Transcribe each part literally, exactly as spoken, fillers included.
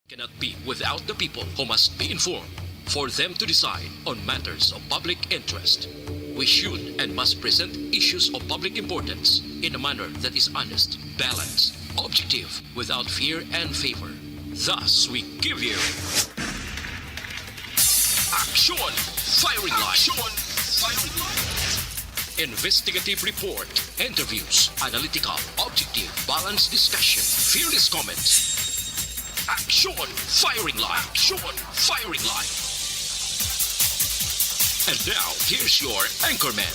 cannot be without the people, who must be informed for them to decide on matters of public interest. We should and must present issues of public importance in a manner that is honest, balanced, objective, without fear and favor. Thus, we give you Action Firing Line. Action Firing Line. Investigative report, interviews, analytical, objective, balanced discussion, fearless comments. Action Firing Line. Action Firing Line. And now, here's your anchorman.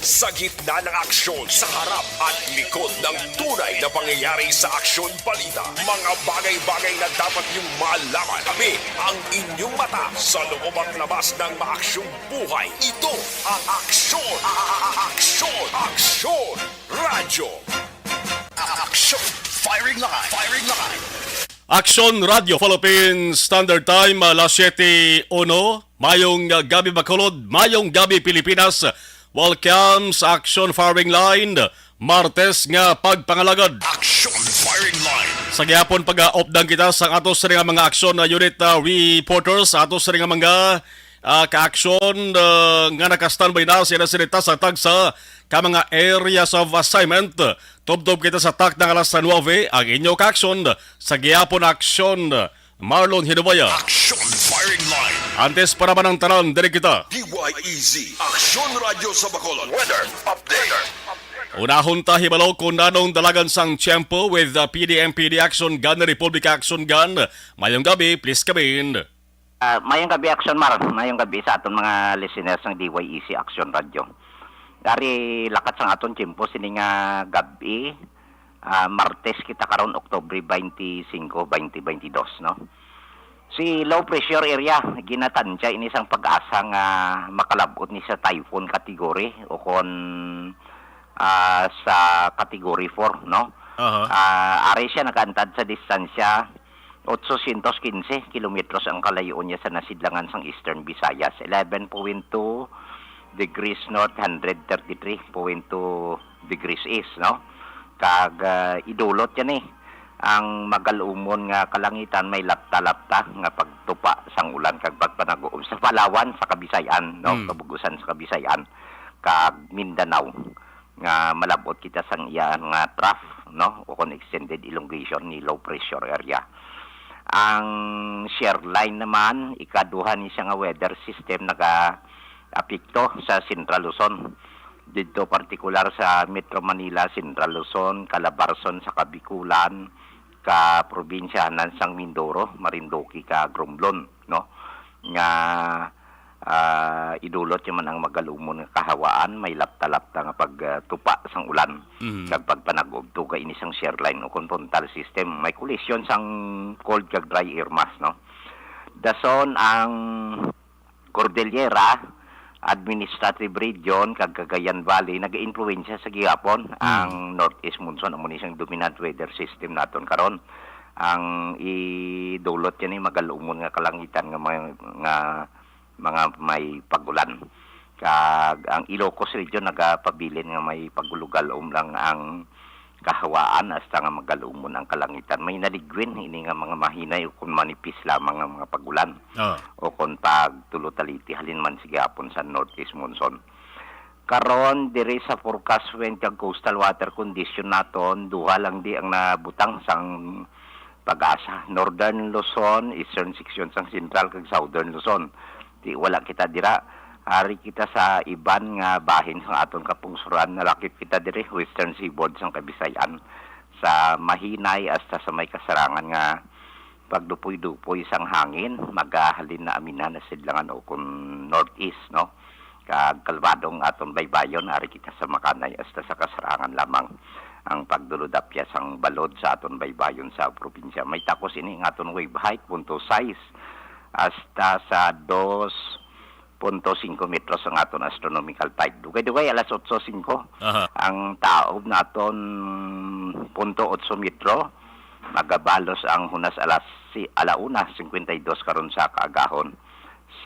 Sa gitna ng aksyon, sa harap at likod ng tunay na pangyayari sa aksyon balita, mga bagay-bagay na dapat niyong malaman. Kami ang inyong mata sa loob at labas ng maaksyong buhay. Ito ang aksyon, a- a- a- aksyon, aksyon, radyo. Action Firing Line, Firing Line. Action Radio Philippines Standard Time, alas siyete uno. Mayong gabi, Bacolod. Mayong gabi, Pilipinas. Welcome sa Action Firing Line, Martes nga pagpangalagad. Action Firing Line. Sa gihapon, pag-update kita sa ato sa nga mga aksyon na unit, ah, reporters, ato sa nga mga, ah, ka-aksyon, ah, nga naka-standby na sila sinita sa tagsa ka mga areas of assignment. Tubtob kita sa takna nga alas nuebe, ang inyo ka-aksyon sa gihapon aksyon. Marlon Hinubaya. Action Firing Line. Antes pa naman ang tanan, diri kita. D Y E Z, Action Radio sa Bacolod. Weather update. Unahon ta hibalo kung nanong dalagan sang tiyempo with the P D M P D Action Gun, Republic Action Gun. Mayong gabi, please come in. Ah, mayong gabi, Action Mar. Mayong gabi sa aton mga listeners ng D Y E C Action Radio. Dari lakat sang aton tiyempo sini nga gabi, ah, Martes kita karon, Oktubre twenty-five, twenty twenty-two, no? Si low pressure area, ginatansya ini sang PAGASA nga makalab-ot ni sa typhoon category o kon, ah, sa category four, no? Aha. Ah, ari siya nagaantad sa distansya, otso syentos kinse kilometros ang kalayo niya sa nasidlangan sang Eastern Visayas, eleven point two degrees north, hundred thirty-three point two degrees east, no? Kag, ah, idulot yan eh. Ang magalumon nga kalangitan may lapta-lapta nga pagtupa sang ulan kag pagpanaguom sa Palawan, sa Kabisayan, no? Mm. Kabug-usan sa Kabisayan, kag Mindanao, nga malab-ot kita sang iya nga trough, no? O kon extended elongation ni low pressure area. Ang shear line naman, ikaduha ni siya nga weather system naga-apekto sa Central Luzon. Didto partikular sa Metro Manila, Central Luzon, Calabarzon sa Kabikulan, ka probinsya hanan sang Mindoro, Marinduque, kag Romblon, no? Nga, ah, idulot niya man ang magalumon nga kahawaan, may lapta-lapta nga pagtupa sang ulan, Mhm. kag pagpanag-ubto ka ini sang shear line o kon frontal system. May kolisyon sang cold kag dry air mass, no? Dason ang Cordillera, Administrative Region, kag Cagayan Valley nag-impluwensya sa gihapon. Mm. Ang northeast monsoon, amo ni siyang dominant weather system naton karon. Ang idulot niya ni magalumon nga kalangitan nga mga, nga mga may pag-ulan. Kag ang Ilocos Region nagapabilin nga may pagulugalom lang ang kahawaan hasta nga magalumon ang kalangitan. May naligwin ini nga mga mahinay o kon manipis lamang nga mga pag-ulan Ah. o kon pagtulo taliti halin man sa gihapon sa northeast monsoon. Karon, diri sa forecast wind kag coastal water condition naton, duha lang di ang nabutang sang PAGASA: Northern Luzon, eastern section sang Central, kag Southern Luzon. Di wala kita dira. Ari kita sa iban nga bahin sang aton kapungsuran. Nalakip kita diri, western seaboard sang Kabisayan, sa mahinay hasta sa may kasarangan nga pagdupoy-dupoy sang hangin, magahalin na aminan na sidlangan o kon northeast, no? Kag kalmadong aton baybayon, ari kita sa makanay hasta sa kasarangan lamang ang pagdulod-apyas sang balod sa aton baybayon sa probinsya. May takos ini nga aton wave height, punto sais, hasta sa dos punto singko metros ang aton astronomical tide. Dugay-dugay, alas otso singko. Aha. Ang taob naton, punto otso metro. Magabalos ang hunas alas si-, ala una singkwenta y dos karon sa kaagahon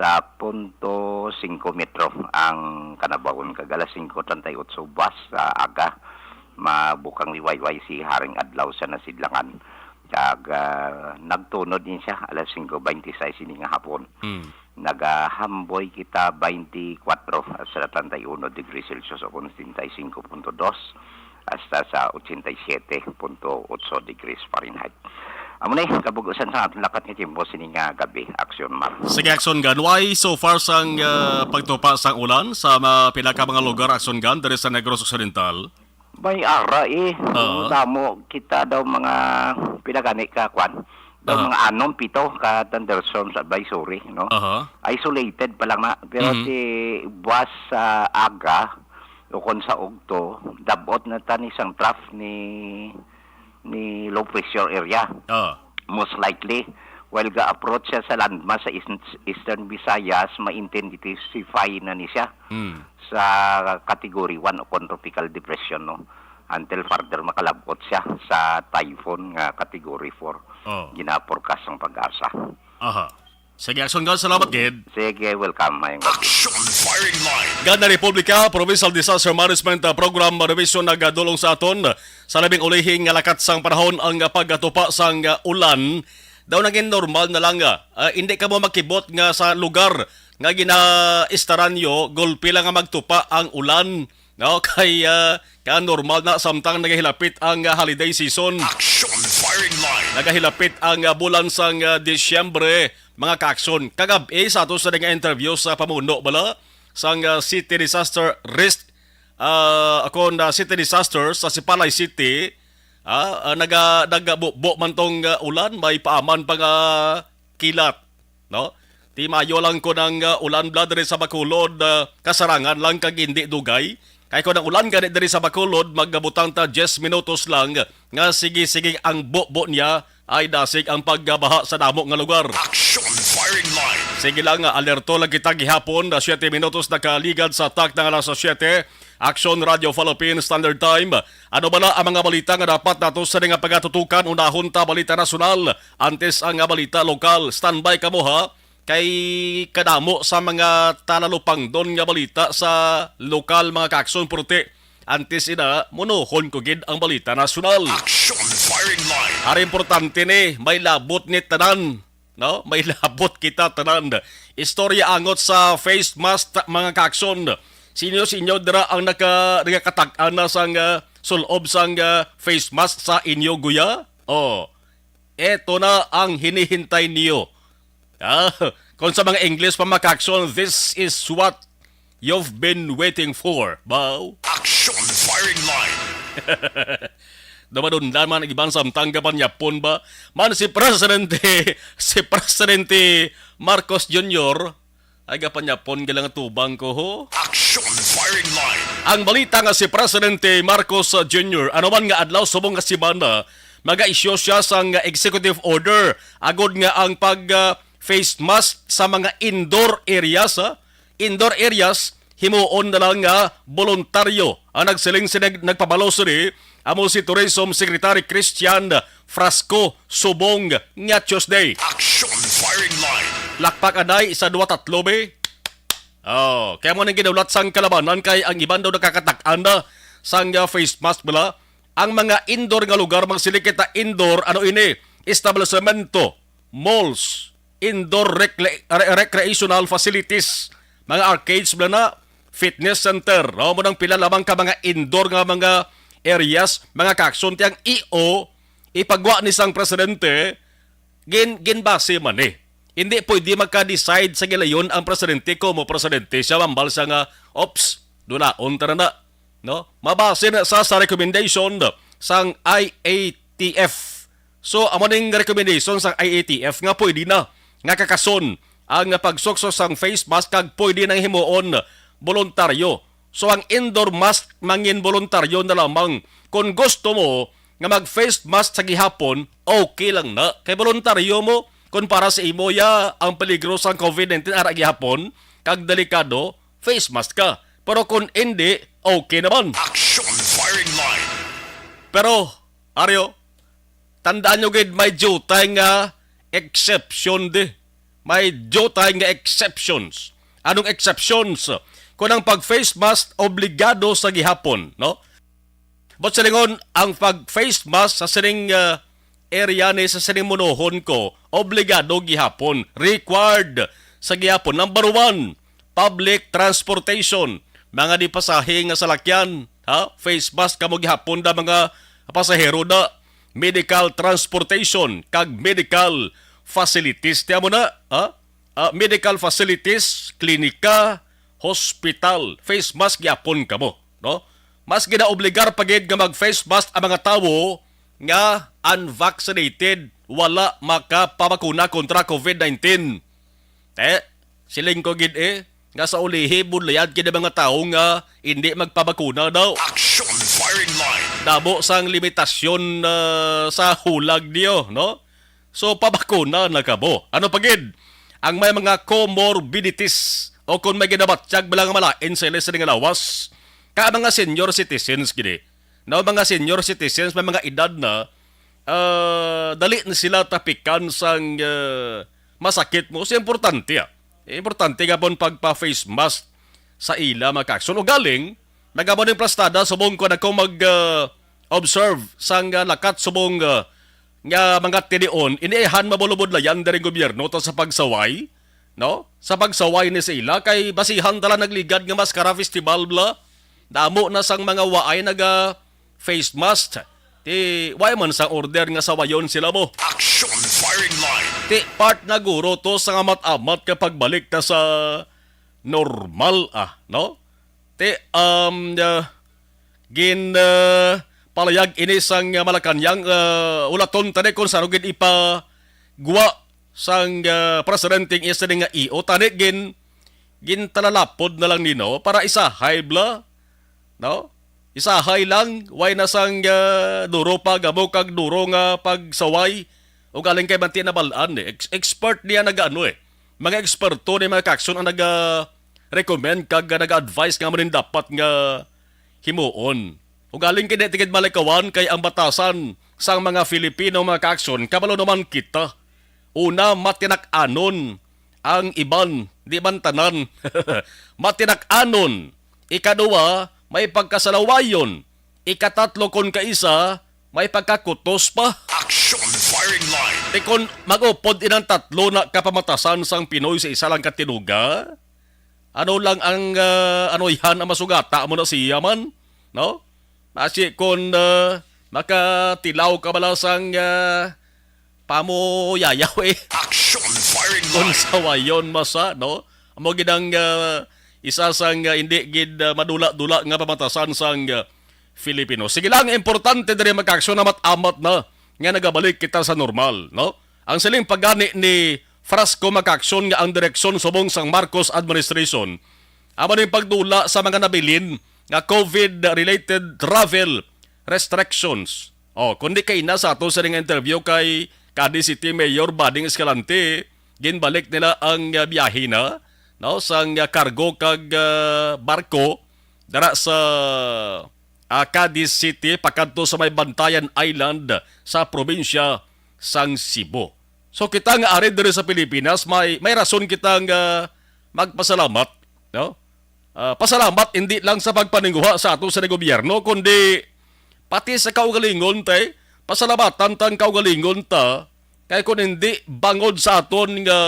sa punto singko metro ang kanabawon, kag alas singko treinta y ocho buwas sa aga, mabukang liwayway si Haring Adlaw sa Nasidlangan. Kag, ah, nagtunod din siya alas singko bente seis ini nga hapon. Mm. Nagahamboy kita twenty-four sa treinta y uno degrees Celsius o kon setenta y cinco punto dos hasta sa ochenta y siete punto ocho degrees Fahrenheit. Amo ni kabug-usan sa aton lakat nga tiyempo sini nga gabi, Aksyon Mar. Sige, Aksyon Gan. Why so far sang, ah, pagtupa sang ulan sa ma-, pila ka mga lugar, Aksyon Gan, diri sa Negros Occidental? May ara, eh. Oo. Damo kita daw mga, pila gani ka, kwan? Daw Oo. mga anom, pito ka thunderstorms advisory, no? Aha. Isolated pa lang na. Pero Mhm. si buwas sa aga, o kon sa ugto, dab-ot na ta ni sang trough ni, ni low pressure area. Oo. Most likely, while ga-approach siya sa landmass sa east-, Eastern Visayas, ma-intensify na ni siya Mm. sa Category one o kon tropical depression, no? Until further makalab-ot siya sa typhoon nga Category four. Oh. Gina-forecast ang PAGASA. Aha. Sige, Aksyon Gan, salamat gid. Sige, welcome. Mayong gabi. Action Firing Line. Gana Republika Provincial Disaster Management, uh, Program Division nagadulong sa aton sa labing ulihing nga lakat sang panahon ang, uh, pagkatupa sang, uh, ulan. Daw naging normal na lang, uh, uh, hindi ka mo makibot nga sa lugar nga ginaistaran nyo, gulpi lang nga magtupa ang ulan. No, kay, ah, ka normal na samtang nagahilapit ang, ah, holiday season. Action Firing Line. Nagahilapit ang, ah, bulan sang, ah, Disyembre, mga ka-aksyon. Kagab-i sa ato sa nga interview sa pamuno bala sang, ah, City Disaster Risk, ah, akon, ah, City Disaster sa Sipalay City, ah, ah, naga-, nagabubo man tong, ah, ulan, may paaman pa nga kilat, no? Ti mayo lang ko nang, uh, ulan bala diri sa Bacolod, uh, kasarangan lang kag hindi dugay. Kay kung ang ulan gani diri sa Bacolod, magabutang ta diyes minutos lang nga sige-sige ang bubo niya, ay dasig ang pagbaha sa damo nga lugar. Action Firing Line. Sige lang, uh, alerto lang kita gihapon, uh, siyete minutos nakaligad sa takna nga alas siyete. Action Radio Philippines Standard Time. Ano bala ang mga balita nga dapat nato sa nga pagatutukan? Unahon ta balita nasyonal, antes ang nga balita lokal. Standby kamo, ha, kay kadamo sa mga talalupangdon nga balita sa lokal, mga ka-aksyon, puti. Antes ina, munuhon ko gid ang balita nasyonal. Action Firing Line. Ari importante ni, may labot ni tanan. No? May labot kita tanan. Istorya angot sa face mask, mga ka-aksyon. Sinyo, sinyo dira ang naka-, nagakatag-an na sang, ah, sulob sang, ah, face mask sa inyo, guya? Oh, eto na ang hinihintay niyo. Ah, kung sa mga English pa, mga ka-aksyon, this is what you've been waiting for, baw? Action Firing Line. Dumadundan man ang iban samtang gapanyapon ba? Man si Presidente, si Presidente Marcos Junior, ay gapanyapon galang tubang ko, ho. Action Firing Line. Ang balita nga si Presidente Marcos, uh, Junior, ano man nga adlaw subong nga semana, maga-issue siya sang executive order agod nga ang pag, uh, face mask sa mga indoor areas, ha? Indoor areas, himuon na lang nga boluntaryo. Ang nagsiling sini, nagpabalo sini, amo si Tourism Secretary Christian Frasco subong nga Tuesday. Action Firing Line. Lakpak anay, isa, dua, tatlo, be. Oh, kaya mo nang ginaulat sang kalabanan kay ang iban daw nakakatak-an na sang, uh, face mask bala. Ang mga indoor nga lugar, magsiling kita indoor, ano ini? Establishmento, malls, indoor recre-, re-, recreational facilities, mga arcades bala na, fitness center. No? Mo nang pila lamang ka mga indoor nga mga areas, mga ka-aksyon. Ti ang E O, ipagwa ni sang presidente, gin-, ginbase man ni. Hindi pwede magka-decide sa gilayon ang presidente kung mo presidente siya, mambal siya nga, "Ops, dunaon ta na na." No? Mabase na sa, sa recommendation sang I A T F. So, amo ning recommendation sang I A T F nga pwede na nga kakason ang pagsukso sang face mask kag pwede nang himuon boluntaryo. So, ang indoor mask mangin boluntaryo na lamang. Kung gusto mo nga mag-face mask sa gihapon, okay lang na. Kay boluntaryo mo, kung para sa imo ya ang peligro sang COVID nineteen ara gihapon, kag delikado, face mask ka. Pero kung hindi, okay naman. Action Firing Line. Pero, Aryo, tandaan nyo gid, may diutay nga exception di. May diutay nga exceptions. Anong exceptions? Kung ang pag-face mask, obligado sa gihapon, no? But silingon, ang pag-face mask sa sining, ah, area ni sa sining munohon ko, obligado gihapon, required sa gihapon. Number one, public transportation. Mga di pasahe nga salakyan, ha? Face mask kamo gihapon da mga pasahero da. Medical transportation kag medical facilities. Tiyan mo na, ha? Ah, medical facilities, klinika, hospital. Face mask gyapon kamo, no? Mas ginaobligar pa gid nga mag-face mask ang mga tawo nga unvaccinated, wala makapabakuna kontra COVID nineteen. Eh, siling ko gid, eh, nga sa ulihi, budlayan gid ang mga tawo nga hindi magpabakuna daw. Action firing line. Damo sang limitasyon, ah, sa hulag niyo, no? So, pabakuna na kamo. Ano pa gid? Ang may mga comorbidities o kung may ginabatyag bala nga malain sa ila sa nga lawas, ka mga senior citizens gid, eh. No, mga senior citizens, may mga edad na, ah, dali na sila tapikan sang, ah, masakit mo. So, importante, ah. Importante nga pon pagpa-face mask sa ila, mga kakson. O galing, nagamo ning plastada subong ko nagko mag, ah, observe sang, ah, lakat subong, ah, nga mga tinion, iniihan mabulubudlayan diri gobyerno ta sa pagsaway, no? Sa pagsaway ni sa ila, kay basihan tala nagligad nga maskara festival bla. Damo na sang mga waay naga face mask. Ti, way man sang order nga sawayon sila mo. Action firing line. Ti, part na guro to sa amat-amat nga pagbalik ta sa normal, ah, no? Ti, um, ah, gin, ah, palayag ini sang, ah, Malacañang, ah, ulaton tani kung saan gid ipagwa sang, ah, presidente ang iya sini nga E O. Tani gin, gintalalapod na lang nino para isahay bla, no? Isahay lang, way na sang, ah, duro pa gamo kag duro nga pagsaway. O galing kay manti na balaan, eh. Ex-, expert niya nag-ano, eh. Mga eksperto ni mga kakson ang naga-recommend kag naga-advise nga amo ning dapat nga himuon. Ugaling kini tigid malikawan kay ang batasan sang mga Filipino, mga kaakson, kabalo naman kita. Una, matinak-anon ang iban, di man tanan. Matinak-anon. Ikaduha, may pagkasalawayon. Ikatatlo, kon kaisa, may pagkakutos pa. Action firing line. Ti kon mag-upod inang tatlo na kapamatasan sang Pinoy sa isa lang ka tinuga, ano lang ang, ah, ano yan ang masugata mo na siya man, no? Basi kon, ah, makatilaw ka bala sang, ah, pamuyayaw, eh. Action firing line. Kung sawayon masa, no? Amo gid ang, ah, isa sang, ah, hindi gid, ah, madula-dula nga pamatasan sang, ah, Filipino. Sige lang, importante diri, mga kaaksyon, amat-amat na nga nagabalik kita sa normal, no? Ang siling pagani ni Frasco, mga kaaksyon, nga ang direksyon subong sang Marcos administration amo ning pagdula sa mga nabilin nga COVID-related travel restrictions. Oh, kundi kay na sa ato sa nga interview kay Cadiz City Mayor Bading Escalante, ginbalik nila ang, ah, biyahe na, no, sang, ah, kargo kag, ah, barko dara sa, ah, Cadiz City pakadto sa may Bantayan Island sa probinsya sang Cebu. So, kita nga ari diri sa Pilipinas, may, may rason kita nga magpasalamat, no? Ah, pasalamat hindi lang sa pagpaninguha sa ato sa gobyerno, kundi pati sa kaugalingon, tay. Pasalamatan tang kaugalingon ta, kay kun hindi bangod sa aton nga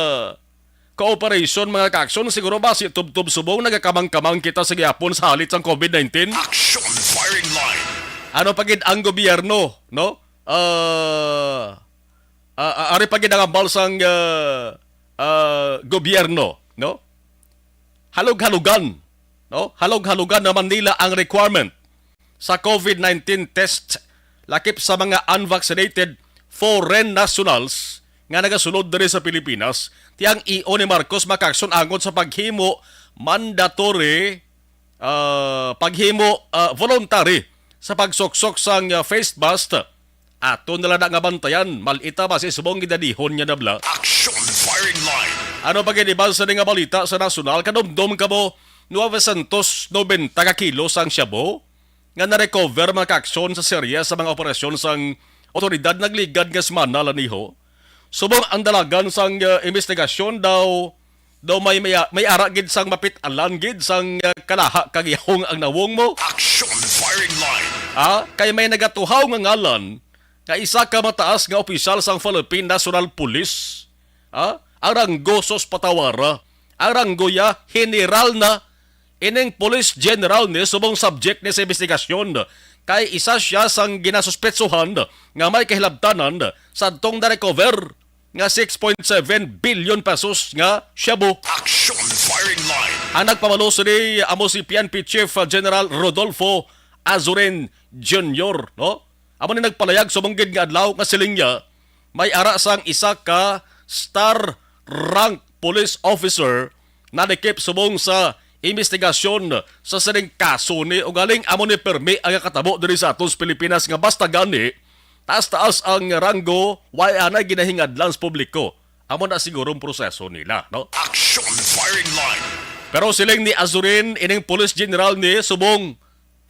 cooperation, mga kaaksyon, siguro ba si tubtob subong nagakamang-kamang kita sa gihapon sa halit sang COVID nineteen? Action firing line. Ano pa gid ang gobyerno, no? Ah, ah, ah, ari pa gid ang hambal sang, ah, ah, gobyerno, no? Halog-halugan, no? Halog-halugan naman nila ang requirement sa COVID nineteen test lakip sa mga unvaccinated foreign nationals nga nagasulod diri sa Pilipinas. Ti ang E O ni Marcos, mga kaaksyon, angot sa paghimo mandatory, ah, paghimo, ah, voluntary sa pagsuksok sang, ah, face mask. Ato na lang na nga bantayan, malita ba si subong gidadihon nga nabla? Action firing line. Ano pa gid iban sa nga balita sa nasyonal? Kadumdom kamo, nuwebe santos nobenta ka kilo sang shabu nga na-recover, mga kaaksyon, sa serye sa mga operasyon sang otoridad nagligad nga semana, laniho. Subong ang dalagan sang, uh, investigasyon daw, daw may, may, may ara gid sang mapit-alan gid sang, uh, kalaha kag yahong ang nawong mo. Action firing line. Ha? Kay may nagatuhaw nga ngalan nga isa ka mataas nga opisyal sang Philippine National Police. Ha? Ang ranggo, sus, patawara. Ang ranggo ya, general na. Ining police general ni subong subject ni sa investigasyon, kay isa siya sang ginasuspetsohan nga may kahilabtanan sa atong na-recover nga six point seven billion pesos nga shabu. Action firing line. Ang nagpamalo sini amo si P N P Chief General Rodolfo Azurin Junior, no? Amo ni nagpalayag subong gid nga adlaw nga siling niya, may ara sang isa ka star rank police officer nadikip subong sa investigasyon sa sining kaso ni, ugaling amo ni permi ang katabo diri sa aton sa Pilipinas nga basta gani taas-taas ang ranggo, way anay ginahingadlan sa publiko. Amo na siguro ang proseso nila, no? Action firing line. Pero siling ni Azurin, ining police general ni subong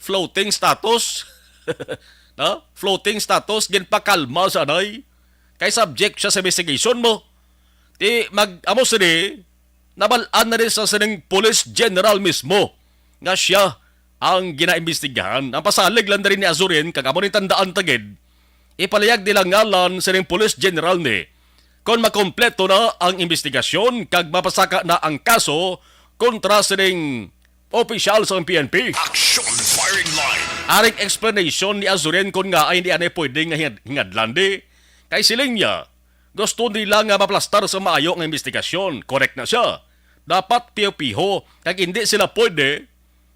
floating status. No? Floating status, ginpakalma sa anay. Kay subject siya sa investigation mo. Ti mag-, amo sini, nabal-an na rin sa sining police general mismo nga siya ang ginaimbestigahan. Ang pasalig lang diri ni Azurin, kag amo ni tandaan tagid, ipalayag nila ngalan sining police general ni kon makompleto na ang investigasyon kag mapasaka na ang kaso kontra sining opisyal sang P N P. Action firing line. Aring explanation ni Azurin kon ngaa hindi anay pwede nga hingad-, hingadlan di. Kay siling niya, gusto nila nga maplastar sa maayo nga investigasyon. Correct na siya. Dapat piho-piho, kag hindi sila pwede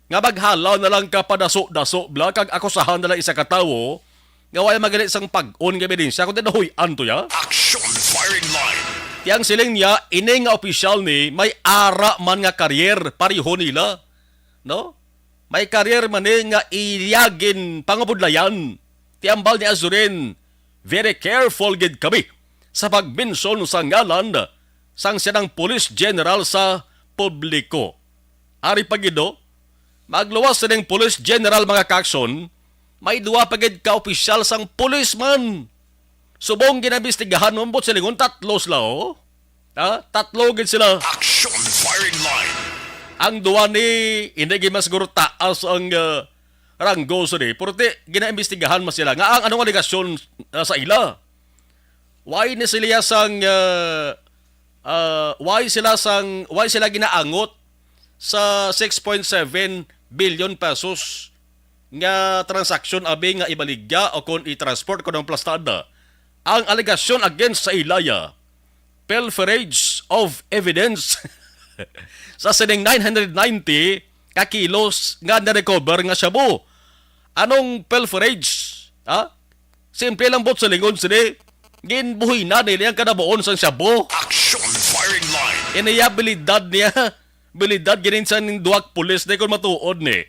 nga maghala na lang ka padaso-daso bla kag akusahan na lang isa ka tawo nga wala magani sang pag-on nga ebidensya, kundi nahuy-an to ya. Action firing line. Ti ang siling niya, ini nga opisyal ni may ara man nga career, pareho nila, no? May career man ni nga iya ginpangabudlayan. Ti ambal ni Azurin, very careful gid kami sa pagmention sa ngalan sang siya nang police general sa publiko. Ari pa gid, no? Magluwas sining police general, mga kakson, may duwa pa gid ka opisyal sang police man. Subong ginaimbestigahan mo, ambot silingon, tatlo sila, oh. Ha? Tatlo gid sila. Action firing line. Ang duwa ni, hindi gid mas siguro taas ang, ah, ranggo sini. Pero ti, ginaimbestigahan man sila. Nga ang anong alegasyon, ah, sa ila? Why ni sila sang, ah, ah, why sila sang, why sila ginaangot sa six point seven billion pesos nga transaksyon, abi nga ibaligya o kon i-transport kon ang plastada? Ang alegasyon against sa ila ya, pilferage of evidence sa sining nine hundred ninety ka kilos nga na-recover nga shabu. Anong pilferage? Ha? Simple lang, bot, sa lingon sini, ginbuhina nila ang kanabuon sang shabu. Action firing line. Iniyabilidad niya, bilidad ginin sa ning duwag pulis ni kung matuod ni.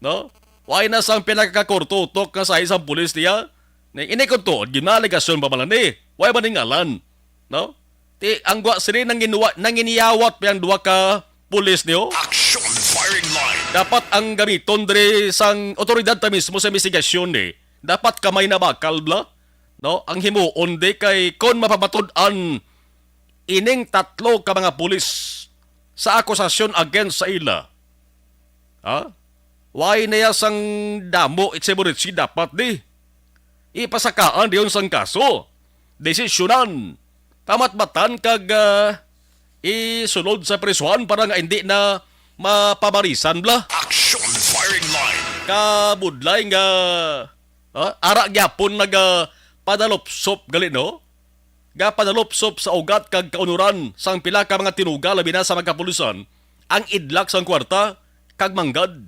No? Why na sang pinakakurtutok nga sa isang pulis niya? Ni, ini kung tuod, ginalegasyon pa man ni. Why ba ni ngalan? No? Ti, ang gwa sini nang ginwa-, nang giniyawat pa ang duwa ka pulis niyo? Action firing line. Dapat ang gamiton diri sang otoridad ta mismo sa investigasyon ni. Dapat kamay na bakal bla, no? Ang himuon di kay kon mapamatud-an ining tatlo ka mga pulis sa akusasyon against sa ila. Ha? Why na ya sang damo, itse mo ritsi dapat di? Ipasakaan diyon sang kaso. Desisyonan. Pamatbatan kag, ah, isulod sa prisuhan para nga hindi na mapamarisan bla. Action firing line. Kabudlay nga, ah, ara gyapon naga padalupsop gali, no? Gapadalupsop sa ugat kag kaunuran sang pila ka mga tinuga, labi na sa mga kapulisan, ang idlak sang kwarta kag manggad.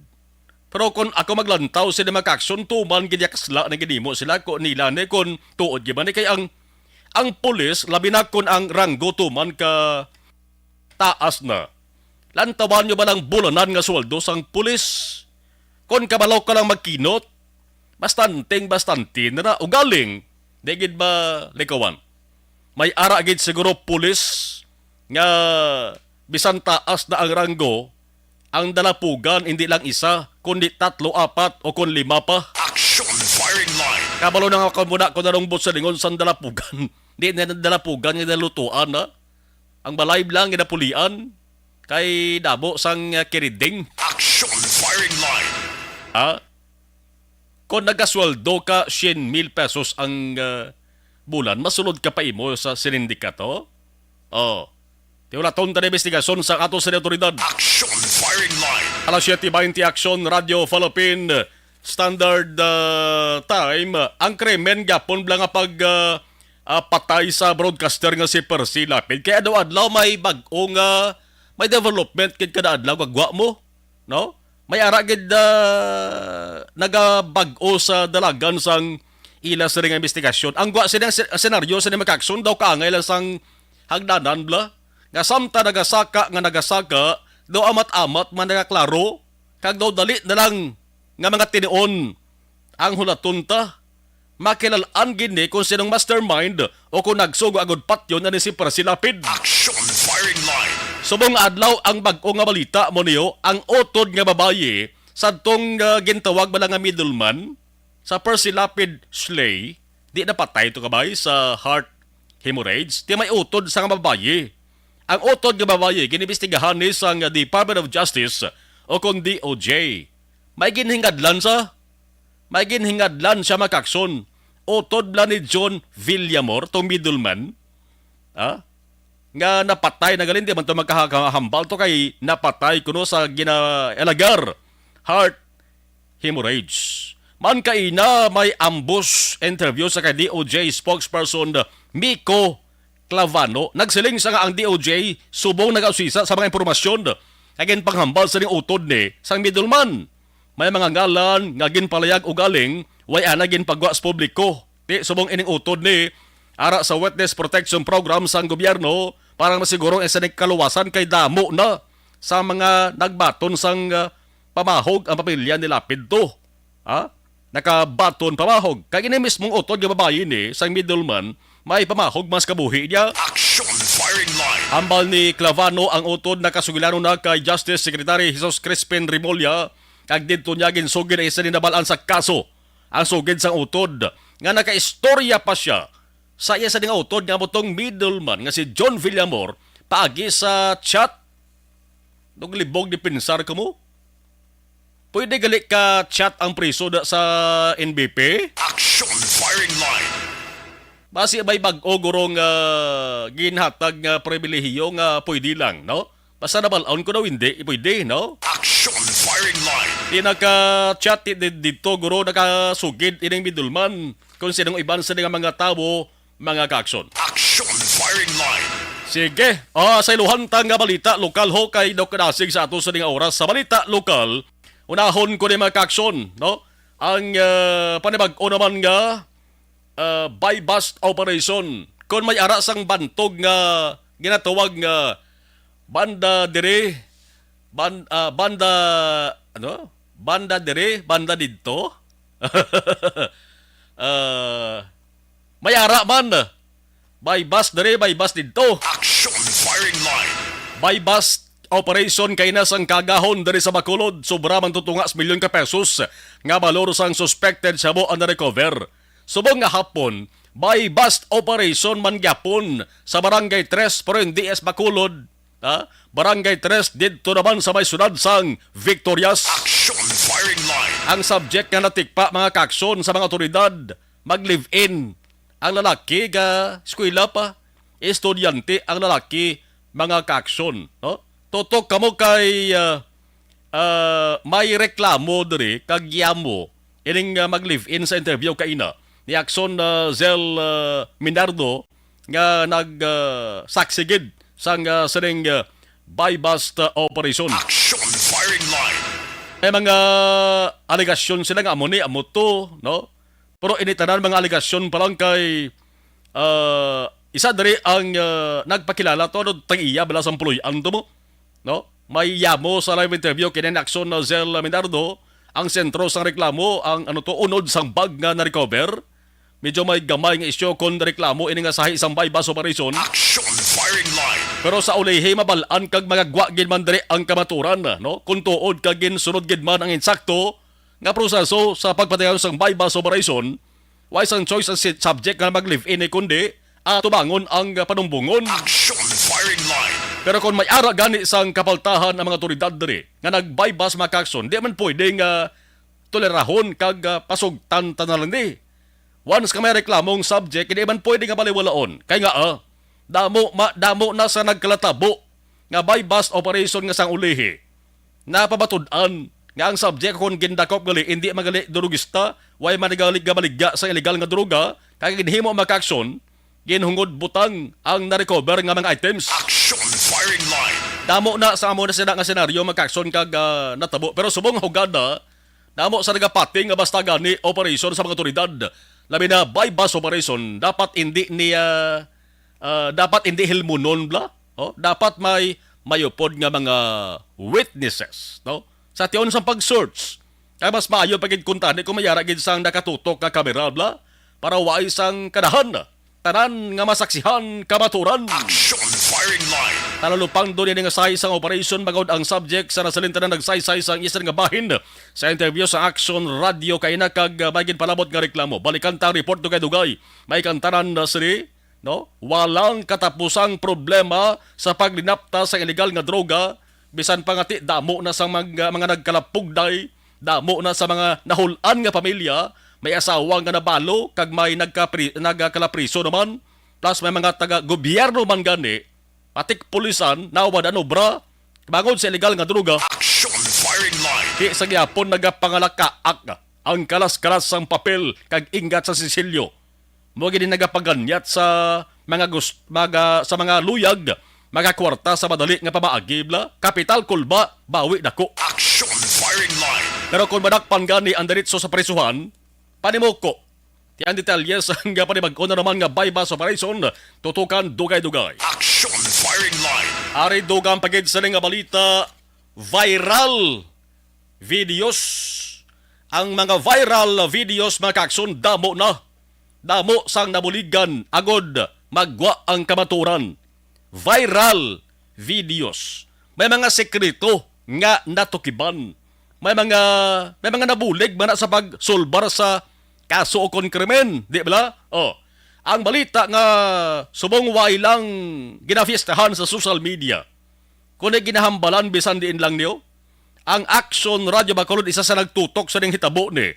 Pero kon ako maglantaw sila makaaksyon, tuman gid ya kasla na ginimo sila ko nila ni kon tuod gid man ni kay ang, ang pulis, labi na kon ang ranggo tuman ka taas na. Lantawan nyo ba lang bulanan nga sweldo sang pulis? Kon kabalo ka lang magkinot, bastanting bastante na na. Ugaling, di gid ba likawan? May ara gid siguro pulis nga bisan taas na ang ranggo, ang dalapugan hindi lang isa, kundi tatlo, apat, o kon lima pa. Action firing line. Kabalo na nga kon muna ko nalungbot sa lingon sang dalapugan. Di na dalapugan nga nalutuan, ha? Ang balay lang ginapulian kay damo sang, ah, kiriding. Action firing line. Ha? Kung nagasweldo ka siyam mil pesos ang, ah, bulan, masulod ka pa imo sa sinindikato? Oh. Tiulaton ta na investigasyon sa ato sa otoridad. Action firing line. Alas siyete baynte, Action Radio Philippine Standard, ah, Time. Ang krimen gyapon bala nga pag, ah, ah, patay sa broadcaster nga si Percy Lapid. Kaya adlaw-adlaw may bag-o nga, may development gid kada adlaw gagwa mo, no? May ara gid, ah, nagabag-o sa dalagan sang ila sini nga investigasyon. Ang gwa sini ang se-, senaryo sini, mga ka-aksyon, daw kaangay lang sang hagdanan bala. Nga samtang nagasaka nga nagasaka, daw amat-amat man nagaklaro, kag daw dali na lang nga mga tinuon ang hulaton ta. Makilal-an gid ni kung sinong mastermind o kung nagsugo agud patyon ani si Percy Lapid. Action firing line. Subong adlaw ang bag-o nga balita mo niyo, ang utod nga babayi sadtong, ah, gintawag bala nga middleman sa Percy Lapid slay, di napatay to kabay sa heart hemorrhage, ti may utod sa nga babayi. Ang utod nga babayi giniimbestigahan ni sang Department of Justice o kon D O J. May ginhingadlan sa May ginhingadlan siya, mga ka-aksyon. Utod bala ni John Villamor, tong middleman, ah, nga napatay na gali, di man to magkahambal to kay napatay kuno sa gina-, alegar heart hemorrhage. Man kaina may ambush interview sa kay D O J spokesperson Miko Clavano. Nagsiling sa nga ang D O J subong nagausisa sa mga impormasyon nga ginpanghambal sa ning utod ni sang middleman. May mga ngalan nga ginpalayag ugaling way ana ginpagwa sa publiko. Ti subong ining utod ni ara sa Witness Protection Program sang gobyerno para masiguro ang isa ni kaluwasan kay damo na sa mga nagbaton sang, ah, pamahog ang pamilya ni Lapid to. Ha? Nakabaton pamahog. Kag ini mismong utod nga babayi ni sang middleman, may pamahog mas kabuhi niya. Action firing line. Hambal ni Clavano ang utod nakasugilanon na kay Justice Secretary Jesus Crispin Remulla, kag didto niya ginsugid ang isa ni nabal-an sa kaso. Ang sugid sang utod nga nakaistorya pa siya sa iya sa nga utod nga amo tong middleman nga si John Villamor paagi sa chat. Naglibog ni pensar kamo? Pwede gali ka chat ang preso da sa N B P? Action firing line. Basi may bag-o guro nga ginhatag nga pribilehiyo nga pwede lang, no? Basta nabal-on ko daw hindi, pwede, no? Action firing line. Di naka-chat di, di, dito, guro, nakasugid ining middleman kung sinong iban sa nga mga tawo, mga ka-aksyon. Action firing line. Sige. Ah, sa iluhan ta nga balita lokal, ho, kay daw kadasig sa ato sa ning oras sa balita lokal. Unahon ko ni, mga ka-aksyon, no? Ang, ah, panibag-o naman nga, ah, buy-bust operation. Kung may ara sang bantog nga ginatawag nga banda diri, ban-, ah, banda, ano? Banda diri, banda didto. Ah, may ara man. Buy-bust diri, buy-bust didto. Action firing line. Buy-bust operation kay na sang kagahon diri sa Bacolod. Sobra man to tunga sa milyon ka pesos nga balor sang suspected shabu ang na-recover. Subong nga hapon, buy-bust operation man gyapon sa Barangay Tres, pero hindi sa Bacolod, ha? Barangay Tres, didto naman sa may siyudad sang Victorias. Action firing line. Ang subject nga natikpa, mga ka-aksyon, sa mga otoridad, mag-live-in ang lalaki nga eskwela pa, estudyante ang lalaki, mga ka-aksyon, no? Tutok kamo kay, ah, ah, may reklamo diri kag yamo ining, ah, mag-live-in sa interview kaina ni Aksyon, ah, Zel, ah, Minardo nga nag, ah, saksi gid sang, ah, sining, ah, buy-bust, ah, operation. Action firing line. May mga alegasyon sila nga amo ni, amo to, no? Pero ini tanan mga alegasyon pa lang kay, ah, isa diri ang, ah, nagpakilala to, ano, tag-iya bala sang puloy-an to mo, no? May yamo sa live interview kini ni Aksyon Zel Minardo, ang sentro sang reklamo, ang, ano to, unod sang bag nga na-recover. Medyo may gamay nga isyu kon reklamo ini nga sahi sang buy-bust operation. Action firing line. Pero sa ulihi, mabal-an kag magagwa gid man diri ang kamaturan, no? Kung tuod kag ginsunod gid man ang insakto nga proseso sa pagpatigayon sang buy-bust operation, way sang choice ang si-, subject nga mag-live-in, eh, kundi atubangon ang panumbongon. Action firing line. Pero kung may ara gani sang kapaltahan ang mga otoridad diri nga nag-bypass, mga kaakson, di man pwede nga tolerahon kag, ah, pasugtan tanan ni. Once ka may reklamong subject, hindi man pwede nga baliwalaon. Kay nga, ah, damo, ma, damo na sa nagkalatabo nga buy-bust operation nga sang ulihi. Napamatud-an nga ang subject kon gindakop gali, hindi magali drugista, way manigalig nga maligya sa illegal nga droga, kag ginhimo, mga kaakson, ginhungod butang ang na-recover nga mga items. Action firing line. Damo na sa amo na sila nga senaryo, mga kaakson, kag, ah, natabo. Pero subong hugada, damo sa nagapati nga basta gani operation sa mga otoridad, labi na buy-bust operation, dapat hindi ni, ah, ah, dapat hindi hilmunon bla. Oh, dapat may mayupod nga mga witnesses, no? Sa tion sang pag-search, kay mas maayo pa gid kuntani kung may ara gid sang nakatutok nga kamera bla, para waay sang kadahan. Tanan nga masaksihan, kamaturan. Action firing line. Talupangdon ini nga saysay sang operation, bangod ang subject sa nasalintanan nagsaysay sang isa nga bahin. Sa interview sa Action Radio kaina kag, uh, may ginpalabot nga reklamo. Balikan ta ang report dugay-dugay. May kantanan na sini, no? Walang katapusang problema sa paglinapta sa illegal nga droga, bisan pa nga ti damo na sa mga, mga nagkalapugday, damo na sa mga nahul-an nga pamilya, may asawa nga nabalo kag may nagkapri-, nagkalapriso naman, plus may mga taga-gobyerno man gani, pati kapulisan, nawad-an obra, bangod sa illegal nga droga. Action firing line. Di sa gihapon nagapangalakaak ang kalas-kalas sang papel kag ingat sa sisilyo. Mo gid nagapaganyat sa mga gus-, mga, sa mga luyag, mga kwarta sa madali nga pamaagi bla, kapital kulba, bawi dako. Action firing line. Pero kung madakpan gani ang diretso sa prisuhan, panimuko. Ti ang detalye sang panibag-o na naman nga buy-bust operation, tutukan dugay-dugay. Action firing line. Ari dugang pa gid sini nga balita, viral videos. Ang mga viral videos, mga kaakson, damo na. Damo sang nabuligan agod magwa ang kamaturan. Viral videos. May mga sekreto nga natukiban. May mga, may mga nabulig man na sa pagsulbar sa kaso o kon krimen, di bala? Oh, ang balita nga subong way lang ginafiestahan sa social media, kundi ginahambalan bisan diin lang niyo. Ang Action Radio Bacolod isa sa nagtutok sa ning hitabo ni.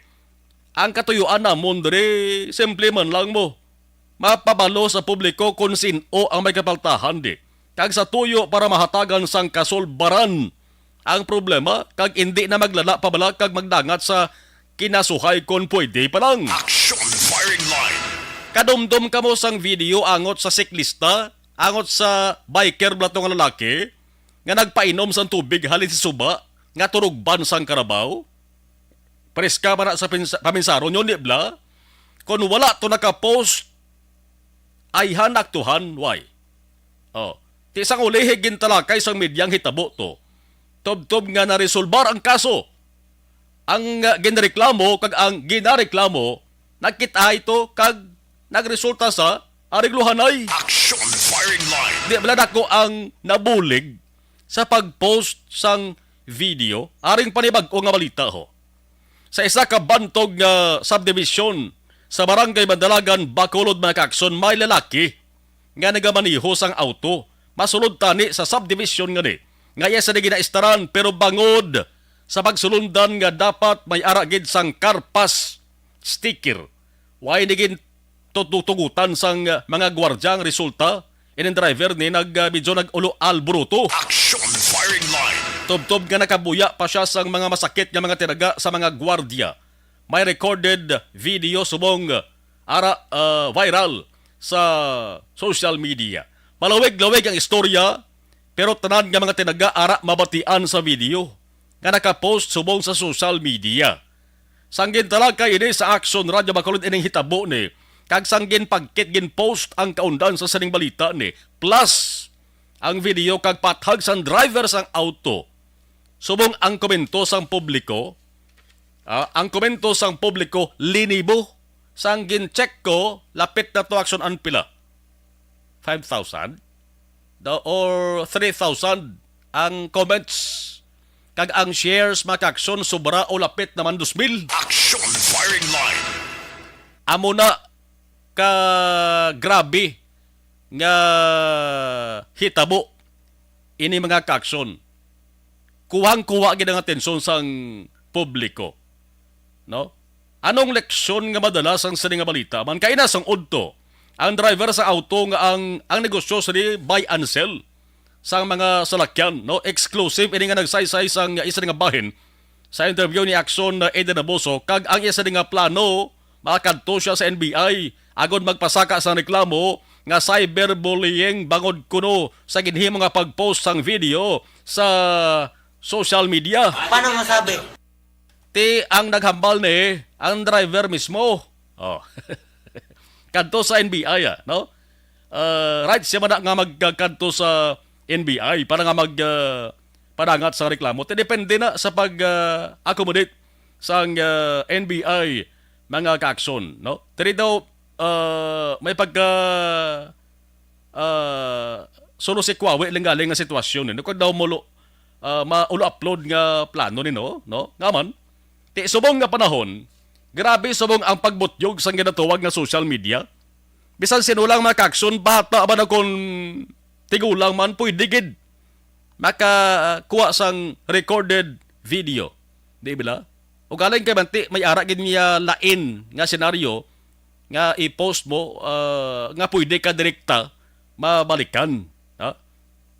Ang katuyuan namon diri, simple man lang mo. Mapabalo sa publiko kon sin-o ang may kapaltahan di. Kag sa tuyo para mahatagan sang kasulbaran ang problema, kag indi na maglala pa bala kag magdangat sa kinasuhay kon pwede pa lang. Action firing line. Kadumdom kamo sang video angot sa siklista, angot sa biker bala to nga lalaki nga nagpainom sang tubig halin sa suba nga turugban sang karabaw? Preska man na sa pinsa-, paminsaron yun, di bala? Kung wala to naka-post, ayhan aktuhan, why? Oh, ti sang ulihi gintalakay sang media ang hitabo to. Tubtob nga naresolbar ang kaso. Ang, uh, ginreklamo kag ang ginareklamo nagkit-ay to kag nagresulta sa arigluhanay. Action firing line. Di bala dako ang nabulig sa pag-post sang video? Aring panibag-o nga balita ho. Sa isa ka bantog nga subdivision sa Barangay Mandalagan, Bacolod, mga kaakson, may lalaki nga nagamaneho sang auto. Masulod tani sa subdivision nga ni, nga iya sa ginaistaran, pero bangod sa pagsulundan nga dapat may ara gid sang carpass sticker, way ni gin tutugutan sang, uh, mga gwardya ang resulta, ining driver ni nag, uh, medyo nag-ulo alboroto. Action firing line. Tubtob nga nakabuya pa siya sang mga masakit nga mga tinaga sa mga gwardya. May recorded video subong, uh, ara, uh, viral sa social media. Malawig-lawig ang istorya, pero tanan nga mga tinaga ara mabatian sa video nga nakapost subong sa social media. Sang gintalakay ini sa Action Radio Bacolod ining hitabo ni, kag sang ginpagkit ginpost ang kaundan sa sining balita ni, plus ang video kag pathag sang driver sang auto. Subong ang komento sang publiko, ah, ang komento sang publiko linibo. Sang gin-check ko, lapit na to, Action, an pila? Five thousand? The, or three thousand ang comments. Kag ang shares, mga kaakson, sobra o lapit naman dos mil. Action firing line. Amo na ka, ka-, grabe nga hitabo ini, mga kaaksyon. Kuwang-kuwa gid ang atensyon sang publiko, no? Anong leksyon nga madala sang sini nga balita man? Kay ina sang udto, ang driver sa auto nga ang, ang negosyo sini buy and sell sang mga salakyan, no? Exclusive ini nga nagsaysay sang isa nga bahin sa interview ni Aksyon, uh, Eden Abuso, kag ang isa nga plano, makadto siya sa N B I agod magpasaka sang reklamo nga cyberbullying bangod kuno sa ginhimo nga pag-post sang video sa social media. Paano masabi? Ti ang naghambal ni ang driver mismo. Oh. Kadto sa N B I, ah, no? Uh, right siya man na nga magkadto sa N B I para nga mag, uh, padangat sa reklamo. Ti depende na sa pag, uh, accommodate sang, uh, N B I, mga kaaksyon, no? Diri daw, uh, may pagka, uh, sulo si Kuwawi lang galing nga sitwasyon, eh. Kung daw mulo, uh, maulo upload nga plano ni, no? No? Nga man, ti subong nga panahon, grabe subong ang pagbutyog sang ginatawag nga social media. Bisan sino lang, mga kaaksyon, bata ba na kung tigulang man, pwede gid makakuha sang recorded video. Di ba? O galing kay manti, may ara gid niya lain nga senaryo nga i-post mo, ah, nga pwede ka direkta mabalikan. Ha?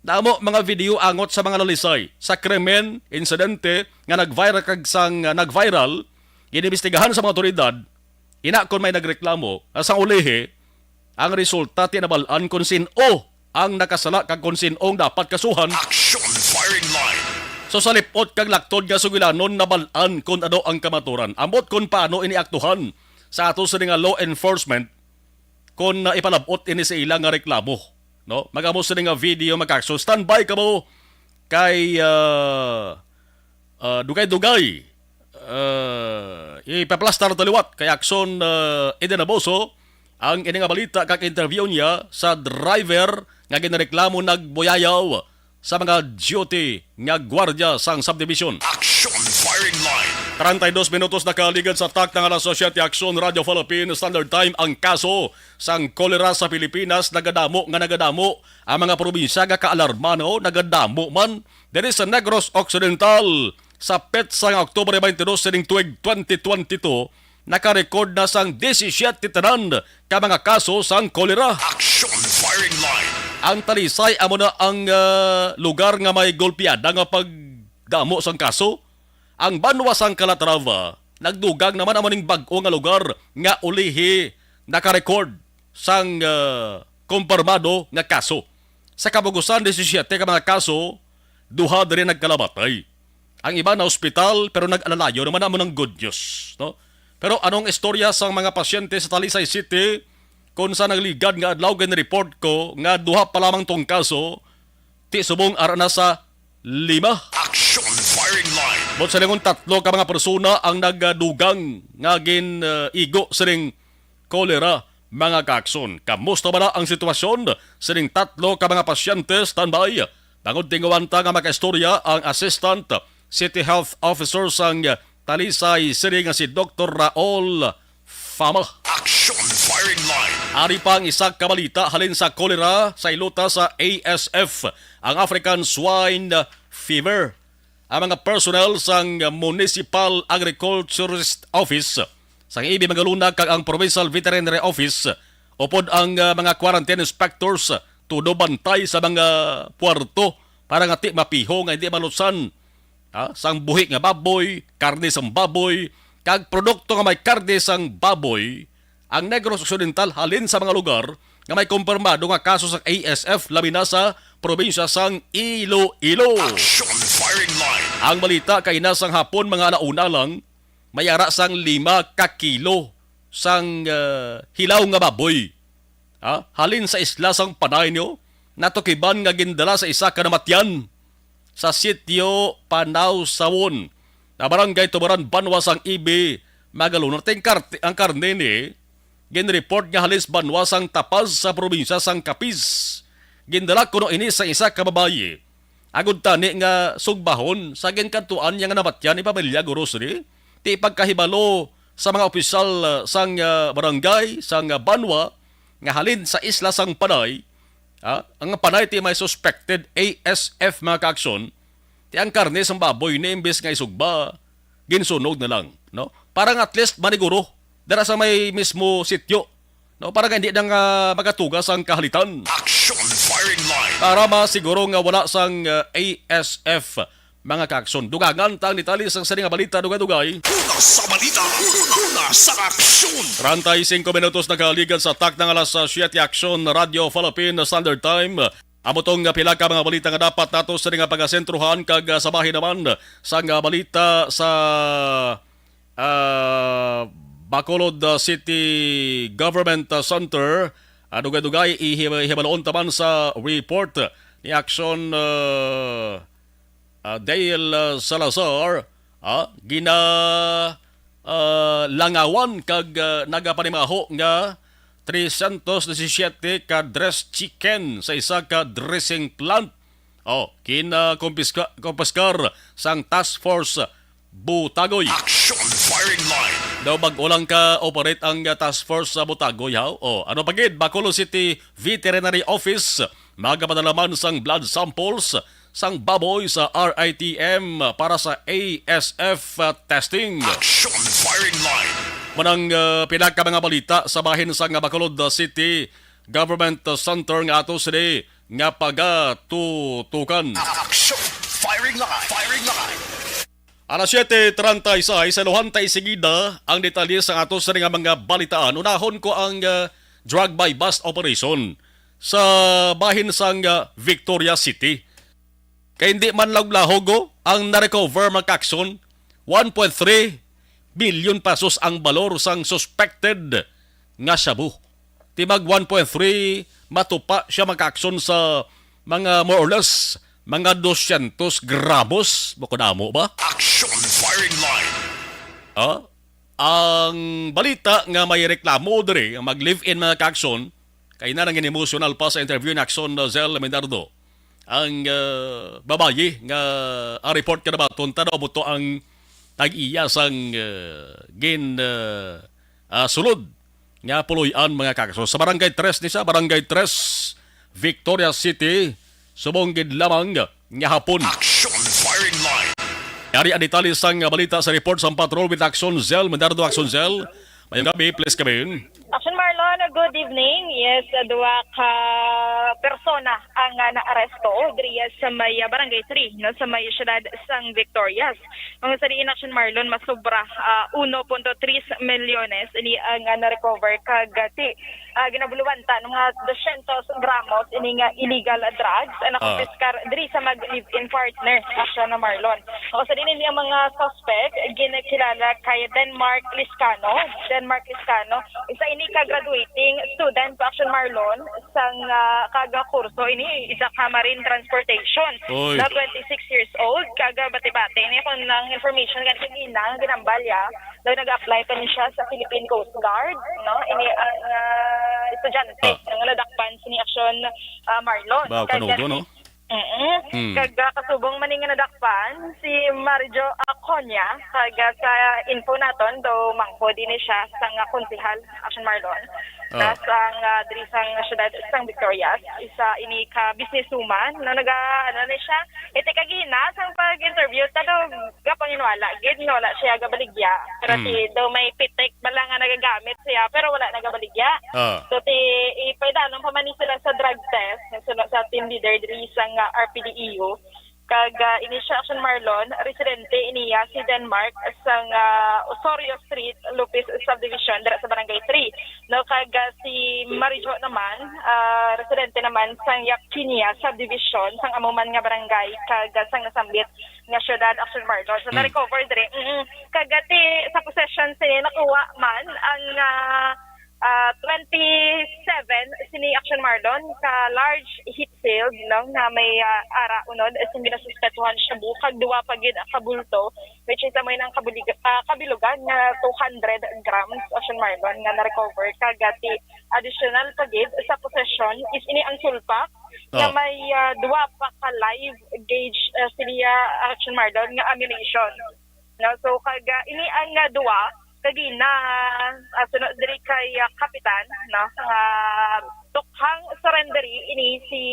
Damo mga video angot sa mga lalisay sa krimen, insidente nga nag-viral kag sang, ah, nag-viral, ginimbestigahan sa mga otoridad, ina kon may nagreklamo, ah, sang ulihi, ang resulta ti nabal-an kon sin-o ang nakasala kag kon sin-o ang dapat kasuhan. Action Firing Line. So, sa lipot kag laktod nga sugilanon, nabal-an kon ano ang kamaturan. Ambot kon paano ini aktuhan sa ato sini nga law enforcement kon, ah, ipalab-ot ini sa ila nga reklamo, no? Mag-amo sini nga video, mag-action. Standby kamo kay, ah, ah, dugay-dugay, ah, ipaplastar ta liwat kay Aksyon, ah, Eden Abuso ang ini nga balita kag interview niya sa driver nga ginareklamo nagbuyayaw sa mga duty nga gwardya sang subdivision. Action Firing Line. Treinta y dos minutos nakaligad sa takna nga alas siyete. Aksyon, Radyo Philippine Standard Time. Ang kaso sang kolera sa Pilipinas nagadamo nga nagadamo. Ang mga probinsya nga kaalarma, no, nagadamo man. Diri sa Negros Occidental, sa petsa nga Oktubre twenty-two sining tuig twenty twenty-two, nakarecord na sang disisiete tanan ka mga kaso sang kolera. Action Firing Line. Ang Talisay amo na ang, ah, lugar nga may golpeada nga pagdamo sang kaso. Ang banwa sang Calatrava nagdugang naman amo ning bag-o nga lugar nga ulihi nakarecord sang, ah, kumpirmado nga kaso. Sa kabugusan, disisiete ka mga kaso, duha diri nagkalamatay. Ang iba na ospital, pero nag-alalayo naman amo ng good news, no? Pero anong istorya sang mga pasyente sa Talisay City? Kung sa nagligad nga adlaw, gin-report ko nga duha pa lamang tong kaso, ti subong ara na sa lima. Action Firing Line. Buot silingon, tatlo ka mga persona ang nagdugang nga gin, uh, igo sining kolera, mga kaakson. Kamusta ba na ang sitwasyon sining tatlo ka mga pasyente? Standby. Bangod tinguhan ta nga makaistorya ang Assistant City Health Officer sang Talisay City nga si Doktor Raul Fama. Action Firing Line. Ari pa ang isa ka balita halin sa kolera sa ilota sa A S F, ang African Swine Fever. Ang mga personnel sang Municipal Agriculturist Office, sang A B Manglona kag ang Provincial Veterinary Office, upod ang, ah, mga quarantine inspectors, todo bantay sa mga puerto para nga ti mapiho nga hindi malutsan, ah, sang buhi nga baboy, karne sang baboy, kag produkto nga may karne sang baboy, ang Negros Occidental halin sa mga lugar nga may kumpirmado nga kaso sang A S F, labi na sa probinsya sang Iloilo. Action Firing Line. Ang balita kay na sang hapon, mga alauna lang, may ara sang lima ka kilo sang, ah, hilaw nga baboy. Ha? Halin sa isla sang Panay nyo, natukiban nga gindala sa isa ka namatyan sa sitio Panawsawon, na barangay Tubaran, banwa sang Ibi, Magalona. Ting karte-, ang karne ni ginreport nga halin sa banwa sang Tapaz sa probinsya sang Capiz. Gindala kuno ini sa isa ka babayi. Agod tani nga sugbahon sa ginkadtuan niya nga namatyan ni pamilya Gurusri, ti pagkahibalo sa mga opisyal, ah, sang, ah, barangay, sang, ah, banwa, nga halin sa isla sang Panay, Ah, ang panay ti may suspected A S F, mga kaaksyon, ti ang karne sang baboy ni imbis nga isugba, ginsunog na lang, no? Para nga at least maniguro dira sa may mismo sityo, no? Para nga hindi na nga magatugas ang kahalitan. Action Firing Line. Para masiguro nga wala sang, uh, A S F, mga kaaksyon. Dugangan ta ang detalye sang sini nga balita, dugay-dugay. Una sa balita, una sa aksyon. Treinta y cinco minutos nagahaligan sa takna nga alas, ah, siete. Aksyon, Radyo Philippine Standard Time. Amo tong, ah, pila ka mga balita nga dapat nato sini nga pagasentrohan kag, ah, sa bahin naman sang, ah, balita sa, ah, Bacolod, ah, City Government, ah, Center. Ah, dugay-dugay, ihi-, ihibaloon ta man sa report ni Aksyon, ah, ah, Dale, ah, Salazar, ah, gina, ah, langawan kag, ah, nagapanimaho nga trescientos diecisiete ka dressed chicken sa isa ka dressing plant. Oh, gina-, kumpiska-, kumpiskar sang Task Force Butagoy. Action Firing Line. Daw bag-o lang ka-operate ang, ah, Task Force sa Butagoy, ha? Oh, ano pa gid? Bacolod City Veterinary Office, magapadala man sang blood samples sang baboy sa R I T M para sa A S F testing. Action Firing Line. Manang, uh, pila ka mga balita sa bahin sang Bacolod City Government Center nga ato sini nga pagatutukan. Action Firing Line. Firing Line. Alas siete treinta y seis, sa iluhan ta isigida ang detalye sa ato sini nga mga balitaan. Unahon ko ang, uh, drug buy-bust operation sa bahin sang, ah, Victoria City. Kay hindi man laog-lahog, oh, ang na-recover, mga kaaksyon, one point three million pesos ang balor sang suspected nga shabu. Ti mag one point three, matupa siya, mga kaaksyon, sa mga more or less mga dosyentos gramos. Bukod amo ba? Action Firing Line. Ah, ang balita nga may reklamo diri, mag-live-in, mga kaaksyon, kay na nangin emotional pa sa interview ni Aksyon, uh, Zel Mindardo. Ang, uh, babayi nga ang report nga nabaton, tan-aw mo to ang tag-iya sang, uh, gin, uh, uh, sulod nga puloy-an, mga kaaksyon. Sa Barangay Tres ni sa Barangay Tres, Victoria City, subong gid lamang nga hapon. Action Firing Line. Yari ang detalye sang balita sa report sang Patrol with Action Cell, Menardo Action Cell. Mayong gabi, please come in. Action Marlon, good evening. Yes, duha ka persona ang, ah, naaresto diri sa may, ah, Barangay Three, no, sa may siyudad sang Victorias. Ang sa diin, Action Marlon, masobra, ah, uno punto tres milyones ini ang, ah, na-recover kag, ah, ti ah, ginabuluhan ta nga dosyentos gramos ini nga illegal drugs ang nakumpiskar diri sa mag-live-in partner, Action Marlon. O, sa diin, ang mga suspect ginkilala kay Denmark Liscano. Denmark Liscano, isa ini ka graduating student, Action Marlon, sang, ah, kag kurso ini, isa ka marine transportation. Oy. Na twenty-six years old, kag bati-bati ni kon ang information nga ginina, ginambal ya, daw nag-apply pa ni siya sa Philippine Coast Guard, no? Ini ang, ah, estudyante Ah. nga nadakpan sini, Action, ah, Marlon. Ba, Kag kanugo, si no? Mm-mm. Hmm. Kag, ah, kasubong man ni nga nadakpan si Marijo Aconia, kag, ah, sa info naton, daw manghod ini siya sang, ah, konsehal, Action Marlon. Ah. Sa sang, ah, diri sang siyudad sang Victorias, isa ini ka businesswoman, no, naga, ano ni siya, iti kagina sang pag-interview ta daw gapanginwala gid nga wala siya gabaligya. Pero Mm. ti daw may pitik bala nga nagagamit siya, pero wala nagabaligya. Ah. So, ti, ipaidanon pa man ni sila sa drug test, sa, sa team leader diri sang, ah, R P D E U. Kag, ah, ini siya, Action Marlon, residente iniya si Denmark sang, ah, Osorio Street, Lopez Subdivision, dira sa Barangay Three. No, kag, ah, si Marijo naman, ah, residente naman sang Yakinia Subdivision, sang amo man nga barangay, kag, ah, sang nasambit nga syudad, Action Marlon. So, Mm. na-recover diri. Mm-mm. Kag, ah, ti, sa possession sini, nakuha man ang, ah, ah, twenty-seven sini, Action Marlon, ka large heat shield, no, nga may, ah, ara unod sing ginasuspetsuhan shabu, kag duwa pa gid ka bulto, which is amoy nang kabulig-, ah, kabilugan nga two hundred grams, Action Marlon, nga na-recover. Kag ti additional pa gid sa possession is ini ang sulpak nga Oh. may, ah, duwa pa ka live gauge, ah, sini, ah, Action Marlon, nga ammunition. No, so kag, ah, ini ang, ah, duwa kagina, ah, suno diri kay, ah, Kapitan, no, nga tukhang surrenderee ini si,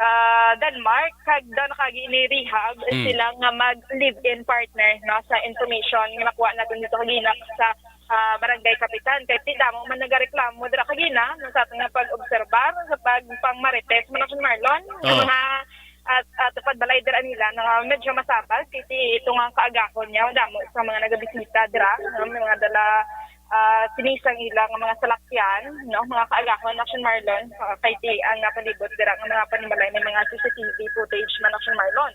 ah, Denmark, kag daw nakaagi ini rehab Mm. sila nga mag live-in partner, no, sa information nga nakuha natin dito kagina sa, ah, barangay kapitan. Kay ti damo man nagareklamo dira kagina, no, sa aton nga pag-obserbar sa pag-, pang-marites man, Action Marlon, nga Oo. mga at, at pagbalay dira nila nga medyo masabag kay ti tungang kaagahon niya damo sa mga nagabisita dira, no, may mga dala, ah, sinisang ilang mga salakyan, no, mga kaagahon, Action Marlon, ah, kay ti ang, ah, palibot dira nga mga panimalay may mga C C T V footage man, Action Marlon.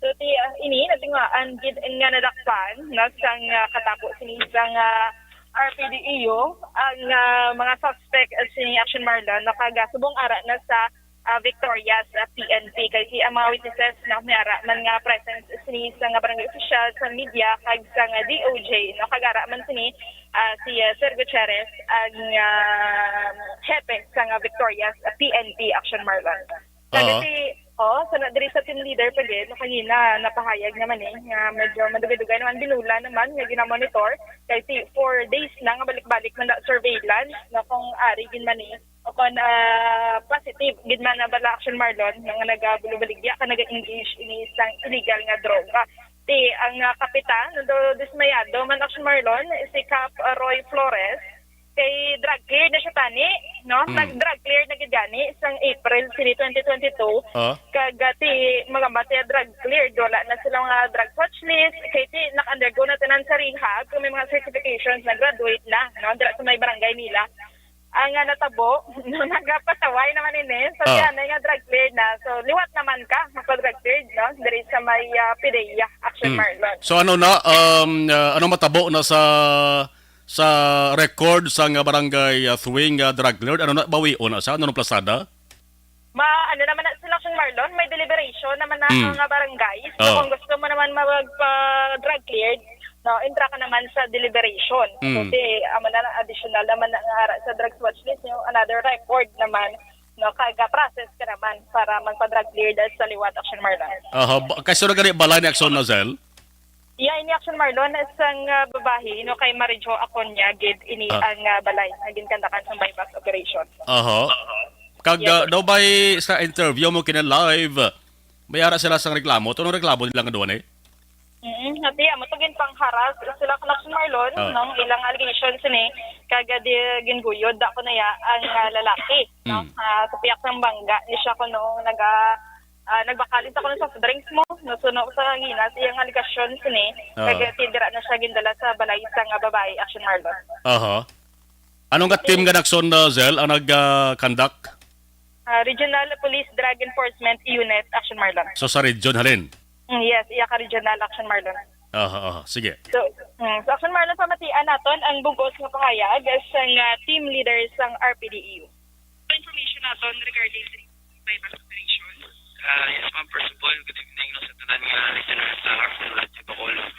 So ti, ah, ini natinguhaan gid nga nadakpan, no, sang, ah, katapo sini sang, ah, R P D E U ang, ah, mga suspect, ah, sini, Action Marlon, no, kag, ah, subong ara na sa ah, Victorias, ah, P N P. Kay si, ang mga witnesses, no, may ara man nga presence sini sa nga barangay official, sa media, kag sa nga D O J, no, kag ara man sini, ah, si, ah, Sir Gutierrez, ang, ah, hepe sa nga Victorias, ah, P N P, Action Marlon. Kag Oo. Si, oh, sa na, diri sa team leader pa gid, no, kagina, napahayag naman eh, nga medyo madugay-dugay naman, binula naman, nga ginamonitor, kay si, four days na nga balik-balik man na surveillance, no, kung ari gid man eh, o kon, ah, positive gid man na bala, Action Marlon, nga nagabulobaligya ka naga-engage ini sang illegal nga droga. Ti ang, ah, kapitan, do dismayado man, Action Marlon, si Cap, ah, Roy Flores, kay drug cleared na siya tani, no? Mm. Nag-drug cleared na gid gani sang April sini twenty twenty-two. Ah. Kag, ah, ti magamba siya drug cleared, wala na sila nga drug watch list, kay ti naka-undergo na tanan sa rehab, kung may mga certifications, nag-graduate na, no? Dira sa may barangay nila. Ang, ah, natabo, no, nagapasaway naman ini. So, Ah. Yan, nga drug cleared na. So, liwat naman ka, magpa-drug cleared, no? Diri sa may, ah, Pidea, Action Mm. Marlon. So, ano na, um, ah, ano matabo na sa, sa record sa nga barangay, ah, Thuing, ah, drug lord? Ano na, bawion na sa? Ano na plasada? Ma, ano naman na sila, Action Marlon? May deliberation naman na Mm. nga barangay. So, Oh. Kung gusto mo naman magpa-drug cleared, no, entra ka naman sa deliberation. Mm. Kasi, amo na lang, additional naman na nga ara sa drugs watch list, yung another record naman, no, kaga process ka naman para magpa-drug cleared sa liwat, Action Marlon. Aha, ba-, kay sino gani balay ni Action Nozel? Iya, ini, Action Marlon, sang, ah, babayi, no, kay Marijo Aconia gid ini Ah. ang, ah, balay nga ginkandakan sang buyback operation. Aha. Kag, Yes, ah, sir. Daw ba'y sa interview mo kina live, may ara sila sang reklamo? Tunong reklamo nila nga duwa ni? Mm, hati, amo to ginpangharas sila kan Action Marlon, Ah. Nung ilang allegations ni, kag, ah, di, ginguyod ako na ya ang, ah, lalaki, no? Mm. Ah, sa piyak sang bangga, ni siya kuno naga-, ah, nagbakal sa kuno soft drinks mo, no? So, no, sa hangina, sa iyang allegations ni, Ah. Kag, ah, ti dira na siya gindala sa balay sa nga babayi, Action Marlon. Aha. Ano nga team nga Action, uh, Zell, ang nag, ah, conduct? Ah, Regional Police Drug Enforcement Unit, Action Marlon. So, sa region, halin? Mm, yes, iya ka regional, Action Marlon. Aha, aha. Sige. So, mm, so, Action Marlon, pamatian naton ang bug-os nga pahayag sang, ah, team leader sang R P D E U. Information naton regarding sa buyback operation. Ah, yes, ma'am. First of all, good evening, no, sa tanan nga listeners sa Heartland Radio Bacolod.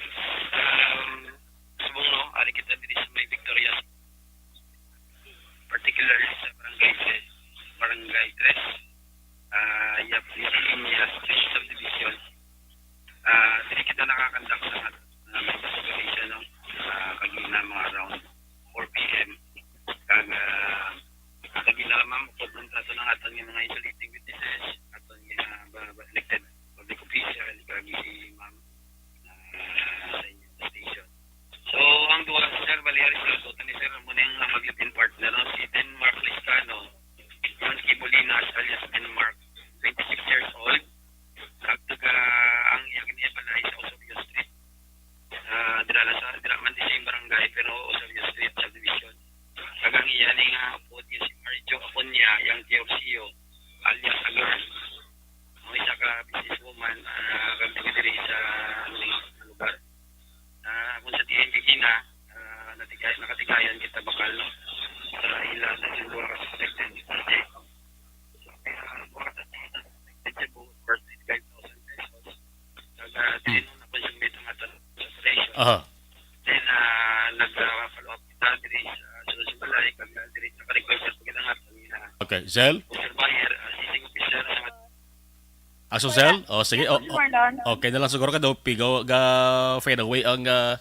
Um, subong, no, ari kita diri sa may Victorias, particularly sa Barangay Tres, Barangay Tres, ah, Yap-, Yapinya Street Subdivision. Ah, diri kita nakakandak sa mga, ah, mga operation, no? Ah, kagina mga around four P M. Kag, ah, kagina lang, ma'am, upod man sa aton ang aton nga mga insulating witnesses, aton nga ba, ba, elected public official, kag si ma'am, ah, sa inyo station. So, ang duha, sir, bali, ari sila, tutan ni sir, amo na yung, ah, mag-live-in partner, no? Si Denmark Liscano, Frankie Bolinas, alias Denmark, twenty-six years old. Kag taga, ang iya kini balay sa Osorio Street. Ah, dira lang sa, dira man di sa iyang barangay, pero Osorio Street subdivision. Kag ang iya ni nga upod nga si Marijo Aponia, yang Teorsio, alias a girl. Ang isa ka businesswoman, ah, kag taga diri sa, ano, nga lugar. Ah, kung sa diin kagina, ah, natigay-, nakatigayan kita bakal, no? Sa ila sa siguro ka suspected. Sa pera, ang mga suspected siya, buhos worth five thousand pesos. Kag, ah, Hmm. Dili na consummate ang aton operation. Aha. Then, ah, nag, ah, follow up kita diri sa, sa, sa balay, kag, ah, diri naka-request sa pagkita nga, ah, Okay, Zell? Officer Bayer, ah, seizing officer, ah, Aso, Sel? O, sige. O, o, Marlon. Okay na lang siguro ka daw, pigaw, ga fade away ang, ah,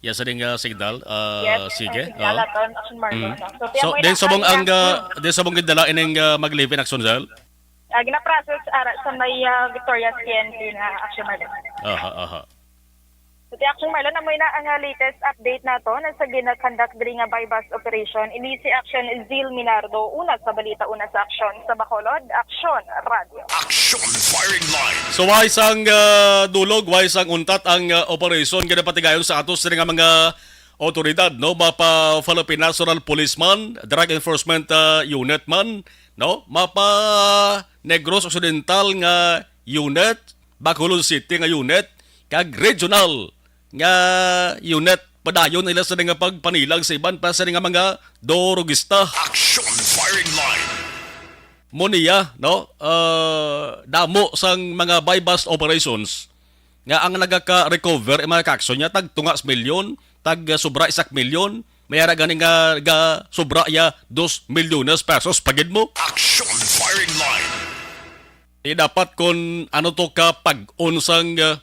Yes, sa ding, ah, signal. Ah, Yes, sige. ang signal Oo. aton, Action Marlon. Mhm. So, So, kaya din sa mong muna ang kaya ah, din sa mong gindala ining ah, mag-live-in action, sir? Ah, ginaprocess ara sa may ah, Victorias P N P nga, Action Marlon. Aha, aha. So, ti Action Marlon, amoy na ang ah, latest update nato na sa ginakonduct diri nga buy-bust operation. Ini si Action Zil Minardo, una sa balita, una sa aksyon sa Bacolod, Action Radio. Action firing line. So, way sang ah, dulog, way sang untat ang ah, operasyon nga napatigayon sa ato sa nga mga otoridad, no? Mapa Philippine National Police man, Drug Enforcement ah, Unit man, no? Mapa Negros Occidental nga unit, Bacolod City nga unit, kag regional nga unit. Padayon nila sa nga pagpanilag sa iban pa sa nga mga durugista. Action firing line. Mo niya, no? Ah, damo sang mga buy-bust operations nga ang nagaka-recover, eh, mga kaakson niya, tag tunga sa milyon, tag ah, sobra isak milyon, may ara gani nga ga sobra ya dos milyones pesos pagid mo. Action firing line. Eh, dapat kon ano to ka pag-on sang ah,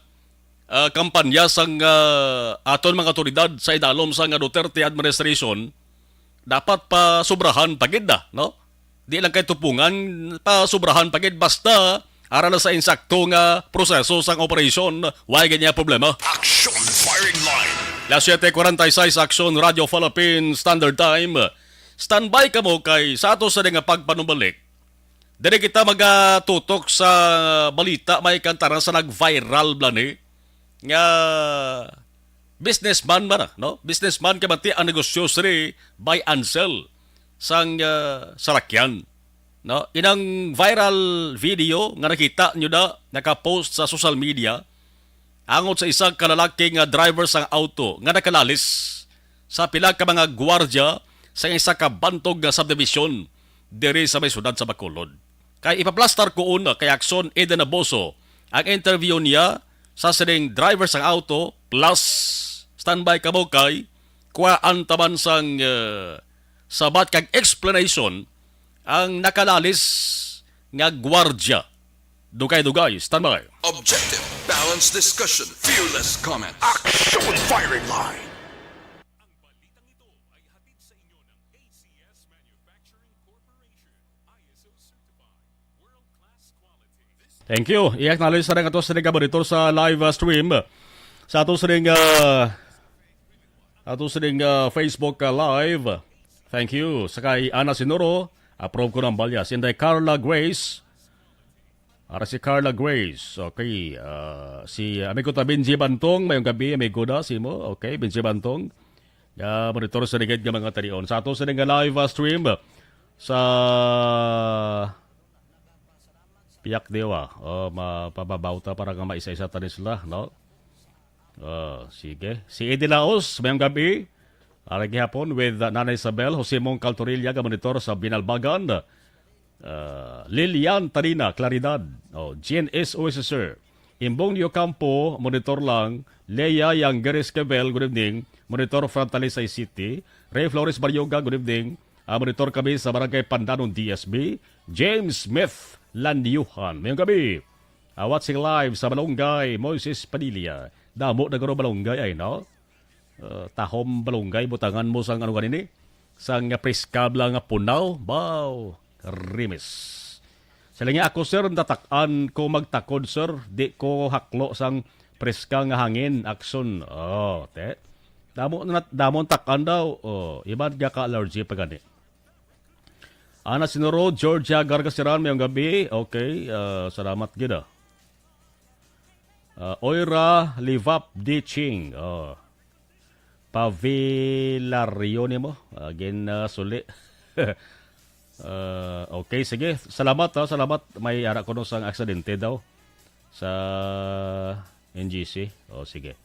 ah, kampanya sang ah, aton mga otoridad sa idalom sang ah, Duterte administration, dapat pa sobrahan pa gid na, no? Di lang kay tupungan, pa sobrahan pa gid basta ara na sa insakto nga proseso sang operasyon, way gid niya problema. Action firing line. Las siete cuarenta y seis, Action Radio Philippines Standard Time. Standby kamo kay sa ato sa nga pagpanumbalik. Diri kita magatutok sa balita may kantaran sa nag-viral bala ni nga businessman man, no? Businessman kay bati ang negosyo sini buy and sell sang ah, salakyan, no? Inang viral video nga nakita nyo na nakapost sa social media angot sa isa ka lalaki nga driver sang auto nga nakalalis sa pila ka mga gwardya sa isa ka bantog nga subdivision diri sa may siyudad sa Bacolod. Kay ipaplastar ko una kay Akson Eden Aboso ang interview niya sa sining driver sang auto, plus standby kamo kay kuhaan ta man sang eh, sabat kag explanation ang nakalalis nga gwardya. Dugay-dugay, standby. Objective, balanced discussion, fearless comment. Action firing line. Thank you. I-acknowledge sa nga to sa nga monitor sa live uh, stream. Sa ato sa nga ato sa nga Facebook uh, live. Thank you. Sa kay Ana Sinuro, approve ko ng balyas. Inday Carla Grace. Ara si Carla Grace. Okay. Uh, si amigo ta Benji Bantong, mayong gabi, amigo na si mo. Okay, Benji Bantong. Nga monitor sa ligid nga mga talion. Sa ato sa nga live uh, stream sa Piak Dewa. Oh, mapababaw ta para nga maisa-isa ta ni sila, no? Oh, sige. Si Eddie Laos, mayong gabi. Ara gihapon with uh, Nanay Isabel, Jose Mong Caltorilla, nga monitor sa Binalbagan. Uh, Lilian Tarina Claridad, oh, Jean S. Osser, Imbong Niocampo, monitor lang. Lea Yangger Esquivel, good evening. Monitor from Talisay City. Ray Flores Barioga, good evening. Ah, monitor kami sa Barangay Pandanon D S B. James Smith Lanyuhan, mayong gabi. Ah, watching live sa Malunggay, Moises Padilla. Damo na guro Malunggay ay, no? Uh, tahom Malunggay, butangan mo sang ano ganini? Sang priskabla nga punaw. Baw, rimis. Sila nga ako, sir, natak-an ko magtakod, sir. Di ko haklo sang preska nga hangin, Akson. Oh, te. Damo na damo ang tak-an daw. Oh, iban nga ka allergy pa gani. Ana Sinuro, Georgia Gargasiran, mayong gabi. Okay, ah, salamat gid ah. Ah, Oira Livap Diching. Oh. Pavilario nimo. Again, ah, suli. Ah, okay, sige. Salamat ha, salamat. May ara ko sang aksidente daw sa N G C. Oh, sige.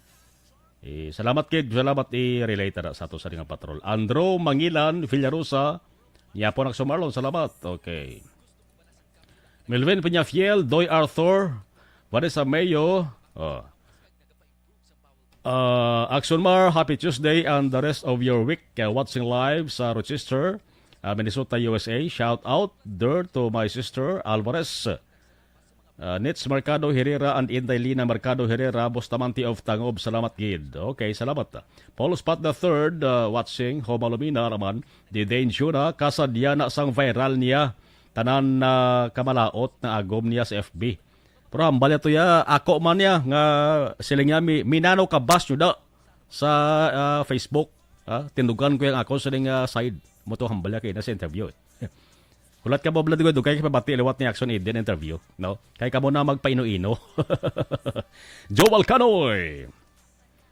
Eh, salamat kid, salamat i-relate na sa ato sa nga patrol. Andrew Mangilan Villarosa, niya po nagsumarlon, salamat. Okay. Melvin Peñafiel, Doy Arthur, Vanessa Mayo, oh. Uh, Action Mar, happy Tuesday and the rest of your week. Uh, watching live sa Rochester, uh, Minnesota, U S A. Shout out there to my sister Alvarez. Uh, Nits Mercado Herrera and Inday Lina Mercado Herrera, Bustamante of Tangob, salamat gid. Okay, salamat. Paul Spot the third, uh, watching, Homa Lumina, Raman, Didane Juna, kasad yana sang viral niya, tanan na kamalaot na agom niya sa F B. Pero hambal niya to ya, ako man niya, nga siling niya, mi, minano ka bas nyo da sa, ah, Facebook. Ah, tindugan ko yung ako sa ning, ah, side mo to, hambal niya kay na sa interview. Hulat ka ba, Vlad, dugay kay pabati liwat ni Action Aid din interview, no? Kay kamo na magpaino-ino. Joel Canoy.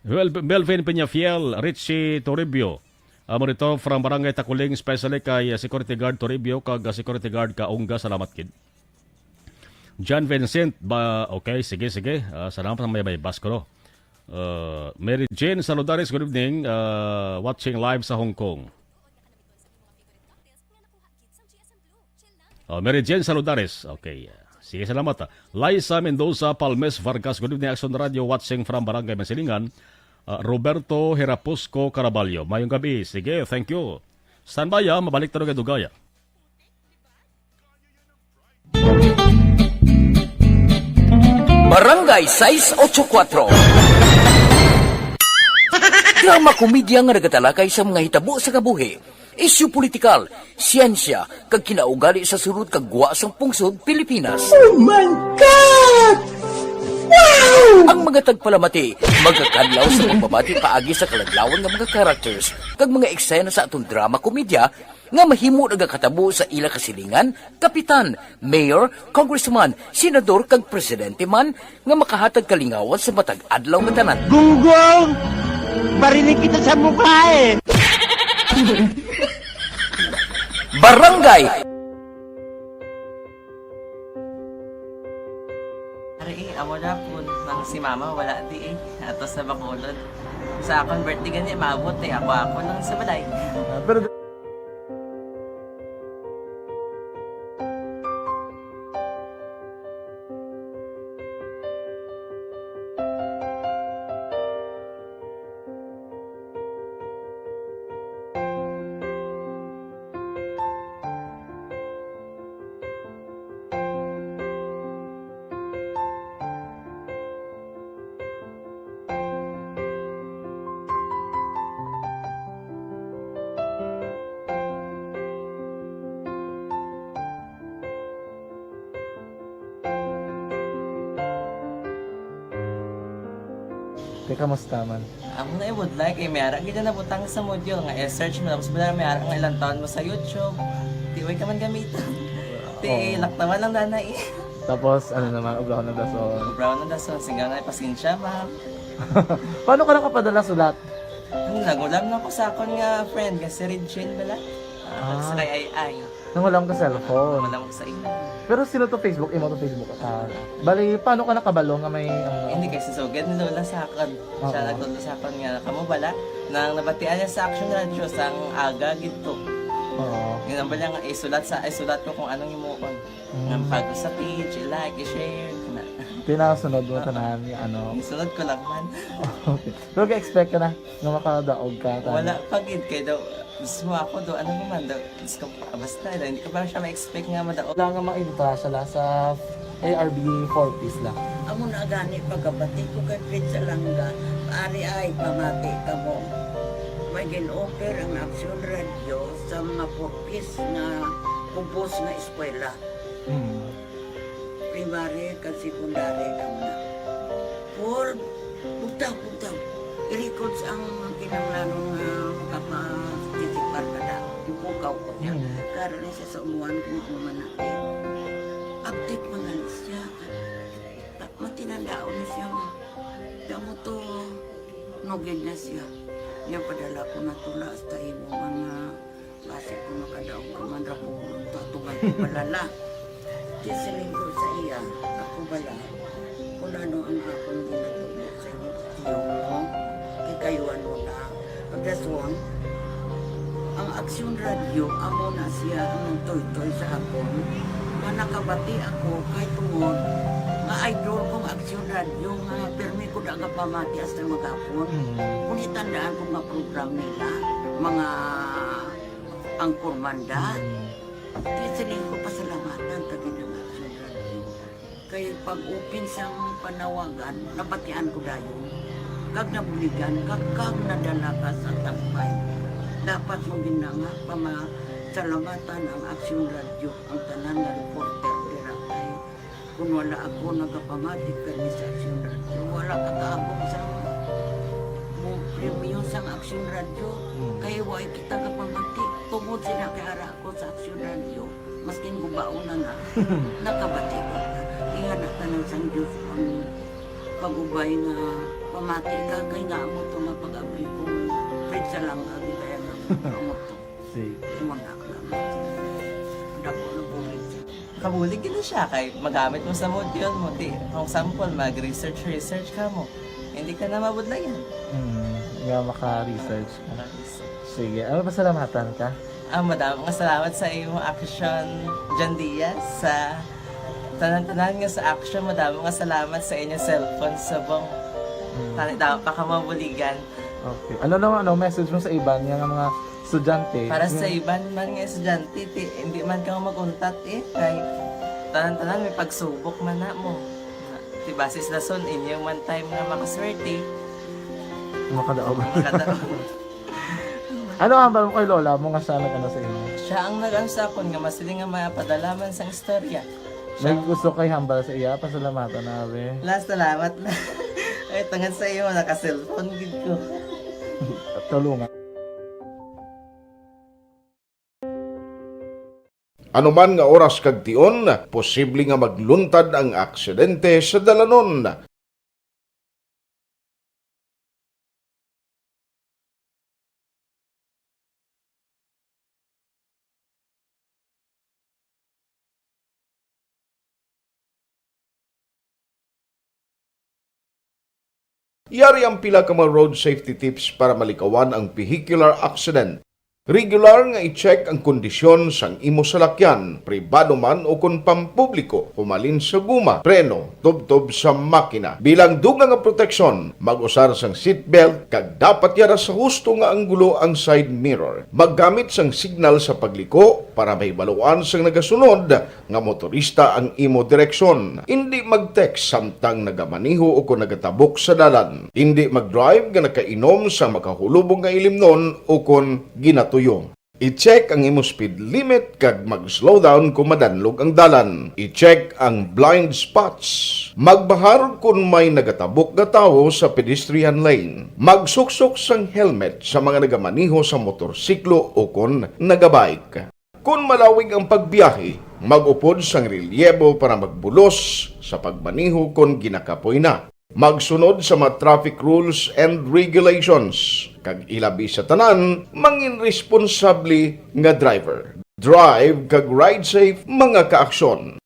Well, Melvin Peñafiel, Richie Toribio. Amo dito from Barangay Takuling, especially kay, ah, Security Guard Toribio kag, ah, Security Guard Kaunga. Salamat gid. John Vincent, ba, okay, sige, sige. Ah, salamat sa may, may bas ko, no? Uh, Mary Jane Saludares, good evening. Uh, watching live sa Hong Kong. Oh, Mary Jane Saludares. Okay. Sige, salamat, ah. Liza Mendoza Palmes Vargas, good evening, Action Radio, watching from Barangay Masilingan. Ah, Roberto Herapusco Caraballo, mayong gabi. Sige, thank you. Standby, ah, mabalik tayo kay Dugaya. Barangay sais ocho kuatro. Drama komedya nga nagatalakay sa mga hitabo sa kabuhi, isyu politikal, siyensya, kag kinaugali sa sulod kag gwa sang pungsod Pilipinas. Oh my God! Wow! Ang mga tagpalamati magakadlaw sa pagbabati paagi sa kaladlawan nga mga characters kag mga eksena sa atong drama komedya nga mahimo nagakatabo sa ila kasilingan, kapitan, mayor, congressman, senador, kag presidente man nga makahatag kalingawan sa matag adlaw nga tanan. Gunggong! Barinig kita sa mukha eh! Barangay Ari, eh, amo na po. Nang si mama, wala di eh. Ato sa Bacolod. Sa akon birthday gani, maabot eh. Ako, ako lang sa balay. Ah, pero Te, kamusta man? Amo na, I would like, eh, may ara gid na nabutang sa module nga i-search mo, tapos wala may ara nga ilang taon mo sa YouTube. Di, way ka man gamiton. Ti, oo, laktawan lang na na eh. Tapos, ano naman, ubraw na dason. Ubraw na dason, singga na, pasensya, ma'am. Paano ka nakapadala sulat? Ano, nagulam na ko sa akon nga friend, nga si Regine bala. Ah, ah, sa kay Ay Ay. Nangulam ka cellphone. Wala ko sa imo. Pero sino to Facebook? Imo to Facebook account. Bali, paano ka nakabalo nga may, ano? Hindi, kay si Sugad ni Lola sa akon. Siya, oo, nagtudlo sa akon nga, kamo bala, nang nabatian niya sa Action Radio, sang aga gid to. Oo. Yun ang bala nga, isulat sa, isulat ko kung anong himuon. Mm. Nga pag sa page, i-like, i-share, na. Pinasunod mo, oo, tanan, ano? Isunod ko lang man. Okay. Pero ka-expect ka na nga makadaog ka, tanan? Wala pa gid, kay daw, gusto mo ako do, ano mo man daw, Diyos ko, basta, hindi ko pa siya ma-expect nga madaog. Wala nga maintra siya la sa A R B four Ps la. Amo na gani pagkabati ko kay Fred Salanga, ari ay pamati kamo. May gin-offer ang Action Radio sa mga four Ps nga kubos nga eskwela. Mm. Primary kag secondary daw na. Paul, bugtaw, bugtaw. I-records ang kinahanglanon nga makaparticipar ka na. Ipukaw ko niya. Mm. Karon ni siya sa umuan kung ano man na. Update man gani siya. Ta-, matinandaon ni siya. Kamo to, nugid na siya. Niya padala ko na tula hasta imo mga Basi ko makadaog ka man ra ko, tatugan ko palala. Di siling ko sa iya, ako bala, kung ano ang akong ginatubo sa inyo, tiyo mo, kikayuan mo na. Pagdason, ang Aksyon Radyo, amo na siya ang nagtoytoy sa akon, nga nakabati ako kay tungod nga idol kong Aksyon Radyo, nga pirmi ko da nga pamati hasta maghapon. Mm. Kung itandaan ko nga program nila, mga Ang kurmanda, mm, di siling ko pasalamatan ta gid ang Aksyon Radyo. Kay pag-open sang panawagan, nabatian ko dayon. Kag nabuligan ka, kag nadala ka sa tampay. Dapat mo gina nga pamasalamatan ang Aksyon Radyo, ang tanan nga reporter dira kay kun wala ako nagapamati kani sa Aksyon Radyo, wala ka kaabot sa mo premyo sang Aksyon Radyo. Hmm. Kay wa kita kapamati tungod sila kay ara ako sa Aksyon Radyo. Maskin gubaon na na, nakabati ko. Ingana ka na sang Diyos ang pag-ubay nga pamati ka, kay nga amo to nga pag-abri ko, pwede sa lang ang kaya nga amo to. Sige. Amo na ka. Dako na bulig. Kabulig gid na siya kay magamit mo sa module mo. Di, kung sample, mag-research, research ka mo. Hindi ka na mabudlayan. Hmm, nga maka-research ka. Mag-research. Sige, ano, pasalamatan ka? Ah, madamo nga salamat sa imo, Action John Diaz, sa tanan-tanan nga sa Action. Madamo nga salamat sa inyo cellphone subong. Hmm. Tani daw pa ka mabuligan. Okay. Ano naman, ano, message mo sa iban nga mga estudyante? Para sa Yung iban man nga estudyante, ti, hindi man ka mag-untat eh. Kay tanan-tanan may pagsubok man na mo. Ti basis lason inyo man time nga makaswerte. Makadaog. Makadaog. Ano ang hambal mo kay lola mo nga siya nag-ano sa imo? Siya ang nag-ano sa akon nga masiling nga mapadala man sang istorya. May gusto kay hambal sa iya, pasalamatan na, be. La, salamat na. Ay, tungod sa imo, naka-cellphone gid ko. Tulungan. Ano man nga oras kag tion, posible nga magluntad ang aksidente sa dalanon. Yari ang pila ka mga road safety tips para malikawan ang vehicular accident. Regular nga i-check ang kondisyon sang imo salakyan, pribado man o kon pampubliko, humalin sa guma, preno, tubtob sa makina. Bilang dugang nga proteksyon, mag-usar sang seatbelt kag dapat yara sa husto nga anggulo ang side mirror. Maggamit sang signal sa pagliko para mahibaluan sang nagasunod nga motorista ang imo direksyon. Indi mag-text samtang nagamaneho o kon nagatabok sa dalan. Indi mag-drive nga nakainom sang makahulubong nga ilimnon o kon ginatuyo. I-check ang imo speed limit kag mag-slow down kon madanlog ang dalan. I-check ang blind spots. Magbahar kon may nagatabok nga tawo sa pedestrian lane. Magsuksok sang helmet sa mga nagamaneho sa motorsiklo o kon nagabike. Kon malawig ang pagbiyahe, mag-upod sang relyebo para magbulos sa pagmaneho kon ginakapoy na. Magsunod sa mga traffic rules and regulations, kag ilabi sa tanan, mangin responsable nga driver. Drive kag ride safe, mga kaaksyon.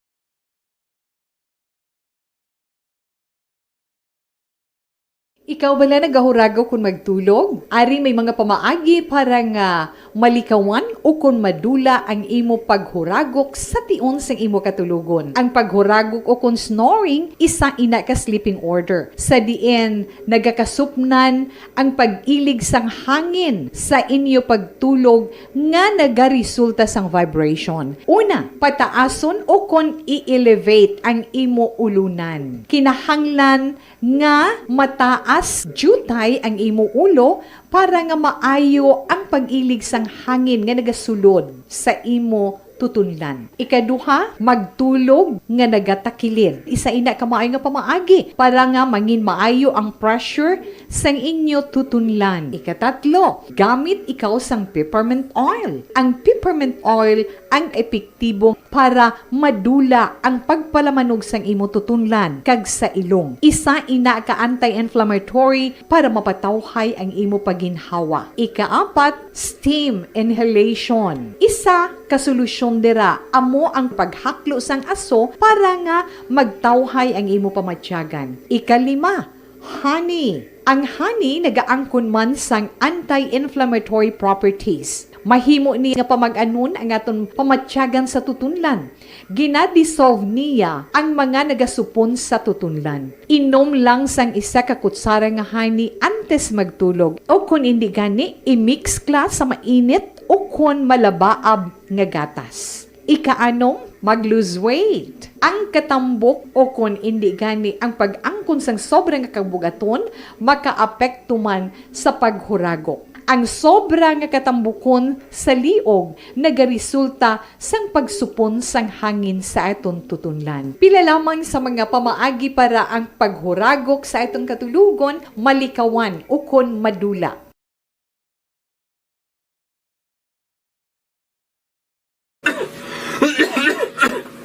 Ikaw bala nagahuragok kon magtulog? Ari may mga pamaagi para nga malikawan o kon madula ang imo paghuragok sa tion sang imo katulogon. Ang paghuragok o kon snoring, isa ina ka sleeping order, sa diin nagakasupnan ang pag-ilig sang hangin sa inyo pagtulog nga nagaresulta sang vibration. Una, pataason o kon i-elevate ang imo ulunan. Kinahanglan nga mataas diutay ang imo ulo para nga maayo ang pag-ilig sang hangin nga nagasulod sa imo tutunlan. Ikaduha, magtulog nga nagatakilid. Isa ina ka maayo nga pamaagi para nga mangin maayo ang pressure sang inyo tutunlan. Ikatatlo, gamit ikaw sang peppermint oil. Ang peppermint oil ang epektibo para madula ang pagpalamanog sang imo tutunlan kag sa ilong. Isa ina ka anti-inflammatory para mapatawhay ang imo pagginhawa. Ikaapat, steam inhalation. Isa ka solusyon dira amo ang paghaklo sang aso para nga magtawhay ang imo pamatyagan. Ikalima, honey. Ang honey nagaangkon man sang anti-inflammatory properties. Mahimo ni nga pamag-anon ang aton pamatyagan sa tutunlan. Gina-dissolve niya ang mga nagasupon sa tutunlan. Inom lang sang isa ka kutsara nga honey antes magtulog, o kon indi gani, i-mix kla sa mainit o kon malabaab nga gatas. Ikaanom, Mag-lose weight. Ang katambok o kon indi gani ang pag-angkon sang sobra nga kabugaton makaapekto man sa paghuragok. Ang sobra nga katambukon sa liog nagaresulta sang pagsupon sang hangin sa aton tutunlan. Pila lamang sa mga pamaagi para ang paghuragok sa aton katulogon malikawan ukon madula.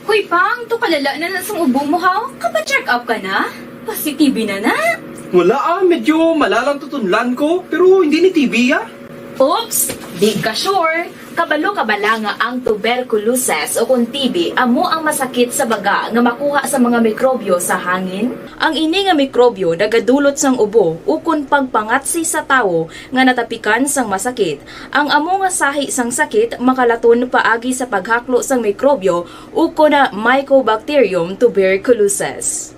Hoy, Pang, to kalala na na sang ubo mo, ha? Kapa-check up ka na? Positive na na? Wala ah, medyo malalang tutunlan ko, pero hindi ni T B ah. Oops! Di ka sure? Kabalo ka bala nga ang tuberculosis o kung T B amo ang masakit sa baga nga makuha sa mga mikrobyo sa hangin? Ang ini nga mikrobyo nagadulot sang ubo ukon pagpangatsi sa tawo nga natapikan sang masakit. Ang amo nga sahi sang sakit makalaton paagi sa paghaklo sang mikrobyo ukon na Mycobacterium tuberculosis.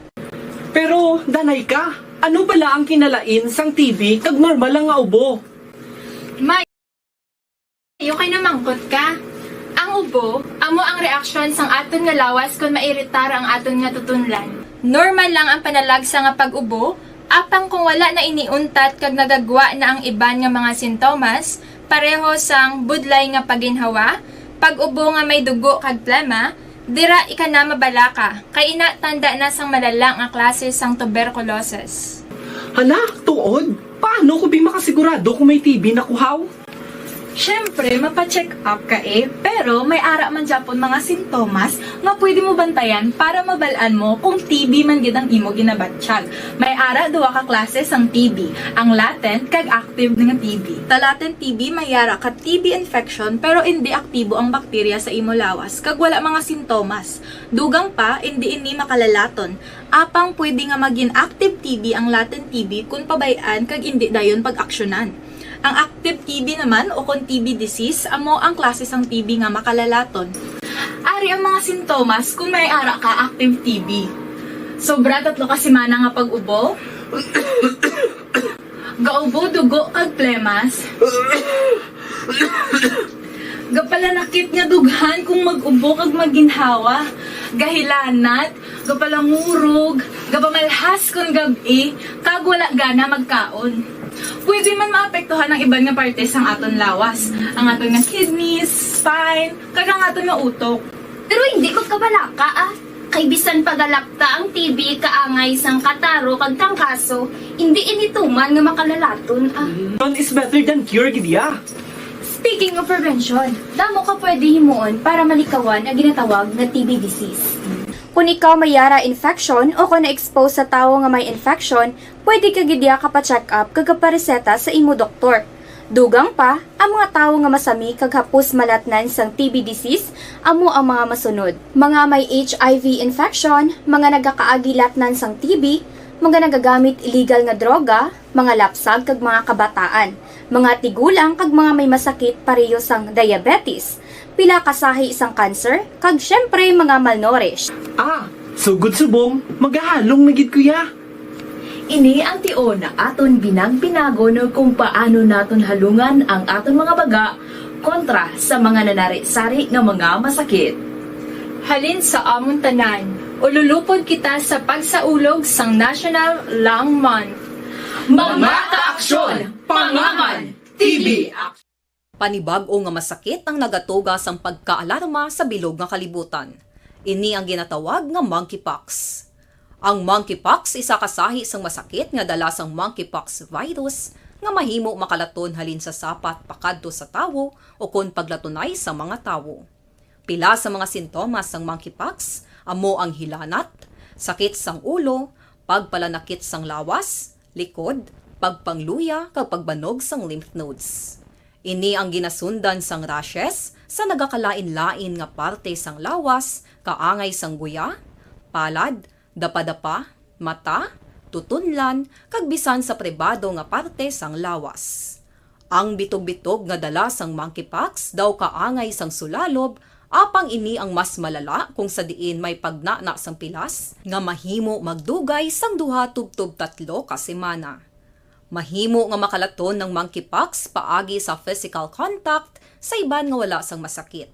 Pero, danay ka, ano bala ang kinalain sang T B kag normal lang nga ubo? May, okay na mangkot ka. Ang ubo, amo ang reaksyon sang aton nga lawas kon mairitar ang aton nga tutunlan. Normal lang ang panalagsa nga pag-ubo, apang kung wala na ini untat kag nagagwa na ang iban nga mga sintomas, pareho sang budlay nga paginhawa, pag-ubo nga may dugo kag plema, dira ika na mabalaka, kay ina tanda na sang malala nga klase sang tuberculosis. Hala, tuod? Paano ko bi makasigurado kung may T B na ko haw? Siyempre, mapa-check up ka eh, pero may ara man gyapon mga sintomas nga pwede mo bantayan para mabal-an mo kung T B man gid ang imo ginabatyag. May ara duha ka klase sang T B, ang latent kag active nga T B. Sa latent T B may ara ka T B infection pero indi aktibo ang bakterya sa imo lawas kag wala mga sintomas. Dugang pa, indi ini makalalaton. Apang pwede nga magin active T B ang latent T B kon pabay-an kag indi dayon pag-aksyonan. Ang active T B naman o kon T B disease amo ang klase sang T B nga makalalaton. Ari ang mga sintomas kon may ara ka active T B. Sobra tatlo ka semana nga pag-ubo. Gaubo dugo kag plemas. Gapalanakit nga dughan kung mag-ubo kag maginhawa. Gahilanat, gapalangurog, gapamalhas kon gab-i, kag wala gana magkaon. Pwede man maapektuhan ang iban nga parte sang aton lawas, ang aton nga kidneys, spine, kag ang aton nga utok. Pero hindi ko kabalaka ah. Kay bisan pagalapta ang T B kaangay sang kataro kag trangkaso, hindi ini tuman nga makalalaton ah. Prevention is better than cure gid ya. Speaking of prevention, damo ka pwede himuon para malikawan ang ginatawag nga T B disease. Kung ikaw may yara infection o kung na-expose sa tawo nga may infection, pwede ka gid ya kapa-check up kag kapareseta sa imo doktor. Dugang pa, ang mga tawo nga masami kag hapos malatnan sang T B disease amo ang mga masunod: mga may H I V infection, mga nagakaagi latnan sang T B, mga nagagamit illegal nga droga, mga lapsag kag mga kabataan, mga tigulang kag mga may masakit pareho sang diabetes, pila ka sahi sang cancer, kag syempre mga malnourished. Ah, sugod subong, magahalong na gid ko ya. Ini ang tion nga aton binagpinagon kung paano naton halungan ang aton mga baga kontra sa mga nanari-sari nga mga masakit. Halin sa amon tanan, ululupod kita sa pagsaulog sang National Lung Month. Mga kaaksyon, pangaman, T B. Panibag-o nga masakit ang nagatuga sang pagkaalarma sa bilog nga kalibutan. Ini ang ginatawag nga monkeypox. Ang monkeypox isa ka sahi sang masakit nga dala sang monkeypox virus nga mahimo makalaton halin sa sapat pakadto sa tawo o kon paglatunay sa mga tawo. Pila sa mga sintomas sang monkeypox amo ang hilanat, sakit sang ulo, pagpalanakit sang lawas, likod, pagpangluya kag pagbanog sang lymph nodes. Ini ang ginasundan sang rashes sa nagakalain-lain nga parte sang lawas, kaangay sang guya, palad, dapadapa, mata, tutunlan, kag bisan sa pribado nga parte sang lawas. Ang bitog-bitog nga dala sang monkeypox daw kaangay sang sulalob, apang ini ang mas malala kung sa diin may pagnana sang pilas nga mahimo magdugay sang duha tubtob tatlo ka semana. Mahimo nga makalaton ang monkeypox paagi sa physical contact sa iban nga wala sang masakit,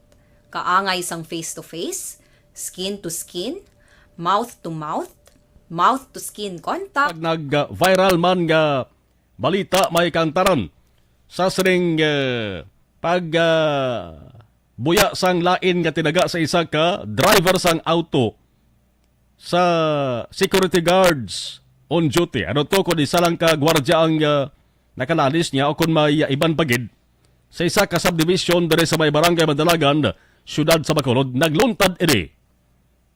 kaangay sang face-to-face, skin to skin, mouth to mouth, mouth to skin contact. Pag nag-viral man nga balita, may kaangtaran sa sining, eh, pag, ah, buya sang lain nga tinaga sa isa ka driver sang auto sa security guards on duty. Ano to, kung isa lang ka gwardya ang, ah, nakalalis niya o kung may, ah, iban pa gid sa isa ka subdivision diri sa may barangay Madalagan, siyudad sa Bacolod, nagluntad ini.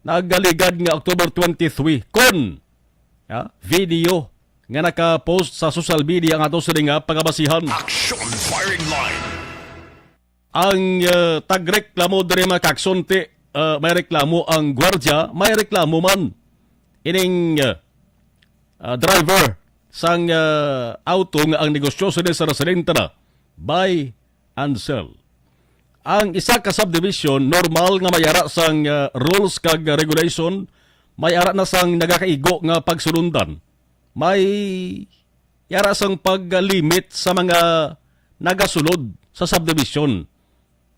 Nagaligad nga October twenty-three, kon, ah, video nga naka-post sa social media ang ato sini nga pangabasihan. Action Firing Line. Ang, ah, tagreklamo diri, mga kakson, ti, ah, may reklamo ang gwardya, may reklamo man ining, ah, ah, driver sang, ah, auto nga ang negosyo sini sa residente na buy and sell. Ang isa ka subdivision, normal nga may ara sang, ah, rules kag regulation, may ara na sang nagakaigo nga pagsulundan. May ara sang pag-limit sa mga nagasulod sa subdivision.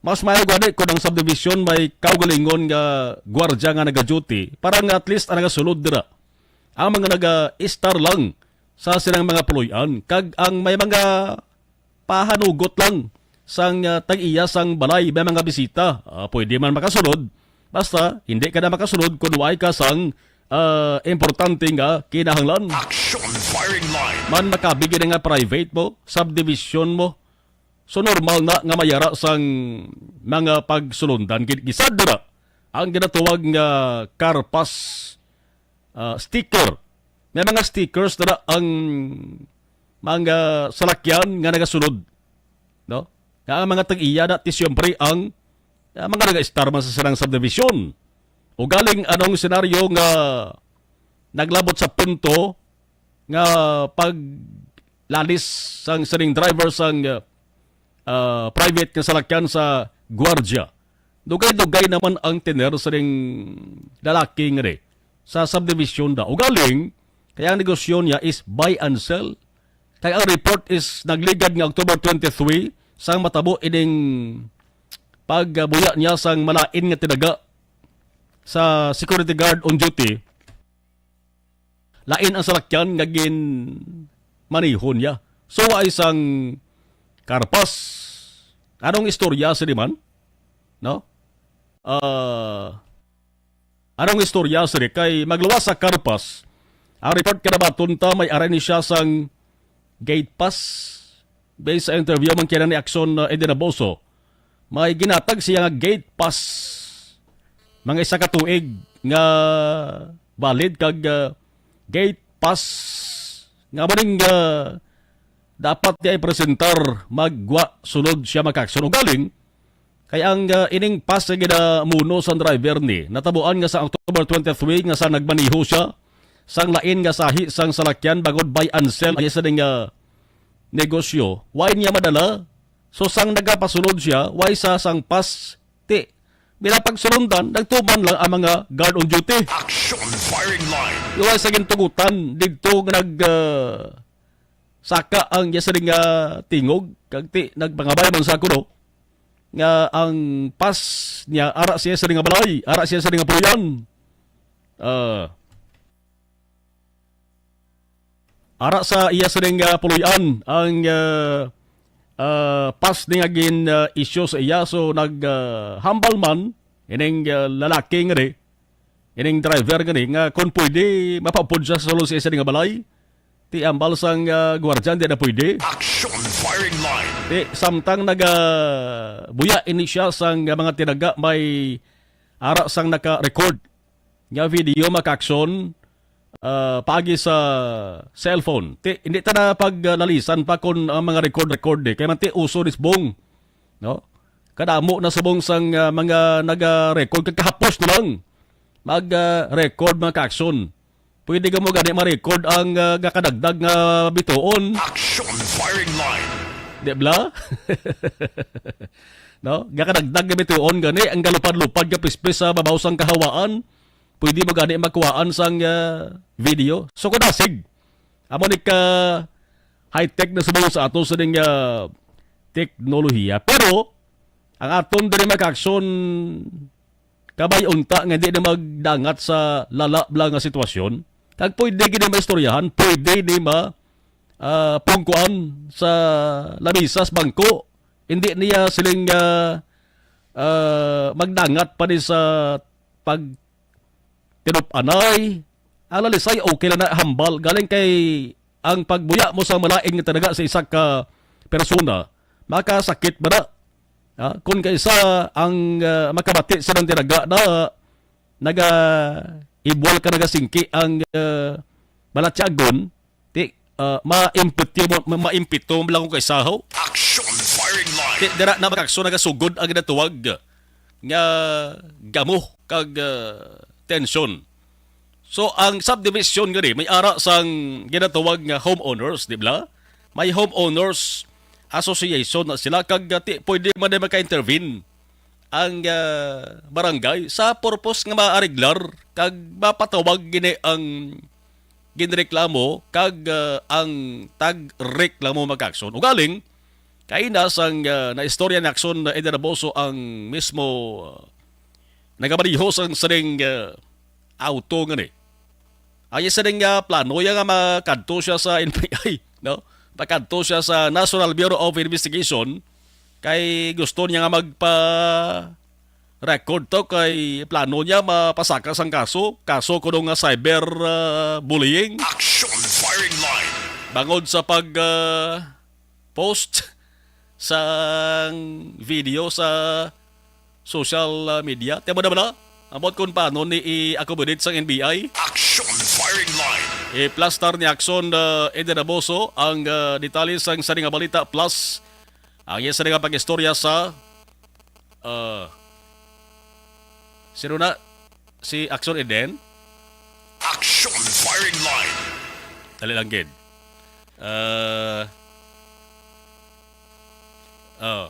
Mas maayo gani kung ang subdivision may kaugalingon nga gwardya nga nagaduty para nga at least ang nagasulod dira, ang mga naga-estar lang sa silang mga puloy-an, kag ang may mga pahanugot lang sang, ah, tag-iya sang balay, may mga bisita, ah, pwede man makasulod, basta hindi ka na makasulod kung way ka sang, ah, importante nga kinahanglan. Action Firing Line. Man, makabig na nga private mo, subdivision mo. So, normal na nga may ara sang mga pagsulundan. Gid-, gisad dira ang ginatawag nga carpass, ah, sticker. May mga stickers dira ang mga salakyan nga nagasulod, no? Nga ang mga tag-iya na, ti siyempre ang, ah, mga naga-estar man sa silang subdivision. Ugaling anong senaryo nga naglabot sa punto nga paglalis sang sining driver sang, ah, ah, private nga salakyan sa gwardya. Dugay-dugay naman ang tener sining lalaki nga di sa subdivision da. Ugaling, kaya ang negosyo niya is buy and sell. Kaya ang report is nagligad nga October twenty-three sang matabo ining pagbuya niya sang malain nga tinaga sa security guard on duty. Lain ang salakyan nga ginmaneho niya. So, wa isang karpas. Anong istorya sini man? No? Ah, anong istorya sini? Kay magluwas sa karpas, ang report nga nabaton ta, may ara ni siya sang gate pass. Based sa interview man kina ni Action, uh, Edinaboso, may ginatag siya nga gate pass. Mga isa ka tuig nga valid kag, uh, gate pass nga maning, uh, dapat niya ipresentar magwa sulod siya makakson. Ugaling, kay ang, ah, ining pass nga ginamuno sang driver ni, natabuan nga sa October twenty-three nga sa nagmaneho siya sang lain nga sahi sang salakyan bangod buy and sell ang isa ning, ah, negosyo. Why niya madala? So, sang nagapasulod siya, why sa sang pass? Ti, bila pagsulundan, nagtuman lang ang mga guard on duty. Action firing line. Why sa gintugutan didto nga nag, ah, saka ang iya sining, ah, tingog, kag ti, nagpangabay man sa kuno nga ang pass niya, ara siya sa nga balay, ara siya sa nga puloy-an. Ah, ara sa iya sa nga puloy-an ang, ah, ah, pass ni nga gin, ah, issue sa iya. So, nag, ah, hambal man ining, ah, lalaki nga di, ining driver nga ni, nga kung pwede, mapaupod siya sa sulod sa isa nga balay. Ti ambal sang, ah, gwardiya, di na pwede. Action firing line. Ti, samtang naga-, buya ini siya sang, ah, mga tinaga, may ara sang naka-record nga video, mga ka-action, ah, paagi sa cellphone. Ti, hindi ta na paglalisan pa kung ang mga record-record, eh. Kaya man, ti, uso ni subong, no? Kadamo na subong sang, ah, mga naga-record, kag kahapos na lang mag, ah, record, mga ka-action. Pwede ka mo gani ma-record ang, ah, gakadagdag nga bituon. Action firing line. Di bala? No? Gakadagdag nga bituon gani, ang galupad-lupad nga pispis sa babaw sang kahawaan. Pwede mo gani makuhaan sang, ah, video. So, kadasig. Amo ni ka high-tech na subong sa ato sa ning, ah, teknolohiya. Pero, ang aton diri, mga ka-action, Kabay unta nga hindi na magdangat sa lala bala nga sitwasyon. Kag pwede gid ni maistoryahan, pwede ni ma, ah, pungkuan sa lamisa sa bangko. Hindi niya siling, ah, ah, magdangat pa ni sa pag tinup-anay. Ang lalisay, okay lang na hambal. Galing kay ang pagbuya mo sa malain nga tinaga sa isa ka persona, makasakit ba na? Ha? Kung kaisa ang, ah, makabati sa nang tinaga na naga-ibwal ka, nagasingki ang, ah, balatyagon, ti, ah, maimpito mo, ma-, maimpito mo lang kung kaisa ho. Action firing line. Ti, dira na mag-aksyon, nagasugod ang ginatuwag nga gamo kag, ah, tensyon. So, ang subdivision gani may ara sang ginatawag nga homeowners, di ba? May homeowners association na sila, kag, ah, ti-, pwede man na maka-intervene ang, ah, barangay sa purpose nga maareglar kag mapatawag gini ang ginreklamo kag, ah, ang tagreklamo mag-aksyon. Ugaling, kaina sang, ah, naistorya ni Aksyon, ah, Eden Raboso ang mismo, ah, nagabaliho sang sining, ah, auto nga ni. Ang isa ning, ah, plano niya nga makadto siya sa N B I, no? Makadto siya sa National Bureau of Investigation kay gusto niya nga magpa-record to, kay plano niya mapasaka sang kaso, kaso kuno nga cyber, ah, bullying. Action firing line. Bangod sa pag, ah, post sang video sa social, ah, media. Tiyan mo na bala? Ambot kung paano ni i-accommodate sang N B I. Action firing line. I-plastar ni Aksyon, ah, Eden Aboso ang, ah, detalye sang sani nga balita. Plus, ang iya sani nga pag-istorya sa, ah, sino na? Si Aksyon Eden? Action firing line. Dali lang, gid. Ah, oh.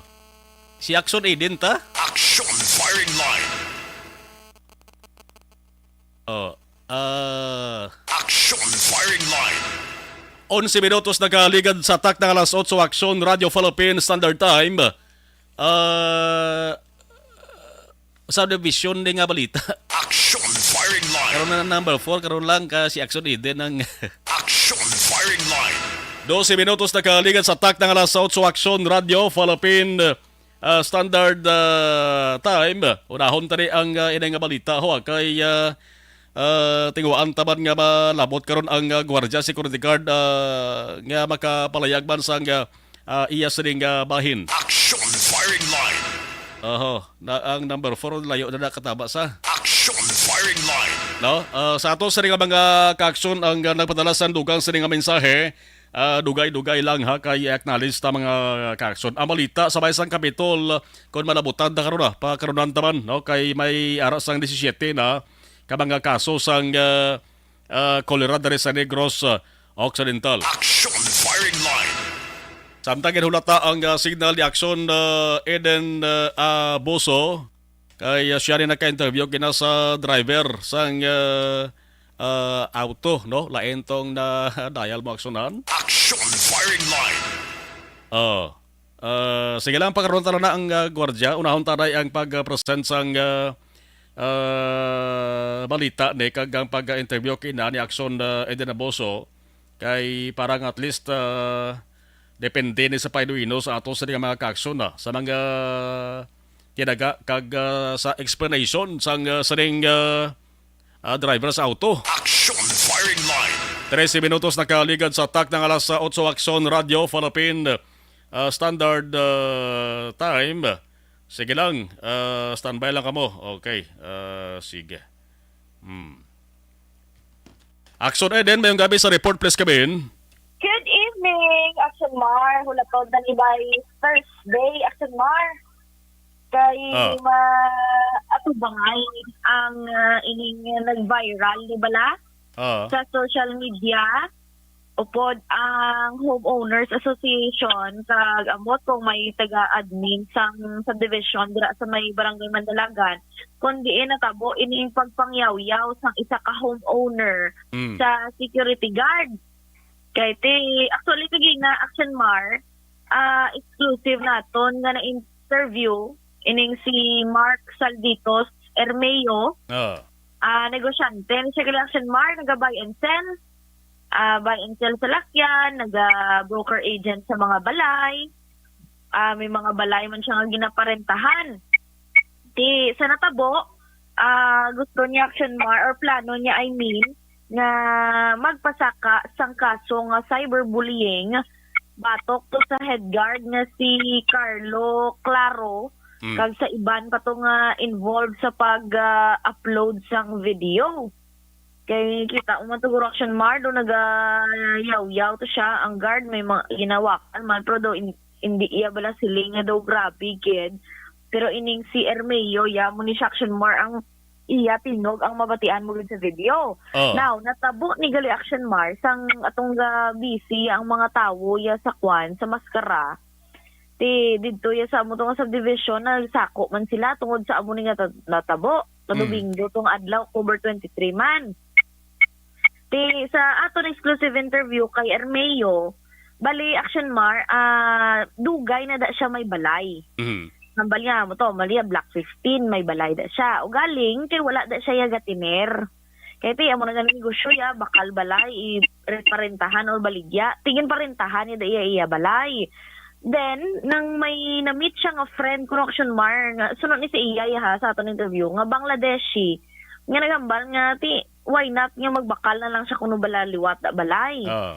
Si Aksyon Eden ta? Action firing line. Oh. Ah, Action firing line. Onse minutos nagaligan sa takna nga alas otso, Aksyon, Radyo Philippine Standard Time. Ah, subdivision ni nga balita. Action firing line. Karon na number four, karon lang ka si Aksyon Eden ang Action firing line. Dose minutos nagaligan sa takna nga alas otso, Aksyon, Radyo Philippine, ah, Standard, ah, Time. Unahon tani ang, ah, inay nga balita, ho, ah, kay, ah, ah, tinguhaan taman nga malabot karon ang, ah, gwardiya, security guard, ah, nga makapalayag man sang, ah, ah, iya sining, ah, bahin. Action firing line. Oho, na, ang number four, layo na nakataba sa. Action firing line. No? Ah, sa ato sining mga kaaksyon ang, ah, nagpadala sa dugang sining nga mensahe, ah, dugay-dugay lang ha, kay acknowledge ta mga kaaksyon. Ang balita sa may sang Kapitol, kung malabutan ta karon na, pakarunan ta man, no? Kay may ara sang disisiete na ka mga kaso sang, ah, ah, kolera diri sa Negros, ah, Occidental. Action firing line. Samtang ginhulata ang, ah, signal ni Aksyon, ah, Eden, ah, ah, Boso, kay, ah, siya rin nagka-interview kina sa driver sang, ah, ah, auto, no? Lain tong na dial mo, Aksyonan. Action firing line. Oh. Ah, sige lang, pagkaroon tala na ang, ah, gwardiya. Unahon taray ang pag-present sang, ah, ah, balita ni kag ang pag-interview kina ni Aksyon, ah, Eden Aboso. Kay parang at least, ah, depende ni sa Painuino sa ato sa mga kaaksyon na sa mga tinaga kag, ah, sa explanation sang, ah, sining, ah, ah, driver sa auto. Action firing line. Trese minutos nakaligad sa takna nga alas otso, Aksyon, Radyo Philippine, ah, Standard, ah, Time. Sige lang, ah, standby lang kamo. Okay, ah, sige. Hmm. Aksyon Eden, mayong gabi sa report, please, kabin. Good evening, Action Mar. Hulaton na ni by Thursday, Action Mar. Kay Ah. ma-, atubangay ang, ah, ining nag-viral, di bala? Ah. Sa social media, upod ang Homeowners Association, kag ambot kung may taga-admin sang subdivision dira sa may Barangay Mandalagan, kung diin natabo ining pagpangyawyaw sang isa ka homeowner Mm. sa security guard. Kay ti, actually, kagina, Action Mar, ah, exclusive naton nga na-interview ining si Mark Salditos, Ermeo, Oh. ah, negosyante ni siya gali, Action Mar, naga-buy and sell. Ah, buy and sell sa lakyan, naga-broker agent sa mga balay. Ah, may mga balay man siya nga ginaparentahan. Ti sa natabo, ah, gusto niya, Action Mar, or plano niya, I mean, nga magpasaka sang kaso nga cyberbullying batok to sa head guard nga si Carlo Claro, Mm. kag sa iban pa to nga involved sa pag-upload sang video. Kay kita mo man to, guro, Action Mar, do nagayawyaw to siya. Ang guard may mga ginawakan man, pero do in, hindi iya bala siling nga daw grabe gid. Pero ining si Ermeo, ya mo ni siya, Action Mar, ang iya tingog ang mabatian mo gid sa video. Oh. Now, natabo ni gali, Action Mar, sang atong ga busy ang mga tawo ya sa kwan, sa Mascara. Ti didto ya sa amo to nga subdivision, nagsako man sila tungod sa amo ni nga ta- natabo. Mm. Kadubinggo tong adlaw, October twenty-three man. Ti sa aton exclusive interview kay Ermeo, bali, Action Mar, ah, dugay na da siya may balay. Mhm. Hambal niya mo to, mali, ah, Block fifteen, may balay da siya. Ugaling, kay wala da siya ya gatiner. Kay ti, amo na gani negosyo ya, bakal balay, iparentahan or baligya. Ti ginparentahan niya da iya, iya balay. Then, nang may na-meet siya nga friend, guro, Action Mar, nga, sunod ni sa iya, ya, ha, sa aton interview, nga Bangladeshi, nga naghambal nga, ti, why not nga magbakal na lang siya kuno bala liwat da balay. Oh.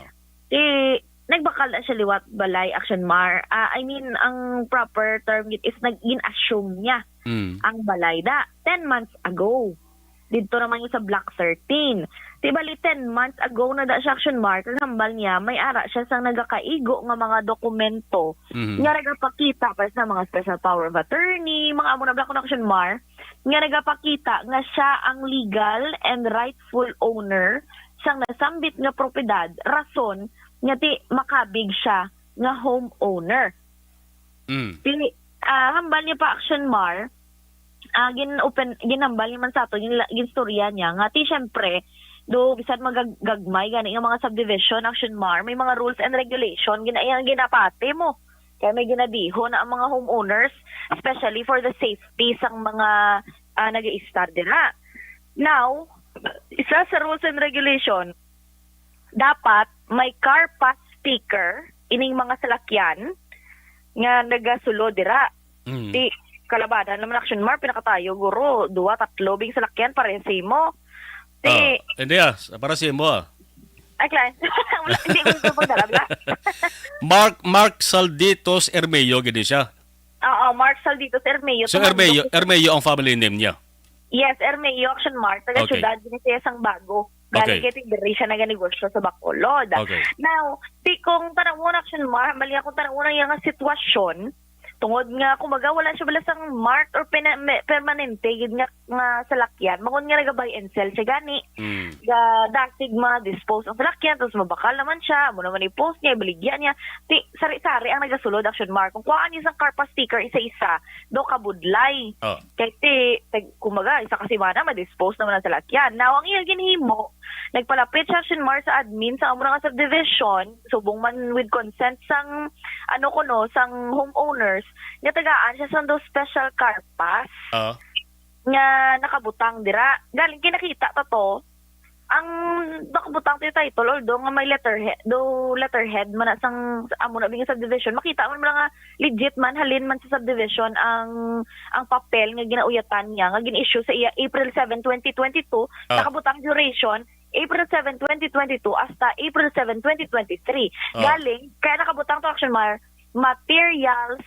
Eh, nagbakal na siya liwat balay, Action Mar. Ah, I mean, ang proper term gid is nag-in-assume niya Mm. ang balay da ten months ago. Didto naman yung sa Block thirteen. Di bali, ten months ago na da siya, Action Mar, kag hambal niya, may ara siya sang nagakaigo nga mga dokumento Mhm. nga nagapakita pa sa mga special power of attorney, mga amo na, Block, Action Mar, nga nagapakita nga siya ang legal and rightful owner sang nasambit nga propiedad, rason nga ti makabig siya nga homeowner. Mm. Ti, ah, hambal niya pa, Action Mar, ah, gin-open, ginhambal niya man sa ato, gin-, ginstorya niya nga ti, syempre, do bisan magagmay gani nga mga subdivision, Action Mar, may mga rules and regulation gina-, ang ginapati mo. Kaya may ginadiho na ang mga homeowners, especially for the safety sang mga, ah, nag-iistar dira. Now, isa sa rules and regulation, dapat may car pass sticker ining mga salakyan nga nagasulod dira. Mm. Ti, kalabanan naman, Action Mar, pinakatayo, guro, duwa, tatlo bing salakyan para sa imo. Ti, Oh, hindi ah, para sa imo ah. Ay, Klein. Wala, hindi ko ito pagdala, bla. Mark Mark Salditos Ermeo gid siya. Oo, Mark Salditos Ermeo. So Tumandok Ermeo, ito. Ermeo ang family name niya. Yes, Ermeo, Action Mar, taga Okay. Syudad, din siya sang Bago. Galing Okay. kay Tigre siya naganegosyo sa Bacolod. Okay. Now, ti kung tanawon, Action Mar, hambal niya kung tanawon ang iyang sitwasyon, tungod nga, kumbaga, wala siya bala sang marked or pina- me- permanente gid nga, nga salakyan. Mangon nga naga-buy and sell siya gani. Mm. Ga dasig ma-dispose ang salakyan, tapos mabakal naman siya, amo naman i-post niya, ibaligya niya. Ti, sari-sari ang nagasulod, Action Mar. Kung kuhaan niya sang car pass sticker, isa-isa, do kabudlay. Oh. Kay ti, tag, kumbaga, isa ka semana, ma-dispose naman ang salakyan. Now, ang iya ginhimo, nagpalapit siya, Action Mar, sa admin sa amo nga subdivision, subong man with consent sang, ano kuno, sang homeowners, nga tagaan siya sang daw special car pass Ah. nga nakabutang dira. Galing kinakita ta to, ang nakabutang to yung title, although nga may letterhead, do letterhead man na sang amo na bing subdivision, makita man, man nga legit man, halin man sa subdivision ang ang papel nga ginauyatan niya, nga gin-issue sa iya April seven, twenty twenty-two, Ah. nakabutang duration April seven, twenty twenty-two hasta April seven, twenty twenty-three. Ah. Galing, kaya nakabutang to, Action Mar, materials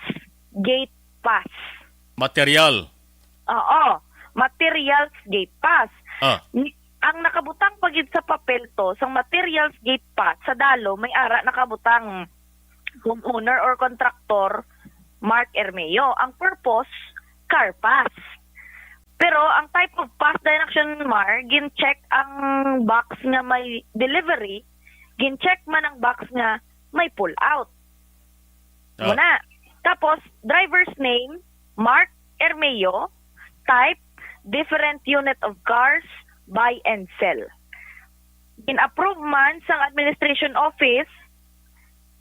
gate pass. Material. Oo, materials gate pass. Ah. Ni- ang nakabutang pa gid sa papel to, sa materials gate pass, sa dalo, may ara nakabutang homeowner or contractor, Mark Ermeo. Ang purpose, car pass. Pero ang type of pass, din, Action Mar, gin-check ang box nga may delivery, gin-check man ang box nga may pull out. Ah. Muna. Tapos, driver's name, Mark Ermeo, type, different unit of cars, buy and sell. Gin-approve man sang administration office,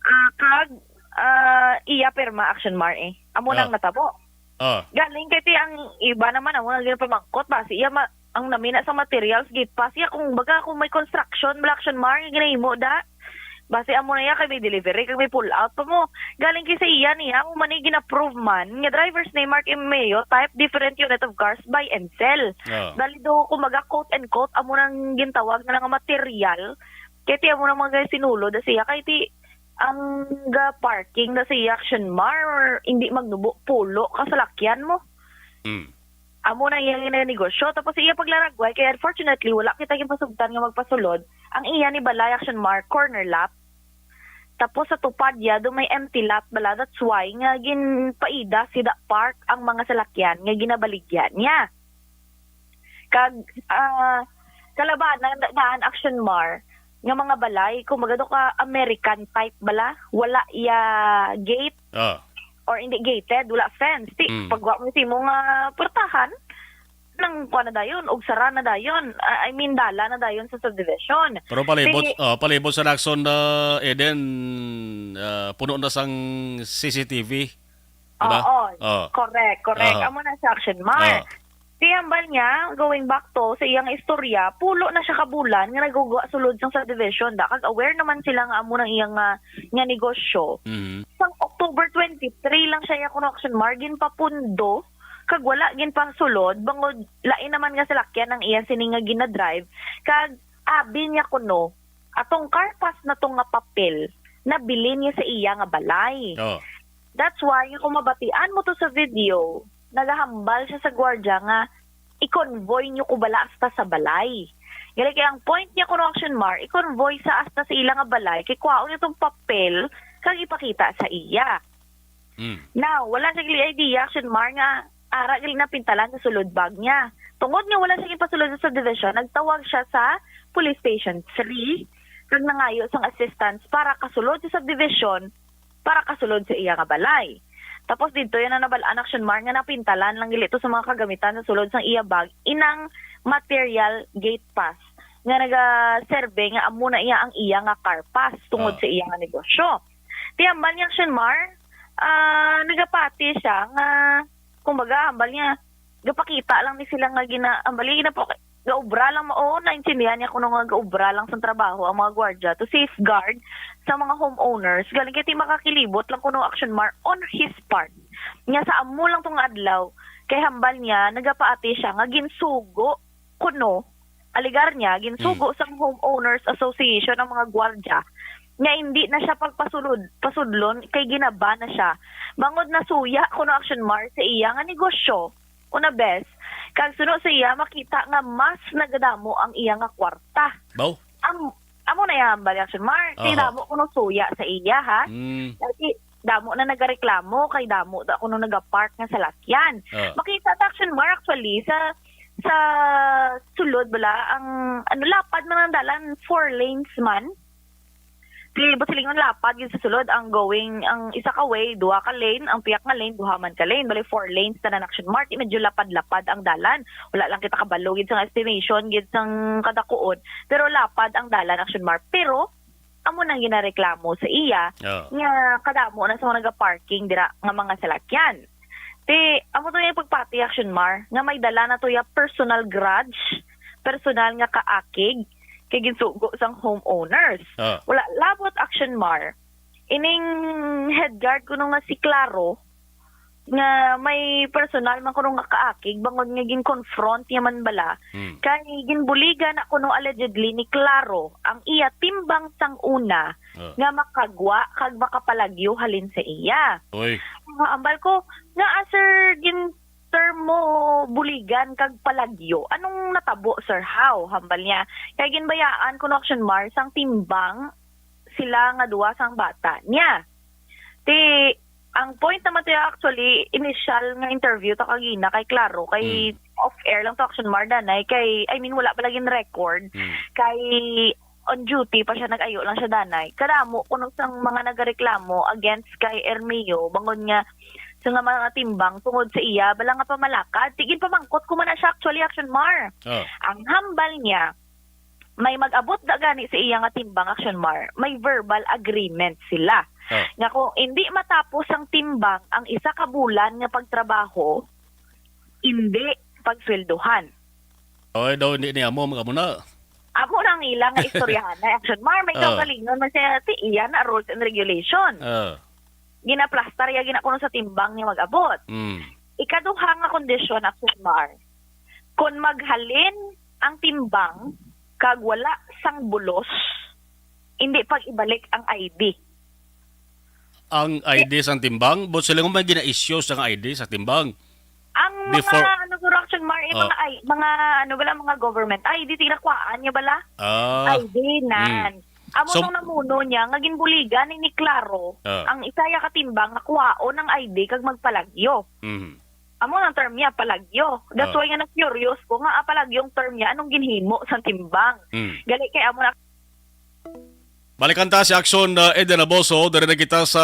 ah, kag, ah, iya pirma, Action Mar, eh. Amo nang Ah. natabo. Ah. Galing kay ti ang iba naman, amo na ginapamangkot, basi iya ma-, ang namina sa materials, gate pass iya, kung baga kung may construction, bala, Action Mar, nga ginahimo da. Basi amo na iya kay may delivery, kay may pull out pa mo. Galing kay sa iya niya, amo man ni gina-prove man, nga driver's name Mark Emeo, type different unit of cars, buy and sell. Ah. Dali do, kumbaga, quote and quote, amo nang gintawag na nga material. Kay ti amo nang mga sinulod da siya, kay ti ang ga-parking da sa iya, Action Mar, or hindi magnubo, pulo ka salakyan mo. Mm. Amo na iya nga negosyo. Tapos sa iya paglaragway, kay unfortunately, wala kita ginpasugtan nga magpasulod. Ang iya ni balay, Action Mar, corner lot. Tapos sa tupad iya, do may empty lot bala. That's why nga ginpaida si da park ang mga salakyan nga ginabaligya niya. Kag, ah, kalabanan, da-, daan, Action Mar, nga mga balay, kumbaga do ka American type bala, wala iya gate Ah. or hindi gated, wala fence. Ti, Mm. pagwa mo sa imo nga portahan, nang kuha na dayon, og sara na dayon. Ah, I mean, dala na dayon sa subdivision. Pero palibot, Sige. ah, palibot sa Lacson na Eden, ah, puno na sang C C T V. Diba? Oo, Oo. correct, correct. Aha. Amo na sa Action Mar. Ah. Ti hambal niya, going back to sa iyang istorya, pulo na siya ka bulan nga nagugwa sulod sang subdivision. Da, kag aware naman sila nga amo nang iyang, ah, nga negosyo. Mhm. Sang October twenty-three lang siya iya kuno, Action Mar, ginpapundo, kag wala ginpasulod, bangod lain naman nga salakyan ang iya sini nga ginadrive, kag abi niya kuno, atong car pass na to nga papel, nabilin niya sa iya nga balay. Oh. That's why, kung mabatian mo to sa video, nagahambal siya sa gwardya nga, "I-convoy niyo ko bala hasta sa balay." Gali kay ang point niya kuno, Action Mar, i-convoy sa hasta sa ila nga balay, kay kwaon niya tong papel, kag ipakita sa iya. Mm. Now, wala siya gali idea, Action Mar, nga ara gali napintalan sa sulod bag niya. Tungod nga wala siya gipasulod sa subdivision, nagtawag siya sa Police Station three, kag nangayo sang assistance para kasulod sa subdivision, para kasulod sa iya nga balay. Tapos didto yan na nabal-an, Action Mar, nga napintalan lang gali to sa mga kagamitan sa sulod sang iya bag, inang material gate pass nga nagaserbe nga amo na iya ang iya nga car pass tungod Ah. sa iya nga negosyo. Ti hambal niya, Action Mar, ah, nagapati siya nga, kumbaga, hambal niya, gapakita lang ni sila nga gina-, hambal niya, ginapak-, gaobra lang, oo, naintindihan niya kuno nga gaobra lang sa trabaho ang mga gwardya to safeguard sa mga homeowners. Galing kay ti makakilibot lang kuno, Action Mar, on his part. Nga sa amo lang tong adlaw, kay hambal niya, nagapaati siya nga ginsugo kuno, alegar niya, ginsugo sang Homeowners Association ang mga gwardya nga hindi na siya pagpasulod, pasudlon kay ginaba na siya. Bangod nasuya kuno, Action Mar, sa iya nga negosyo, una bes, kag suno sa iya, makita nga mas nagadamo ang iya nga kwarta. Baw? Am-, amo na iya hambal, Action Mar, kay Aha. damo kuno suya sa iya, ha? Mm. Kasi damo na nagareklamo, kay damo da kuno nagapark nga salakyan. Ah. Makita ta, Action Mar, actually, sa, sa sulod bala, ang, ano, lapad man ang dalan, four lanes man. Di ba silingon lapad yun sa sulod, ang going, ang isa ka way, duha ka lane, ang piyak nga lane, duha man ka lane. Bali, four lanes tanan, Action Mar, di medyo lapad-lapad ang dalan. Wala lang kita kabalo gid sang estimation gid sang kadakuon, pero lapad ang dalan, Action Mar. Pero amo nang ginareklamo sa iya Oh. nga kadamo na sa mga nagaparking dira nga mga salakyan. Ti, amo to yung pagpati, Action Mar, nga may dala na to ya personal grudge, personal nga kaakig kay ginsugo sang homeowners. Ah. Wala labot, Action Mar, ining head guard kuno nga si Claro, nga may personal man kuno nga kaakig, bangod nga gin-confront niya man bala, Hmm. kay ginbuligan na kuno allegedly ni Claro ang iya timbang sang una Ah. nga makagwa kag makapalagyo halin sa iya. Oy. Nga ambal ko, nga, ah, sir, gin-term mo buligan kag palagyo. Anong natabo, sir? How? Hambal niya. Kay ginbayaan kuno, Action Mar, sang timbang sila nga duwa sang bata niya. Ti, ang point naman to, actually, initial nga interview to kagina kay Claro, kay Mm. off-air lang to, Action Mar, danay, kay, I mean, wala pa lagi record, Mm. kay on duty pa siya, nag-ayo lang siya, danay. Kadamo kuno sang mga nagareklamo against kay Ermeo, bangod nga sa nga mga timbang tungod sa iya bala nga pamalakad. Ti ginpamangkot ko man na siya, actually, Action Mar. Oh. Ang hambal niya, may mag-abot da gani sa iya nga timbang, Action Mar, may verbal agreement sila. Oh. Nga kung hindi matapos ang timbang, Bang ang isa ka bulan nga pagtrabaho, hindi pagsweldohan. Oy, daw hindi ni amo, mga muna. Amo na ang ila nga istoryahan na Action Mar, may Ah. kaugalingon man siya, ti iya na rules and regulation. Ah. Ginaplastar ya gina kuno sa timbang niya mag-abot. Mm. Ikaduha nga kondisyon, Action Mar, kon maghalin ang timbang kag wala sang bulos, hindi pag-ibalik ang I D. Ang I D sang timbang? But sila nga may gina-issue sang I D sa timbang? Ang mga, Before ano, siguro, Action Mar, eh, Oh. mga I-, mga, ano bala, mga government I D, tinakwaan niya bala? Ah. I D, nan. Mm. Amo So, tong namuno niya, nga ginbuligan ni, ni Claro, Ah. ang isa ya ka timbang nga kuwaon ang I D kag magpalagyo. Mm. Amo nang term niya, palagyo. That's Ah. why nga na-curious ko nga, ah, palagyo ang term niya, anong ginhimo sa timbang? Mm. Gali kay amo na Balikan ta si Action, uh, Eden Aboso, diri na kita sa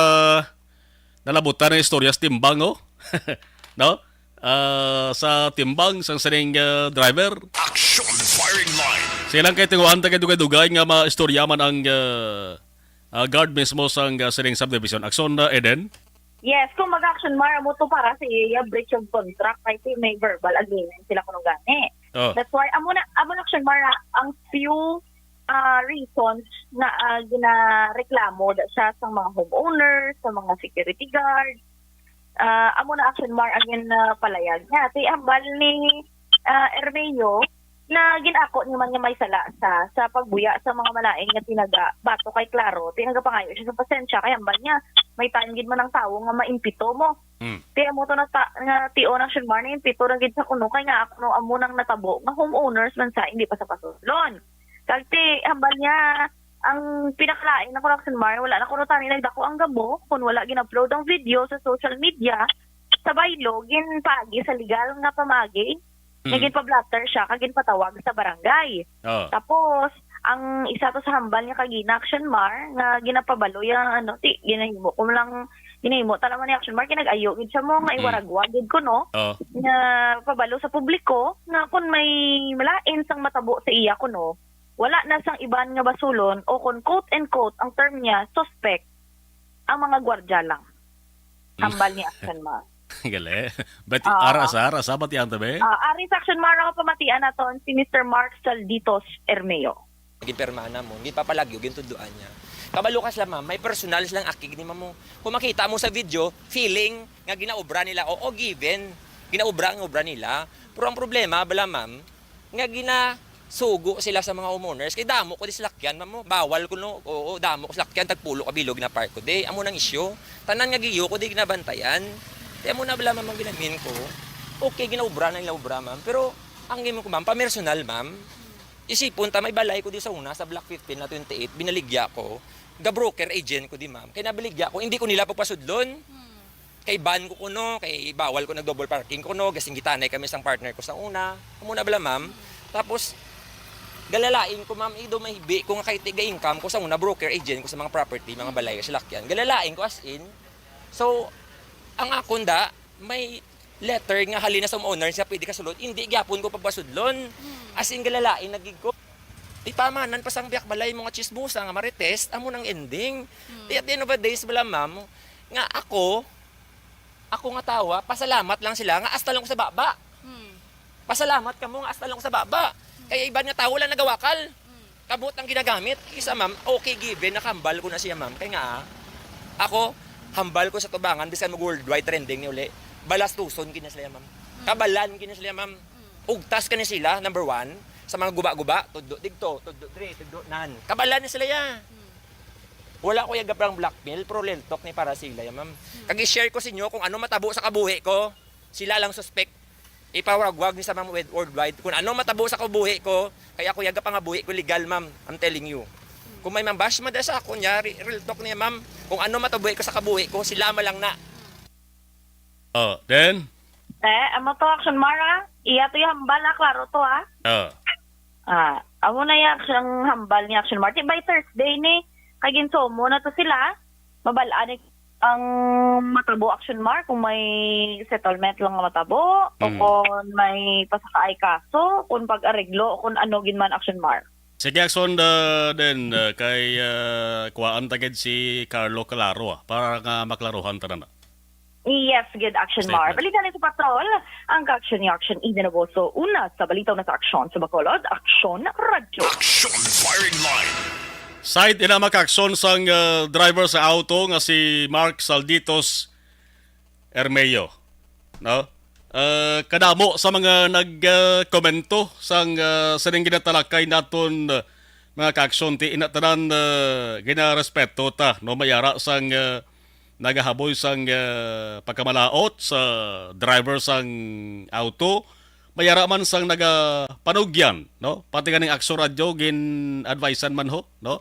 nalabutan ng istorya sa timbang, oh. No? Ah, sa timbang sang sining, uh, driver. Action Firing Line. Silang kay tinguhaan ta kay dugay-dugay nga maistorya man ang, uh, uh, guard mismo sang, uh, sining subdivision. Action, uh, Eden? Yes, kung mag-Action Mar, amo to para sa iya breach of contract, kay ti may verbal agreement sila kuno gani. Oh. That's why, amo na, amo na, Action Mar, ah, ang few, ah, reasons nga, ah, ginareklamo da siya sa mga homeowners, sa mga security guard. Ah, amo na, Action Mar, ang gin, ah, palayag niya. Ti hambal ni, ah, Ermeo, na gin-ako niya man nga may sala sa, sa pagbuya sa mga malain nga tinaga bato kay Claro. Ti nagapangayo siya sa pasensya kay hambal niya may time gid man ang tawo nga maimpito mo. Mm. Ti amo to na ta-, nga tion, Action Mar, naimpito na gid sa kuno kay nga ako no amo nang natabo nga homeowners man sa hindi pa sa pasudlon. Kag ti hambal niya ang pinakalain na kuno, Action Mar, wala na kuno tani nagdako ang gabo kun wala gin-upload ang video sa social media. Sa baylo, ginpaagi sa legal nga pamaagi. Nga Mm. ginpa-blotter siya kag ginpatawag sa barangay. Oh. Tapos, ang isa to sa hambal niya kagina, Action Mar, nga ginapabalo yang, ano, ti, ginahimo ko lang, ginahimo ta naman ni Action Mar, kinag-ayo gid siya mo nga Mm. iwaragwag gid ko, no? Oh. Nga pabalo sa publiko nga kung may malain sang matabo sa iya, kuno, wala na sang iban nga basulon o kung quote and quote ang term niya, suspect, ang mga gwardya lang. Hambal ni Action Mar. Gali. But Ah. ara sa, ara sa, batian ta, be? Ah, ari sa Action Mar, ako pamatian naton si Mister Mark Salditos Ermeo. Ginpermana mo, ginpapalagyo, gintudloan niya. Kabalo ka sila, ma'am, may personal silang akig ni ma'am mo. Kung makita mo sa video, feeling nga ginaobra nila, oo, given, ginaobra ang obra nila. Pero ang problema, bala, ma'am, nga ginasugo sila sa mga homeowners. Kay damo ko di salakyan, ma'am, mo. Bawal ko, no? Oo, damo ko salakyan, tagpulo ka bilog na park ko. Di, amo nang isyu. Tanan nga giyo ko di ginabantayan. Kaya mo na bala, ma'am, ang ginamin ko. Okay, ginaobra na nila obra, ma'am. Pero, ang gimo ko, ma'am, pamersonal, ma'am. Isipon ta, may balay ko di sa una, sa Block fifteen na twenty-eight, binaligya ko. Ga-broker agent ko di, ma'am. Kaya nabaligya ko, hindi ko nila pagpasudlon. Hmm. Kay ban ko kuno, kay bawal ko nag-double parking kuno, gasinggitanay kami sang partner ko sa una. Amo na bala, ma'am. Tapos, galalain ko, ma'am, ido mahibi ko nga kay tiga income ko sa una, broker agent ko sa mga property, mga balay, salakyan. Galalain ko as in. So, ang akon da, may letter nga halin na sa homeowners nga pwede ka sulod, hindi gyapon ko pagpasudlon. As in, galalain na gid ko. Ipamanan pa sang biyak balay mo nga chismosa nga marites, amo nang ending. Di at the end of the days, bala, ma'am, nga ako, ako nga tawa, pasalamat lang sila nga hasta lang ko sa baba. Hmm. Pasalamat kamo nga hasta lang ko sa baba. Kaya iban nga tawo lang nagawakal. Hmm. Kabot ang ginagamit. Isa, ma'am, okay, given, nakahambal ko na siya, ma'am. Kaya nga, ah, ako, hambal ko sa tubangan, bisan mag-worldwide trending ni uli. Balastuson kina sila, ma'am. Hmm. Kabalan kina sila, ma'am. Hmm. Ugtas kani sila, number one, sa mga guba-guba, tudlo digto, tudlo dre, tudlo nan. Kabalan ni sila ya. Hmm. Wala ko yaga parang blackmail, pero real talk ni para sila ya, ma'am. Hmm. Kag i-share ko sa inyo kung ano matabo sa kabuhi ko. Sila lang suspect. Ipawagwag ni sa mga wed-, worldwide. Kung ano matabo sa kabuhi ko, kaya ako yaga pangabuhi ko legal, ma'am. I'm telling you. Kung may mambash man sa ako niya, re-, real talk niya, ma'am. Kung ano matabuhi ko sa kabuhi ko, sila man lang na. Oh, then? Eh, amo to, Action Mar, ah. Iya to yung hambal, ah. Klaro to, ah. Oh. Ah, amo na yung action, hambal ni Action Mar. Di by Thursday ni, kay ginsumo na to sila. Mabal-an ni ang matabo, Action Mar, kung may settlement lang nga matabo o Mm. kung may pasakaay kaso, kung pag-areglo, o kung ano gid man, Action Mar. Sige, Action, uh, din, uh, kay, uh, kuhaan ta gid si Carlo Claro, ah, para nga maklaruhan ta na. Yes, good action, Mar. Statement. Balita ni sa Patrol, ang action ni Action Eden Agosto. Una sa balita na sa aksyon sa Bacolod, Aksyon Radyo. Action Firing Line. Side ina makaaksyon sang, uh, driver sa auto nga si Mark Salditos Ermeo, no? Uh, kadamo sa mga nagkomento sang, uh, sining ginatalakay naton, uh, mga kaaksyon, ti ina tanan, uh, ginarespeto ta, no? Mayara sang, uh, nagahaboy sang, ah, pagkamalaot sa driver sang auto, mayara man sang nagapanugyan, no? Pati ganing Akso Radyo gin-advisean man ho, no?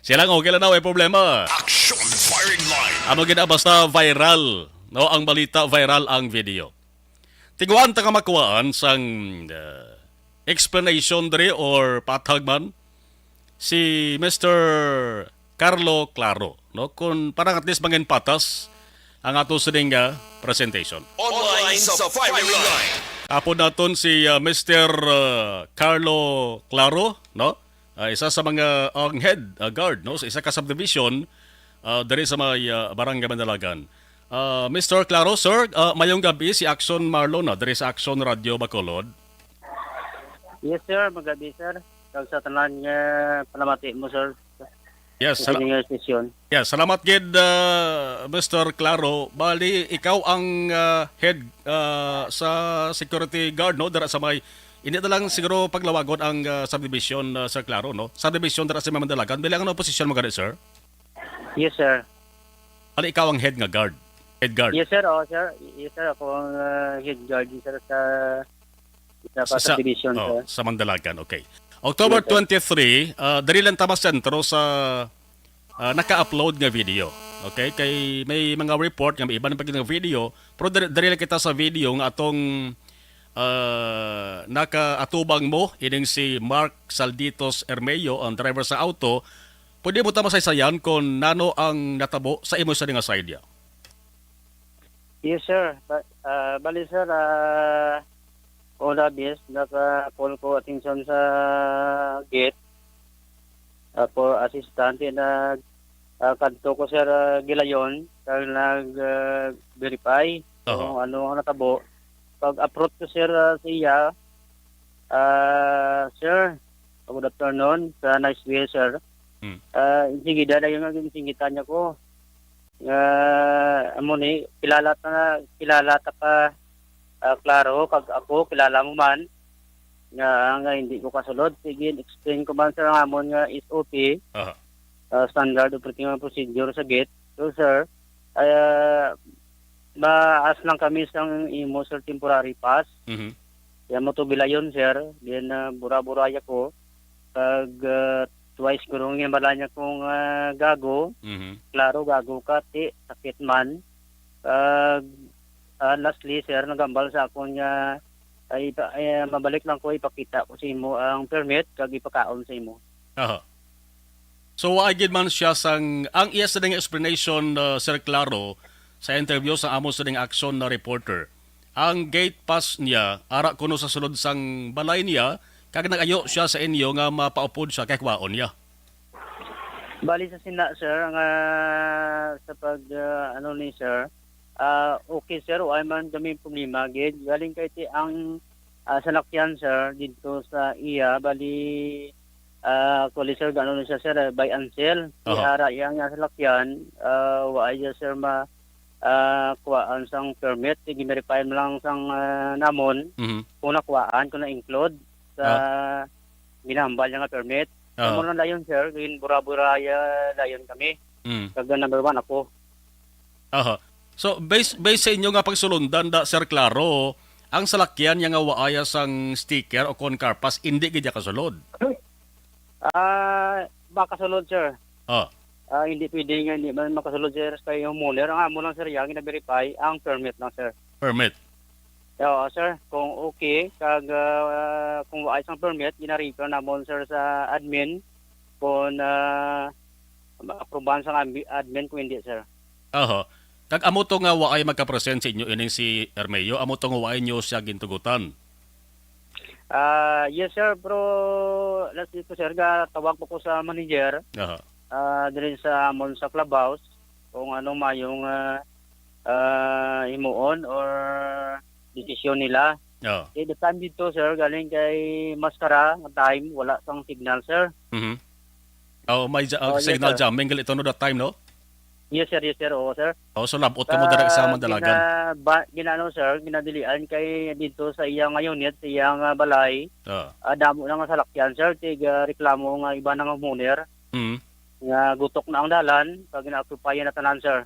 Siya lang, okay lang na, way problema. Action Firing Line. Amo gid na, basta viral, no? Ang balita, viral ang video. Tiguan ta nga makuhaan sang, ah, explanation diri or patag man si Mister Carlo Claro, no? Kung parang at least mangin patas ang ato sining nga presentation. Online sa Firing Line. Apod naton si, ah, Mister, ah, Carlo Claro, no? Ah, isa sa mga, ang head, ah, guard, no, sa isa ka subdivision, ah, diri sa may, ah, Barangay Mandalagan. Ah, Mister Claro, sir, ah, mayong gabi, si Action Marlon na diri sa Action Radio Bacolod. Yes, sir. Magabi, sir. Kag sa tanan nga palamati mo, sir. Yes, Sa sala- inyong sesyon. Yes, salamat gid, ah, Mister Claro. Bali, ikaw ang, ah, head, ah, sa security guard, no? Dira sa may, hindi na lang siguro paglawagon ang, ah, subdivision, ah, Sir Claro, no? Subdivision dira sa may Mandalagan. Bilang ano posisyon mo gani, sir? Yes, sir. Bali, ikaw ang head nga guard. Head guard. Yes, sir. Oh, sir. Yes, sir. Ako ang, ah, head guard, sir, sa, sa, Sa, sa subdivision, oh, sir. Sa Mandalagan. Okay. October Yes, sir. twenty-three, ah, diri lang ta masentro sa, ah, naka-upload nga video. Okay? Kay may mga report nga may iban pa gid nga video, pero diri, diri lang kita sa video nga atong, ah, nakaatubang mo, ining si Mark Salditos Ermeo, ang driver sa auto. Pwede mo ta masaysayan kung nano ang natabo sa imo sa nga side, ya? Yes, sir. Ba-, ah, bali, sir, ah, una, bis, naka-call ko attention sa gate. Apo, assistant, nag, ah, kadto ko, sir, ah, gilayon, kag nag, ah, verify Aha. kung ano ang natabo. Pag-approach ko, sir, ah, sa iya, ah, "Sir, good afternoon, sa nice way, sir." Hmm. Ah, sige, dadayon nga ginsinggitan niya ko. Nga, amo ni, kilala ta na, kilala ta ka, ah, Claro, kag ako, kilala mo man, nga, nga hindi ko kasulod. Sige, explain ko man sa amon nga S O P, Aha. ah, Standard Operating Procedure sa gate. So, sir, ah, maas lang kami sang imo, sir, temporary pass. Mhm. Kaya mo to bilayon, sir. Then, ah, bura-buraya ko. Kag, ah, twice ko rong ginbala niya kung, ah, gago. Mhm. Klaro, gago ka, ti, sakit man. Kag, ah, lastly, sir, nagambal sa akon nga, ay, ipa-, eh, mabalik lang ko, ipakita ko sa imo ang permit, kag ipakaon sa imo. Aha. So, wa gid man siya sang, ang iya sa nga explanation, uh, Sir Claro, sa interview sa amo sa nga aksyon na reporter. Ang gate pass niya, ara kuno sa sulod sang balay niya, kag nag-ayo siya sa inyo nga mapaupod siya kay kwaon niya. Bali sa sina, sir, nga sa pag, ah, ano ni sir, ah, okay, sir, wala man kami problema gid. Galing kay ti ang, ah, salakyan, sir, dito sa iya, bali, ah, actually, sir, gano na siya, sir, eh, buy and sell. Aha. Ara iya nga salakyan, ah, wa iya, sir, ma-, ah, kuwaan sang permit. Sige, verify mo lang sang, ah, namon Mhm. kung nakuwaan, kung na-include sa Ah. ginahambal niya nga permit. Ah. Amo lang dayon, sir, gin bura-bura, ah, dayon kami. Mm. Kag number one ako. Aha. So, based, based sa inyo nga pagsulundan, da, Sir Claro, ang salakyan niya nga waaya sang sticker o kon carpass, indi gid niya kasulod? Ah, makasulod, sir. Ah. Ah, hindi pwede nga hindi man makasulod, sir, kay homeowner. Ang amo lang, sir, yang gina-verify, ang permit lang, sir. Permit. Oo, sir. Kung okay, kag, ah, kung waay sang permit, gina-refer namon, sir, sa admin kung, ah, ma-approvean sang ambi-, admin kung hindi, sir. Aha. Kag amo to nga waay magka-present sa inyo ining si Ermeo, amo to nga waay nyo siya gintugutan? Ah, yes, sir, pero last week ko, sir, gatawag po ko sa manager, Aha. ah, diri sa amon sa clubhouse. kung ano mayong ah, ah, himuon or desisyon nila. Oh. Kay the time dito, sir, galing kay Mascara nga time, wala sang signal, sir. Mhm. Oh, may ja-, ah, Oh, yes, signal sir. jamming gali to, no, that time, no? Yes, sir, yes, sir. Oo, sir. Oh, so labot ka mo dira sa Mandalagan. Gina-, ba-, ginano, sir, ginadilian kay dito sa iyang unit, sa iyang ah, balay. Oh. Ah, damo na nga salakyan, sir, tig ah, reklamo nga iba na nga homeowner. Mhm. Nga gutok na ang dalan, kag gina-occupy na tanan, sir.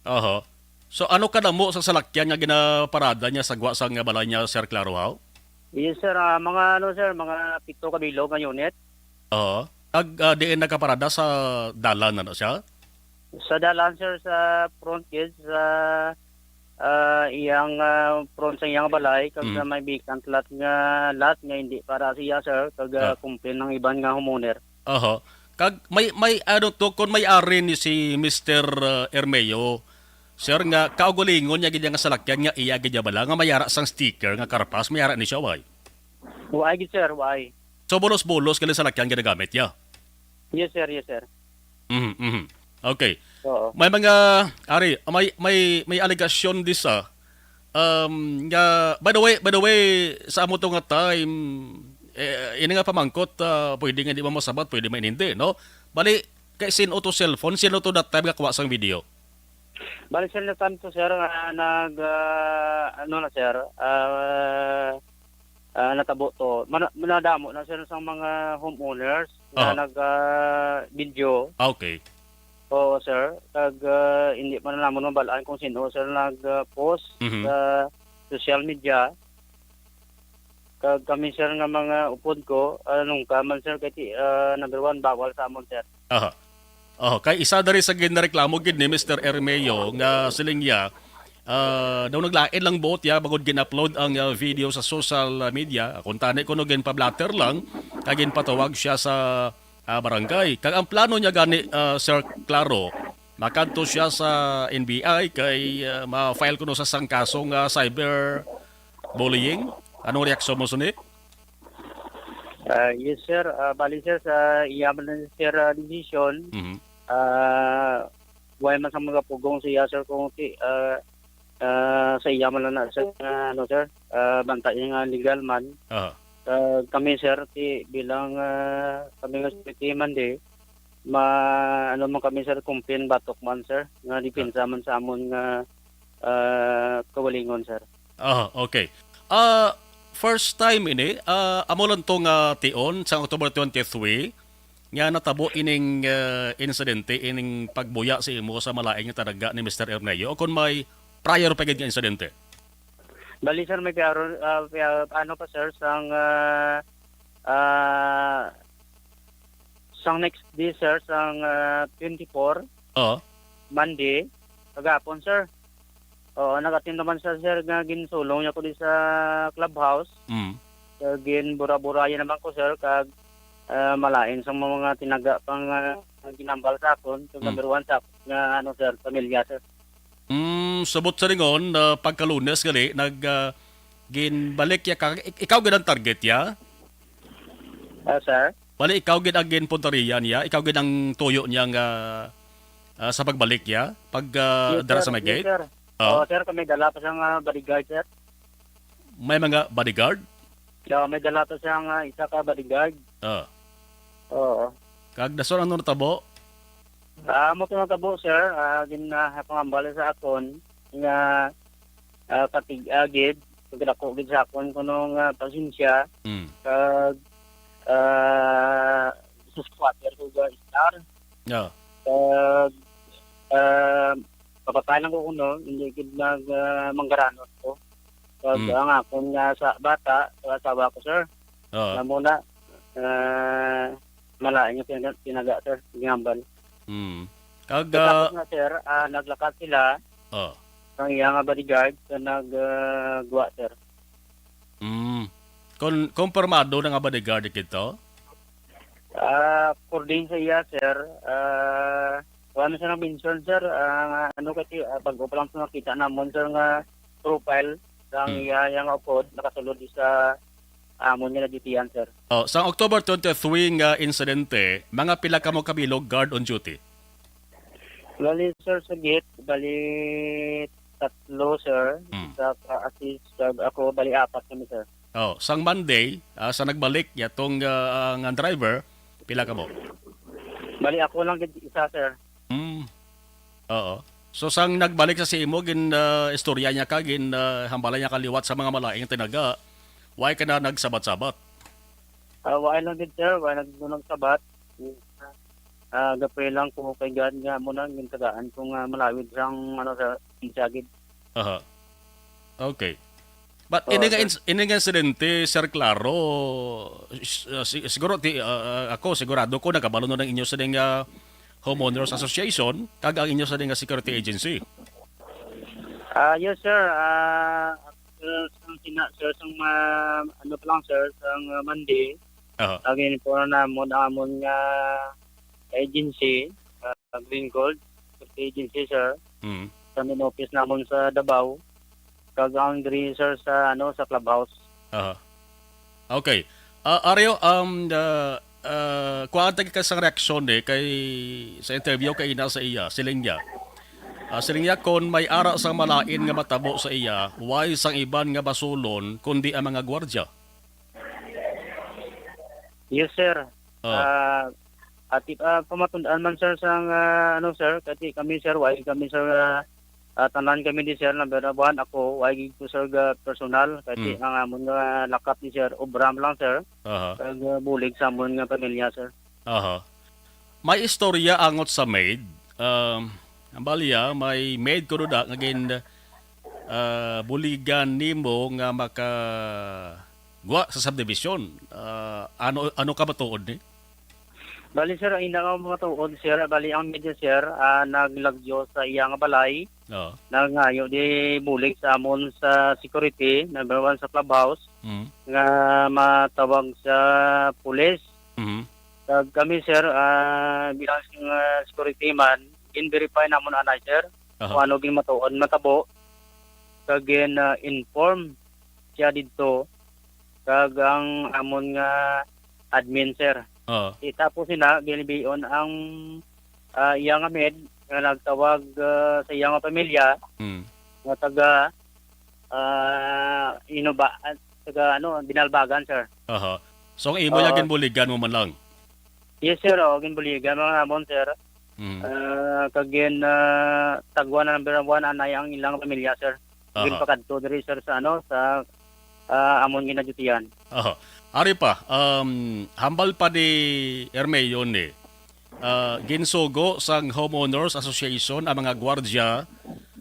Oho. So, ano kadamo sa salakyan nga ginaparada niya sa gwa sang balay niya, Sir Claro, haw? Yes, sir. Ah, mga ano, sir, mga pito ka bilog nga unit. Oo. Kag, ah, diin nagkaparada sa dalan, ano siya? Sa dalan, sir, sa front gate, sa, ah, iyang, ah, front sa iyang balay, kag Mm. sa may vacant lot nga, lot nga hindi para siya, sir, kag, ah, Ah. complain ng iban nga homeowner. Oho. Kag may, may ano to, kung may ari ni si Mister, uh, Ermeo, sir, nga kaugalingon niya gid nga salakyan nga iya gid niya bala, nga may ara sang sticker nga karpas, may ara ni siya, way? Way gid, sir, way. So, bulos-bulos gali salakyan ginagamit niya? Yes, sir, yes, sir. Mhm, mhm. Okay. Oo. May mga, ari, may, may, may alegasyon di sa, um, nga, by the way, by the way, sa amo to nga time, eh, ini nga pamangkot, ah, pwede nga di mo masabat, pwede man hindi, no? Bali, kay sin-o to cellphone, sin-o to that time nga kuha sang video? Bali, sir, na time to, sir, nga nag, ah, ano na, sir, ah, ah, natabo to. Mana-, nadamo na, sir, sang mga homeowners nga Aha. nag, ah, video. Ah, okay. Oo, sir. Kag, ah, hindi pa na namon mabal-an kung sino, sir, nag, ah, post Mhm. sa social media. Kag kami, sir, nga mga upod ko, ah, nungka man, sir, kay ti-, ah, number one, bawal sa amon, sir. Aha. Oh, kay isa diri sa ginareklamo gid ni Mister Ermeo nga siling niya, ah, daw naglain lang buot ya bangod gin-upload ang, ah, video sa social media. Kung tani kuno ginpa-blotter lang, kag ginpatawag siya sa, ah, barangay. Kag ang plano niya gani, ah, Sir Claro, makadto siya sa N B I kay, ah, ma-file kuno sa sang kaso nga cyber bullying. Anong reaksyon mo sini? Ah, yes, sir. Ah, bali, sir, sa iya man lang, sir, ah, decision, Mhm. ah, way man sa mga pugong siya, sir, kung ti-, ah, ah, sa iya man lang na, sir, nga, ano, sir, ah, banta niya nga legal man. Aha. Ah, kami, sir, ti, bilang, ah, kami nga security man di, ma-, ano man kami, sir, complain batok man, sir, nga depensa man sa amon nga, ah, kaugalingon, sir. Ah, okay. Ah, first time ini, ah, amo lang to nga tion sa October twenty-three nga natabo ining, ah, insidente, ining pagbuya sa imo sa malain nga tinaga ni Mister Erneo, o kon may prior pa gid nga insidente? Bali, sir, may prior, ah, prior, ano pa, sir, sang, ah, ah, sang next day, sir, sang, ah, twenty-four, Oo. Monday, kagapon, sir. Oo, nag-attend naman sa, sir, nga ginsulong niya ko di sa clubhouse. Mm. Kag ginbura-burayan naman ko, sir, kag, ah, malain sa mga tinaga pang, ah, ginambal sa akon. So, Mm. number one sa akon nga, ano, sir, pamilya, sir. Mm, subot sa lingon, ah, pagka Lunes gali, nag, ah, ginbalik ya ka, ik-, ikaw gid ang target ya? Ah, sir? Bali, ikaw gid ang ginpuntaria niya, ikaw gid ang tuyo niya nga, ah, sa pagbalik ya, pag, ah, Yes, dara sir. sa may Yes, gate? Sir. Oh. Oo, sir, kami dala pa sa nga bodyguard, sir. May mga bodyguard? Yeah, may dala pa sa nga isa ka bodyguard. Ah. Oo. Kag dason ano natabo? Ah, mo to natabo, sir. Ah, gin, ah, pangambal sa akon nga, ah, katig-a gid, pagdako gid sa akon kuno nga pasensya. Mm. Kag, ah, sa squatter ko ga star. Yeah. Kag, ah, papatay lang ko kuno, hindi gid mag, ah, manggaranon ko. Kag Mm. ang akon nga sa bata, sa asawa ko, sir. Oo. Nga muna, ah, malain nga pinaga, pinaga, sir, ginambal. Mm. Kag, Tapos ah, nga, sir, ah, naglakat sila, oh. Ang iya nga bodyguard, sa nag, ah, guwa, sir. Mm. Kon-, konpormado na nga bodyguard kito? Ah, according sa iya, sir, ah, wala na siya nag-mention, sir, ah, nga ano kasi, ah, bago pa lang sa nakita namon, sir, nga profile, ang Mm. iya, iya nga upod, nakasulod sa amon nga naditian, sir. Oh, sa October twenty-three nga insidente, mga pila kamo kabilog guard on duty? Bali, sir, sa gate, bali, tatlo, sir. Hmm. Isa ka assist, kag ako, bali, apat kami, sir. Oh, sang Monday, ah, sa nagbalik, yatong, ah, nga driver, pila ka mo? Bali, ako lang gid isa, sir. Hmm. Oo. So, sang nagbalik sa si imo, gin, ah, istorya niya ka, gin, ah, hambala niya ka liwat sa mga malaing tinaga, why ka na nagsabat-sabat? Ah, wala lang gid, sir. Wala nag-, nagsabat. Ah, gapray lang ko kay God nga mo na gintagaan ko nga malawid sang, ano, sa, sa gid. Aha. Okay. But Oo, ini nga sir. ins-, ini nga insidente, Sir Claro, s-, uh, si-, siguro ti-, uh, uh, ako, sigurado ko nakabalo na ng inyo sa nga Homeowners Association kag ang inyo sa nga security agency. Ah, yes, sir. Ah, sir, sang sina-, sir, sang ma-, ano pa lang, sir, sang, ah, Monday, Aha. Ang inform namon ang amon nga agency, ah, Green Gold Security Agency, sir. Mm. Sa main office namon sa Davao, kag ang diri, sir, sa, ano, sa clubhouse. Aha. Okay. Ah, Ario, um, the, ah, kuhaan ta ka sang reaksyon, eh, kay sa interview kay ina sa iya, siling niya. Ah, siling niya, kon may ara sang malain nga matabo sa iya, why sang iban nga basulon, kundi ang mga gwardya? Yes, sir. Oh. Ah, ati, ah, pamatundaan man, sir, sang, ah, ano, sir, kati kami, sir, why kami, sir, ah, ah, tanan kami di, sir, number one, ako, why gid ko, sir, ga personal, kati Mm. ang amon nga lakap ni, sir, obra man lang, sir. Aha. Kag, ah, bulig sa amon nga pamilya, sir. Aha. May istorya angot sa maid. Um, ang balya, may maid ko duda nga gin, ah, buligan nimo nga maka gwa sa subdivision. Ah, ano, ano ka matuod ni? Bali, sir, ang ina nga mga tuod, sir, bali ang media, sir, ah, naglagyo sa iya nga balay, Oo. Nangayo di bulig sa amon sa security, number one sa clubhouse, Mm. nga matawag sa pulis. Mhm. Kag kami, sir, ah, bilang sing, ah, security man, gin-verify namon anay, sir, Aha. kung ano gin matuod matabo. Kag gin, ah, inform siya didto kag ang amon nga admin, sir. Oo. Di tapos sina, gilibion ang, ah, iya nga med nga nagtawag, ah, sa iya nga pamilya Mm. nga taga, ah, Inuba, ah, taga, ano, Binalbagan, sir. Aha. So, ang imo Oo. Ginbuligan mo man lang? Yes, sir. Oh, ginbuligan man namon, sir. Mm. Ah, kag gin, ah, tagwa na number one, anay ang ilang pamilya, sir. Aha. Ginpakadto diri, sir, sa, ano, sa, ah, amon ginadutihan. Aha. Ari pa, um, hambal pa ni Ermeo ni, ah, ginsugo sang Homeowners Association ang mga gwardya,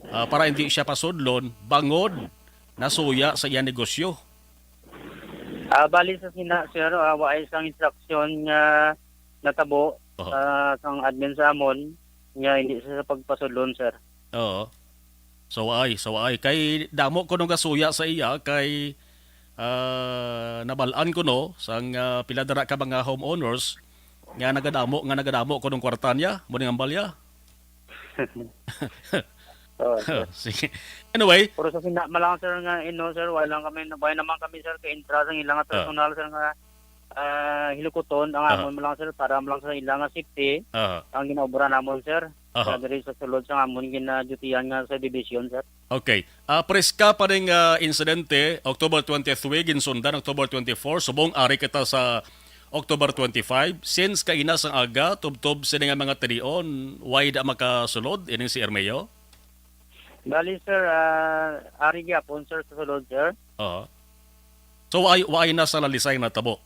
ah, para hindi siya pasudlon bangod nasuya sa iya negosyo. Ah, bali sa sina, sir, ah, waay sang instruction nga natabo Aha. sa sang admin sa amon nga hindi sa, sa pagpasudlon, sir. Oo. So ay, so ay. Kay damo ko nung gasuya sa iya, kay, ah, nabalaan ko, no, sang, ah, pila dara ka mga homeowners nga nagadamo, nga nagadamo ko nung kwarta niya, mo ning ambal niya. Oo, sir. Sige. Anyway. Pero sa sina-, malang, sir, nga, ino, sir, wala lang kami, wala naman kami, sir, ka-intra sa ilang Ah. personal, sir, nga, ah, hilukuton ang Aha. amon malang, sir, para malang sa ilang nga safety, Aha. ang ginaobra namon, sir. Aha. Sa diri sa sulod sa amon ginadutihan nga sa division, sir. Okay. Ah, preska pa ning, ah, insidente, October twenty-three, ginsundan October twenty-four, subong ari kita sa October twenty-five. Since kaina sang aga, tubtob sini nga mga tinion, why da makasulod ining si Ermeo? Bali, sir, ah, ari gyapon, sir, sa sulod, sir. Oo. So, waay, waay na sa lalisay natabo?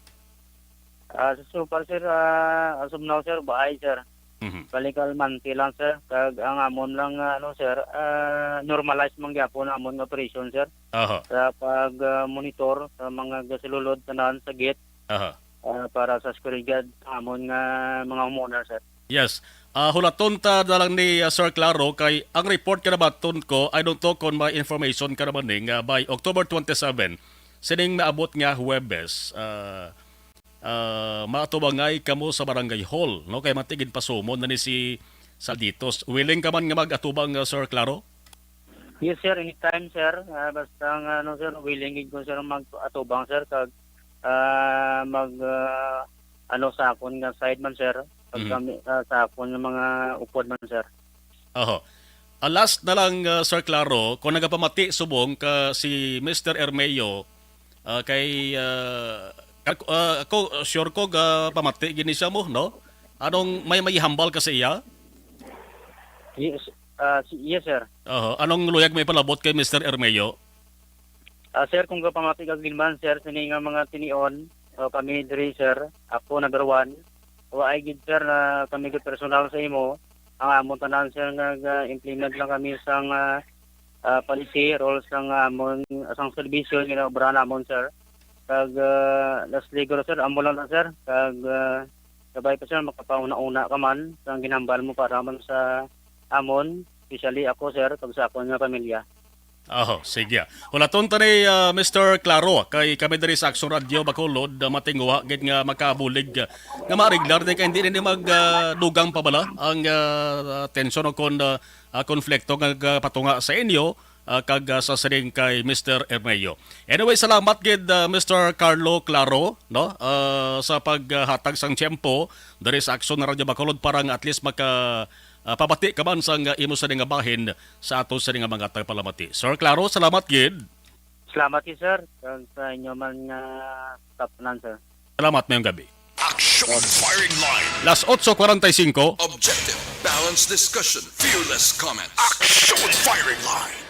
Ah, so far, sir, ah, as of now, sir, waay, sir. Mhm. Bali, kalmante lang, sir. Kag ang amon lang, ah, ano, sir, ah, normalize man gyapon ang amon nga operation, sir. Aha. Sa pag, ah, monitor sa mga gasulod tanan sa gate, Aha. ah, para sa seguridad sa amon nga mga homeowner, sir. Yes. Ah, hulaton ta na lang ni, ah, Sir Claro, kay ang report ka nabaton ko, I don't know kung may information ka naman ni, nga by October twenty-seven, sining naabot nga Huwebes, ah, ah, maatubangay kamo sa barangay hall, no? Kay matigin pasumon na ni si Salditos. Willing ka man nga mag-atubang, ah, Sir Claro? Yes, sir. Anytime, sir. Ah, basta nga, ano, sir, willing gid ko, sir, mag-atubang, sir, kag, ah, mag, ah, ano, sa akon nga side man, sir, kag Mhm. kami, ah, sa akon nga mga upod man, sir. Oho. Ah, last na lang, ah, Sir Claro, kung nagapamati subong ka si Mister Ermeo, ah, kay, ah, kag-, ah, ako, sure ko ga pamati gini siya mo, no? Anong may, may hambal ka sa iya? Yes, ah, si-, yes, sir. Oho. Anong luyag may palabot kay Mister Ermeo? Ah, sir, kung gapamati kag Gilman, sir, sini nga mga tinion, o kami diri, sir, ako number one, waay gid, sir, na kami gid personal sa imo. Ang amon tanan, sir, nag-implement lang kami sang, ah, ah, policy, rules sang amon, sang serbisyo nga ginaobrahan namon, sir. Kag, ah, lastly, guro, sir, amo lang na, sir. Kag, ah, kabay pa, sir, makapauna-una ka man sang ginhambal mo para man sa amon, especially ako, sir, kag sa akon nga pamilya. Aho, sige. Hulaton ta ni, ah, Mister Claro, kay kami diri sa Aksyon Radio Bacolod, ah, matinguha gid nga makabulig, ah, nga ma-regular din kay hindi na ni mag, ah, dugang pa bala ang, ah, tensyon o kon, ah, ah, konflikto nga, ah, patunga sa inyo, ah, kag, ah, sa sining kay Mister Ermeo. Anyway, salamat gid, ah, Mister Carlo Claro, no? Ah, sa paghatag sang tiyempo diri sa Aksyon Radio Bacolod para nga at least maka, ah, pabati ka man sang, ah, imo sini nga bahin sa ato sini nga mga tagpalamati. Sir Claro, salamat gid. Salamat gid, sir, kag sa inyo man nga staff tanan, sir. Salamat, mayong gabi. Action Firing Line. Las otso cuarenta y cinco. Objective, balanced discussion, fearless comments. Action Firing Line.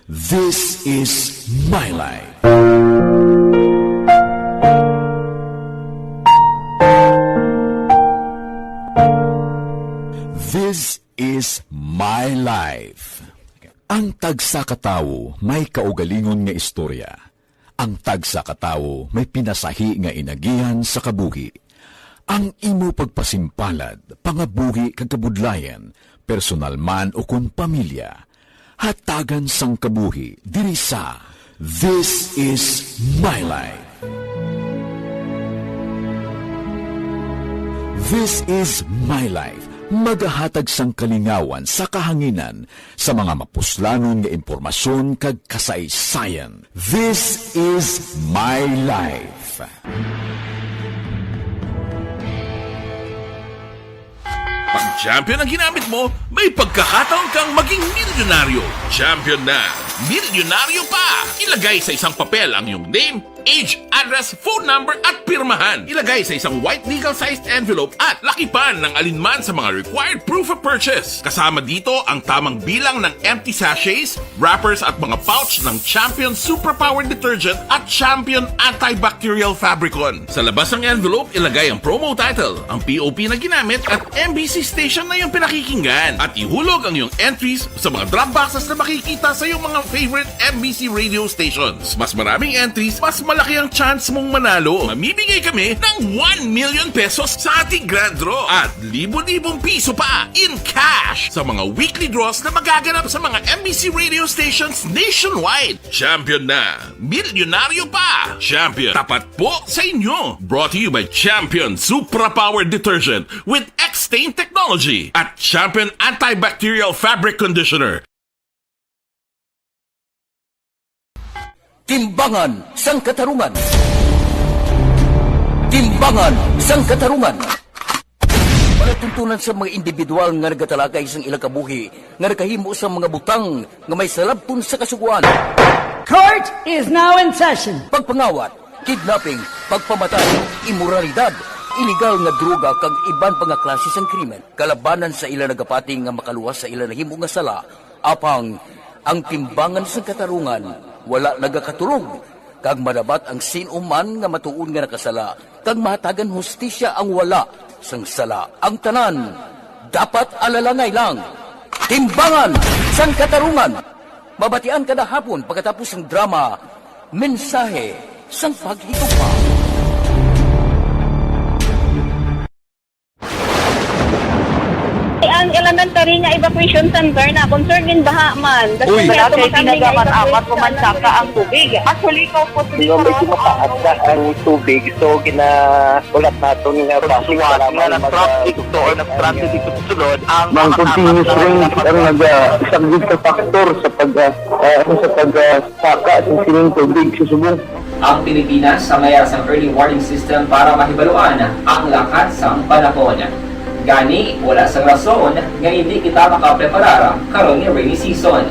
This is My Life. This is My Life. Ang tagsa ka tawo may kaugalingon nga istorya. Ang tagsa ka tawo may pinasahi nga inagihan sa kabuhi. Ang imo pagpasimpalad, pangabuhi kag kabudlayan, personal man ukon pamilya, hatagan sang kabuhi diri sa This is My Life. This is My Life, magahatag sang kalingawan sa kahanginan sa mga mapuslanon nga impormasyon kag kasaysayan. This is My Life. Pag champion ang ginamit mo, may pagkakataon kang maging milyonaryo. Champion na, milyonaryo pa! Ilagay sa isang papel ang iyong name, age, address, phone number, at pirmahan. Ilagay sa isang white legal-sized envelope at lakipan ng alinman sa mga required proof of purchase. Kasama dito ang tamang bilang ng empty sachets, wrappers, at mga pouch ng Champion Suprapower Detergent at Champion Antibacterial Fabricon. Sa labas ng envelope, ilagay ang promo title, ang P O P na ginamit, at M B C station na iyong pinakikinggan. At ihulog ang iyong entries sa mga drop boxes na makikita sa iyong mga favorite M B C radio stations. Mas maraming entries, mas malaki ang chance mong manalo. Mamimigay kami ng one million pesos sa ating grand draw at libo-libong piso pa in cash sa mga weekly draws na magaganap sa mga M B C radio stations nationwide. Champion na! Milyonaryo pa! Champion, tapat po sa inyo! Brought to you by Champion Supra Power Detergent with X-Stain Technology at Champion Antibacterial Fabric Conditioner. Timbangan sang Katarungan. Timbangan sang Katarungan. Palatuntunan sa mga individual nga nagatalakay sang ilang kabuhi nga nakahimo sa mga butang nga may salabton sa Kasugoan. Court is now in session. Pagpangawat, kidnapping, pagpamatay, imoralidad, iligal nga droga, kag iban pa nga klase sang krimen kalabanan sa ila nagapati nga makaluwas sa ila nahimo nga sala. Apang ang timbangan sang katarungan wala nagakatulog, kag madabat ang sin-o man nga matuod nga nakasala, kag mahatagan hustisya ang wala sang sala. Ang tanan dapat alalangay lang. Timbangan sang Katarungan, mabatian kada hapon pagkatapos sang drama, Mensahe sang Paghigugma. Ang Ilana Tari nga evacuation center na, concern gid baha man. Uy. Wala kay tinaga man, amat ko man saka ang tubig. Actually, ikaw po, di ba, medyo mataas na ang tubig, so ginaulat naton nga bus para nga mag-, nag-traffic to or nag-traffic dito sa sulod, ang mga continuous rain ang nag-, ah, isang gid ka factor sa pag, ah, ah, ano, sa pag, ah, saka sa sining tubig sa Subo. Ang Pilipinas sa mayar sang early warning system para mahibaluan ang lakat sang panahon. Gani, wala sang rason nga hindi kita makapreparar karon nga rainy season.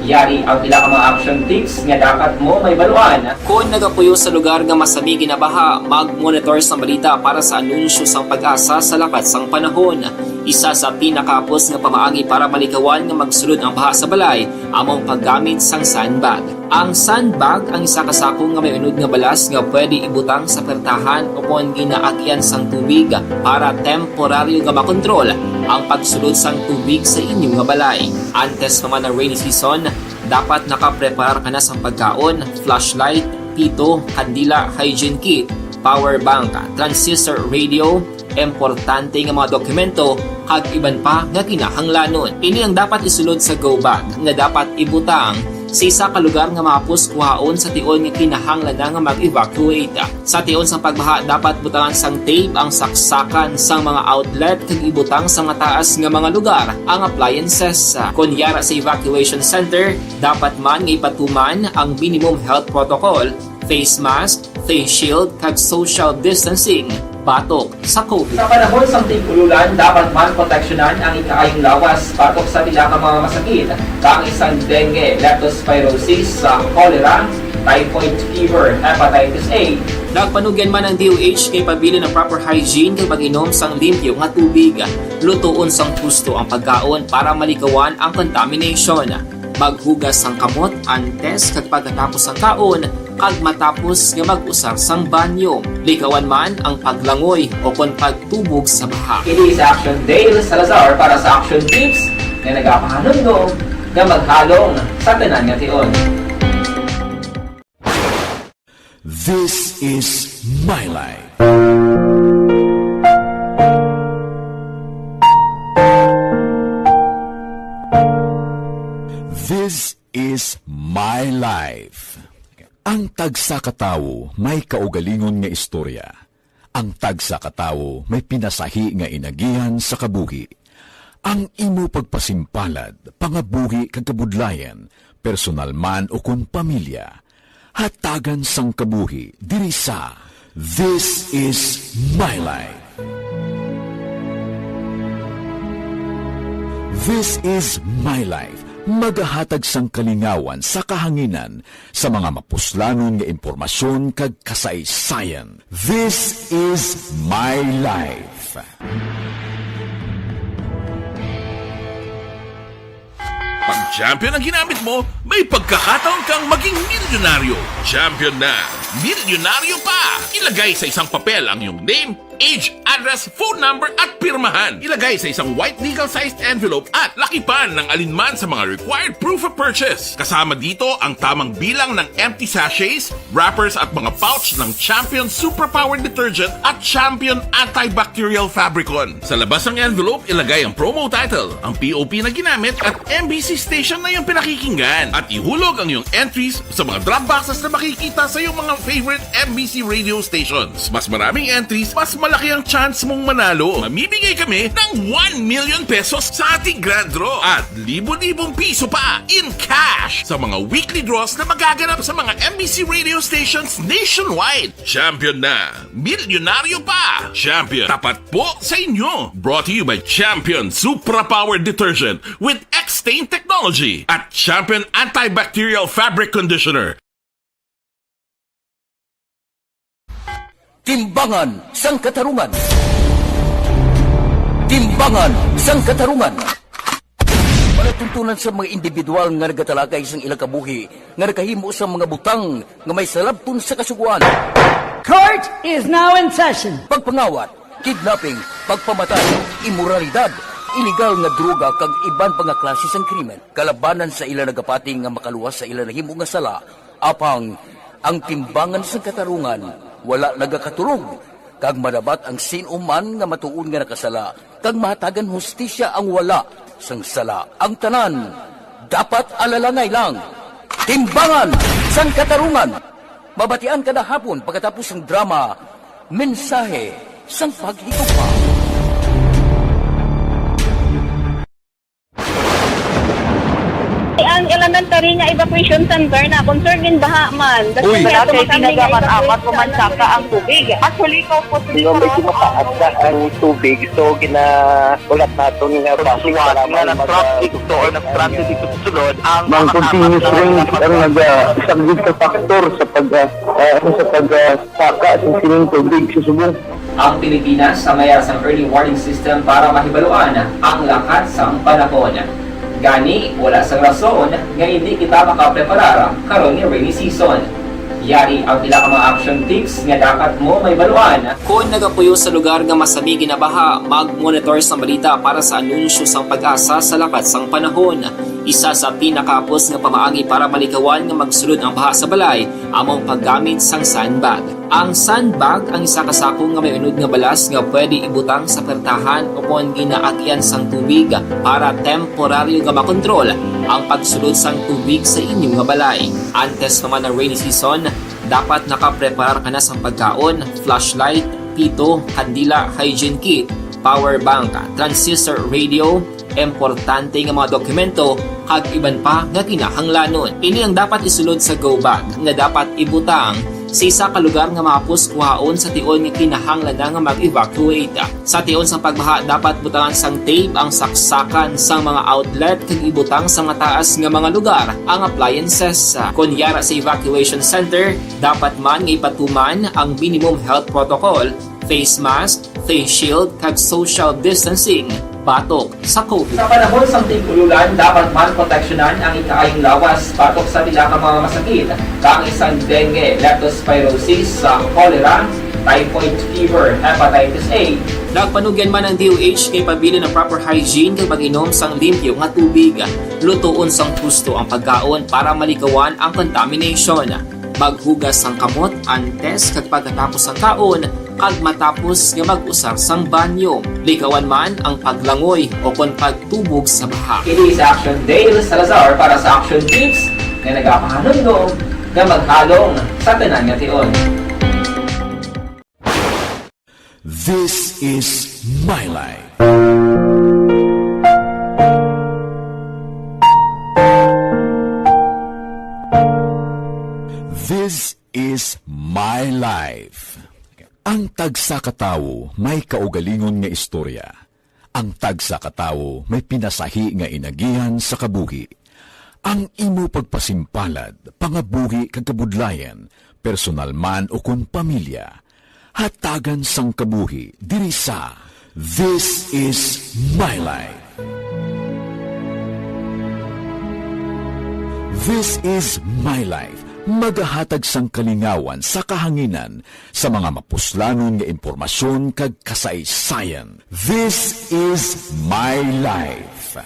Yari ang pila ka mga action tips nga dapat mo mahibaluan. Kon nagapuyo sa lugar nga masami ginabaha, mag-monitor sa balita para sa anunsyo sang PAGASA sa lakat sang panahon. Isa sa pinakahapos nga pamaagi para malikawan nga magsulod ang baha sa balay amo ang paggamit sang sandbag. Ang sandbag ang isa ka sako nga may unod nga balas nga pwede ibutang sa pertahan o kon ginaagian sang tubig para temporaryo nga makontrol ang pagsulod sang tubig sa inyo nga balay. Antes pa man ang rainy season, dapat nakapreparar ka na sang pagkaon, flashlight, pito, kandila, hygiene kit, power bank, transistor radio, importante nga mga dokumento, kag iban pa nga kinahanglanon. Ini ang dapat isulod sa go bag nga dapat ibutang sa isa ka lugar nga mahapos kuhaon sa tion nga kinahanglan na nga mag-evacuate. Sa tion sang pagbaha, dapat butangan sang tape ang saksakan sang mga outlet kag ibutang sa mataas nga mga lugar ang appliances. Kon yara sa evacuation center, dapat man nga ipatuman ang minimum health protocol, face mask, face shield, kag social distancing batok sa COVID. Sa panahon sang tig-ululan, dapat man proteksyonan ang ikaayong lawas batok sa pila ka mga masakit, kaangay sang dengue, leptospirosis, sa cholera, typhoid fever, hepatitis A. Nagpanugyan man ang D O H nga ipabilin ang proper hygiene kag mag-inom sang limpyo nga tubig. Lutoon sang husto ang pagkaon para malikawan ang contamination. Maghugas sang kamot antes kag pagkatapos sang kaon, kag matapos nga mag-usar sang banyo. Likawan man ang paglangoy o kon pagtubog sa baha. Ini si Action Dale Salazar para sa Action Tips nga nagapahanumdom nga maghalong sa tanan nga tion. This is my life. This is my life. Ang tagsa ka tawo may kaugalingon nga istorya. Ang tagsa ka tawo may pinasahi nga inagihan sa kabuhi. Ang imo pagpasimpalad, pangabuhi kag kabudlayan, personal man ukon pamilya, hatagan sang kabuhi diri sa This Is My Life. This Is My Life, magahatag sang kalingawan sa kahanginan sa mga mapuslanon nga impormasyon kag kasaysayan. This Is My Life. Pag champion ang ginamit mo, may pagkakataon kang maging milyonaryo. Champion na, milyonaryo pa! Ilagay sa isang papel ang iyong name, age, address, phone number, at pirmahan. Ilagay sa isang white legal-sized envelope at lakipan ng alinman sa mga required proof of purchase. Kasama dito ang tamang bilang ng empty sachets, wrappers, at mga pouch ng Champion Superpower Detergent at Champion Antibacterial Fabricon. Sa labas ng envelope, ilagay ang promo title, ang P O P na ginamit, at M B C station na iyong pinakikinggan. At ihulog ang iyong entries sa mga drop boxes na makikita sa iyong mga favorite M B C radio stations. Mas maraming entries, mas malaki ang chance mong manalo. Mamimigay kami ng one million pesos sa ating grand draw at libo-libong piso pa in cash sa mga weekly draws na magaganap sa mga M B C radio stations nationwide. Champion na! Milyonaryo pa! Champion, tapat po sa inyo! Brought to you by Champion Supra Power Detergent with X-Stain Technology at Champion Antibacterial Fabric Conditioner. Timbangan sang Katarungan. Timbangan sang Katarungan. Palatuntunan sa mga individual nga nagatalakay sang ilang kabuhi nga nakahimo sa mga butang nga may salabton sa kasugoan. Court is now in session. Pagpangawat, kidnapping, pagpamatay, imoralidad, iligal nga droga kag iban pa nga klase sang krimen kalabanan sa ila nagapati nga makaluwas sa ila nahimo nga sala. Apang ang timbangan sang katarungan wala nagakatulog, kag madabat ang sin-o man nga matuod nga nakasala, kag mahatagan hustisya ang wala sang sala. Ang tanan dapat alalangay lang. Timbangan sang Katarungan. Mabatian kada hapon pagkatapos sang drama, Mensahe sang Paghigugma. Ang elementary nga evacuation center na concern gin baha man. Uy. Wala kay tinaga man, amat ko man saka ang tubig. Actually, ikaw po, Di ba, medyo mataas na ang tubig, so gina-, ulat naton nga basuhan nga nag-traffic to or nag-transit dito sa sulod, ang Ang continuous rain ang nag-, ah, isa gid ka factor sa pag, ah, ah, ano, sa pag, ah, saka sa sining tubig sa subong. Ang Pilipinas sa mayar sang early warning system para mahibaluan ang lakat sang panahon. Gani, wala sang rason nga hindi kita makapreparar karon nga rainy season. Yari ang pila ka mga action tips nga dapat mo mahibaluan. Kon nagapuyo sa lugar nga masami ginabaha, mag-monitor sang balita para sa anunsyo sang PAGASA sa lakat sang panahon. Isa sa pinakahapos nga pamaagi para malikawan nga magsulod ang baha sa balay amo ang paggamit sang sandbag. Ang sandbag ang isa ka sako nga may unod nga balas nga pwede ibutang sa pertahan o kon ginaagian sang tubig para temporaryo nga makontrol ang pagsulod sang tubig sa inyo nga balay. Antes pa man ang rainy season, dapat nakapreparar ka na sang pagkaon, flashlight, pito, kandila, hygiene kit, power bank, transistor radio, importante nga mga dokumento, kag iban pa nga kinahanglanon. Ini ang dapat isulod sa go bag nga dapat ibutang sa isa ka lugar nga mahapos kuhaon sa tion nga kinahanglan na nga mag-evacuate. Sa tion sang pagbaha, dapat butangan sang tape ang saksakan sang mga outlet kag ibutang sa mataas nga mga lugar ang appliances. Kon yara sa evacuation center, dapat man nga ipatuman ang minimum health protocol, face mask, face shield, kag social distancing batok sa COVID. Sa panahon sang tig-ululan, dapat man proteksyonan ang ikaayong lawas batok sa pila ka mga masakit, kaangay sang dengue, leptospirosis, sa cholera, typhoid fever, hepatitis A. Nagpanugyan man ang D O H nga ipabilin ang proper hygiene kag mag-inom sang limpyo nga tubig. Lutoon sang husto ang pagkaon para malikawan ang contamination. Maghugas sang kamot antes kag pagkatapos sang kaon, kag matapos nga mag-usar sang banyo. Likawan man ang paglangoy o kon pagtubog sa baha. Kini si Action Dale Salazar para sa Action Tips nga nagapahanumdom nga maghalong sa tanan nga tion. This is my life. This is my life. Ang tagsa ka tawo may kaugalingon nga istorya. Ang tagsa ka tawo may pinasahi nga inagihan sa kabuhi. Ang imo pagpasimpalad, pangabuhi kag kabudlayan, personal man ukon pamilya, hatagan sang kabuhi diri sa This Is My Life. This Is My Life, magahatag sang kalingawan sa kahanginan sa mga mapuslanon nga impormasyon kag kasaysayan. This Is My Life.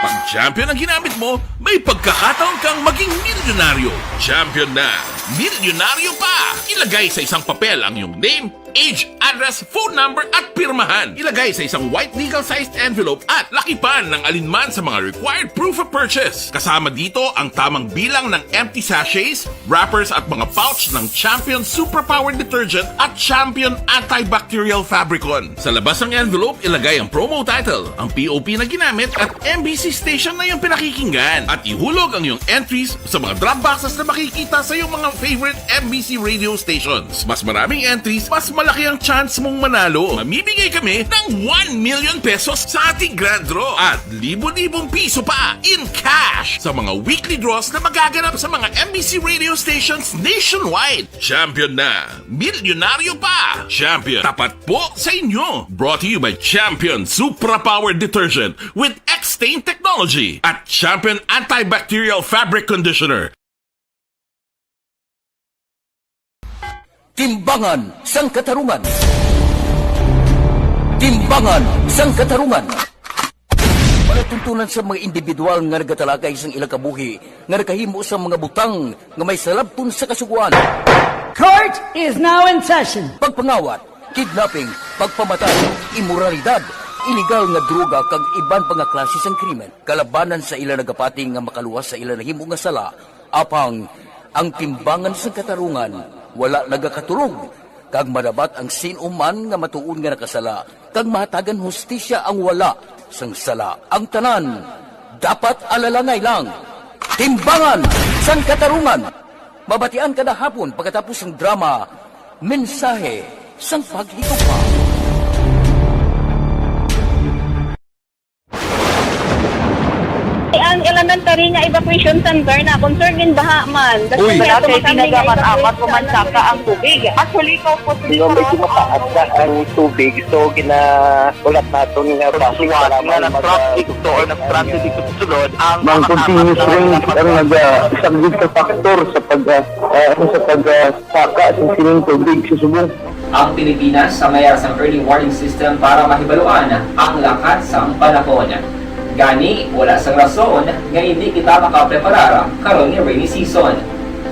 Pag champion ang ginamit mo, may pagkakataon kang maging milyonaryo. Champion na, milyonaryo pa! Ilagay sa isang papel ang iyong name, age, address, phone number, at pirmahan. Ilagay sa isang white legal-sized envelope at lakipan ng alinman sa mga required proof of purchase. Kasama dito ang tamang bilang ng empty sachets, wrappers, at mga pouch ng Champion Suprapower Detergent at Champion Antibacterial Fabricon. Sa labas ng envelope, ilagay ang promo title, ang P O P na ginamit, at M B C station na iyong pinakikinggan. At ihulog ang iyong entries sa mga drop boxes na makikita sa iyong mga favorite M B C radio stations. Mas maraming entries, mas malaki ang chance mong manalo. Mamimigay kami ng one million pesos sa ating grand draw at libo-libong piso pa in cash sa mga weekly draws na magaganap sa mga M B C radio stations nationwide. Champion na! Milyonaryo pa! Champion, tapat po sa inyo! Brought to you by Champion Supra Power Detergent with X-Stain Technology at Champion Antibacterial Fabric Conditioner. Timbangan sang Katarungan. Timbangan sang Katarungan. Palatuntunan sa mga individual nga nagatalakay sang ilang kabuhi nga nakahimo sa mga butang nga may salabton sa Kasugoan. Court is now in session. Pagpangawat, kidnapping, pagpamatay, imoralidad, iligal nga droga kag iban pa nga klase sang krimen. Kalabanan sa ila nagapati nga makaluwas sa ila nahimo nga sala, apang ang timbangan sang katarungan wala nagakatulog, kag madabat ang sin-o man nga matuod nga nakasala, kag mahatagan hustisya ang wala sang sala. Ang tanan dapat alalangay lang. Timbangan sang Katarungan. Mabatian kada hapon pagkatapos sang drama, Mensahe sang Paghigugma. Ang elementary nga evacuation center na concern in baha man. Uy. Wala kay tinaga man, amat ko man saka ang tubig. Actually, ikaw po, Di ba, medyo mataas na ang tubig, so gina-, ulat naton nga bus nga para nga mag-, nag-traffic to or nag-traffic dito sa sulod, ang Mang mga continuous kapatid rain na ang nag-, ah, isang big factor sa pag, ah, ah, ano, sa pag, ah, saka sa sining tubig sa subong. Ang Pilipinas sa mayara sang early warning system para mahibaluan ang lakat sang panahon. Gani, wala sang rason nga hindi kita makapreparar karon nga rainy season.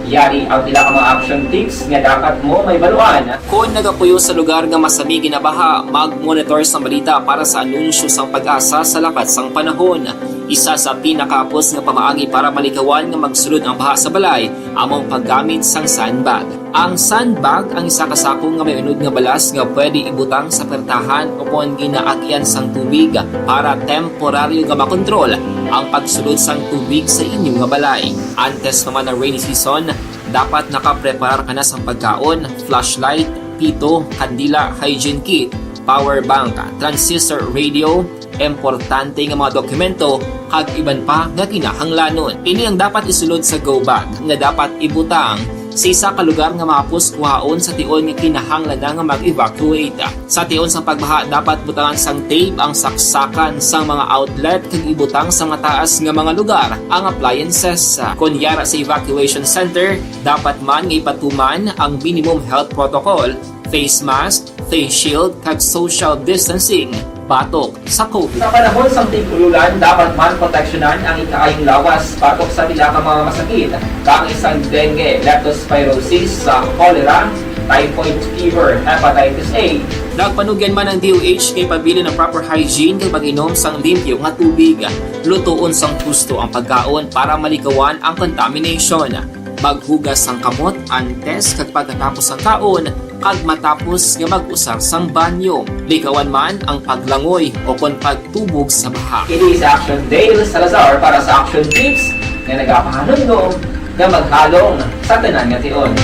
Yari ang pila ka mga action tips nga dapat mo mahibaluan. Kon nagapuyo sa lugar nga masami ginabaha, mag-monitor sang balita para sa anunsyo sang PAGASA sa lakat sang panahon. Isa sa pinakahapos nga pamaagi para malikawan nga magsulod ang baha sa balay amo ang paggamit sang sandbag. Ang sandbag ang isa ka sako nga may unod nga balas nga pwede ibutang sa pertahan o kon ginaagyan sang tubig para temporaryo nga makontrol ang pagsulod sang tubig sa inyo nga balay. Antes pa man ang rainy season, dapat nakapreparar ka na sang pagkaon, flashlight, pito, kandila, hygiene kit, power bank, transistor radio, importante nga mga dokumento, kag iban pa nga kinahanglanon. Ini ang dapat isulod sa go bag nga dapat ibutang sa isa ka lugar nga mahapos kuhaon sa tion nga kinahanglan na nga mag-evacuate. Sa tion sang pagbaha, dapat butangan sang tape ang saksakan sang mga outlet kag ibutang sa mataas nga mga lugar ang appliances. Kon yara sa evacuation center, dapat man nga ipatuman ang minimum health protocol, face mask, face shield, kag social distancing batok sa COVID. Sa panahon sang tig-ululan, dapat man proteksyonan ang ikaayong lawas batok sa pila ka mga masakit, kaangay sang dengue, leptospirosis, sa cholera, typhoid fever, hepatitis A. Nagpanugyan man ang D O H nga ipabilin ang proper hygiene kag pag-inom sang limpyo nga tubig. Lutoon sang husto ang pagkaon para malikawan ang contamination. Maghugas sang kamot antes kag pagkatapos sang kaon, kag matapos nga mag-usar sang banyo. Likawan man ang paglangoy o kon pagtubog sa baha. Ini si Action Dale Salazar para sa Action Tips nga nagapahanumdom nga maghalong sa tanan nga tion.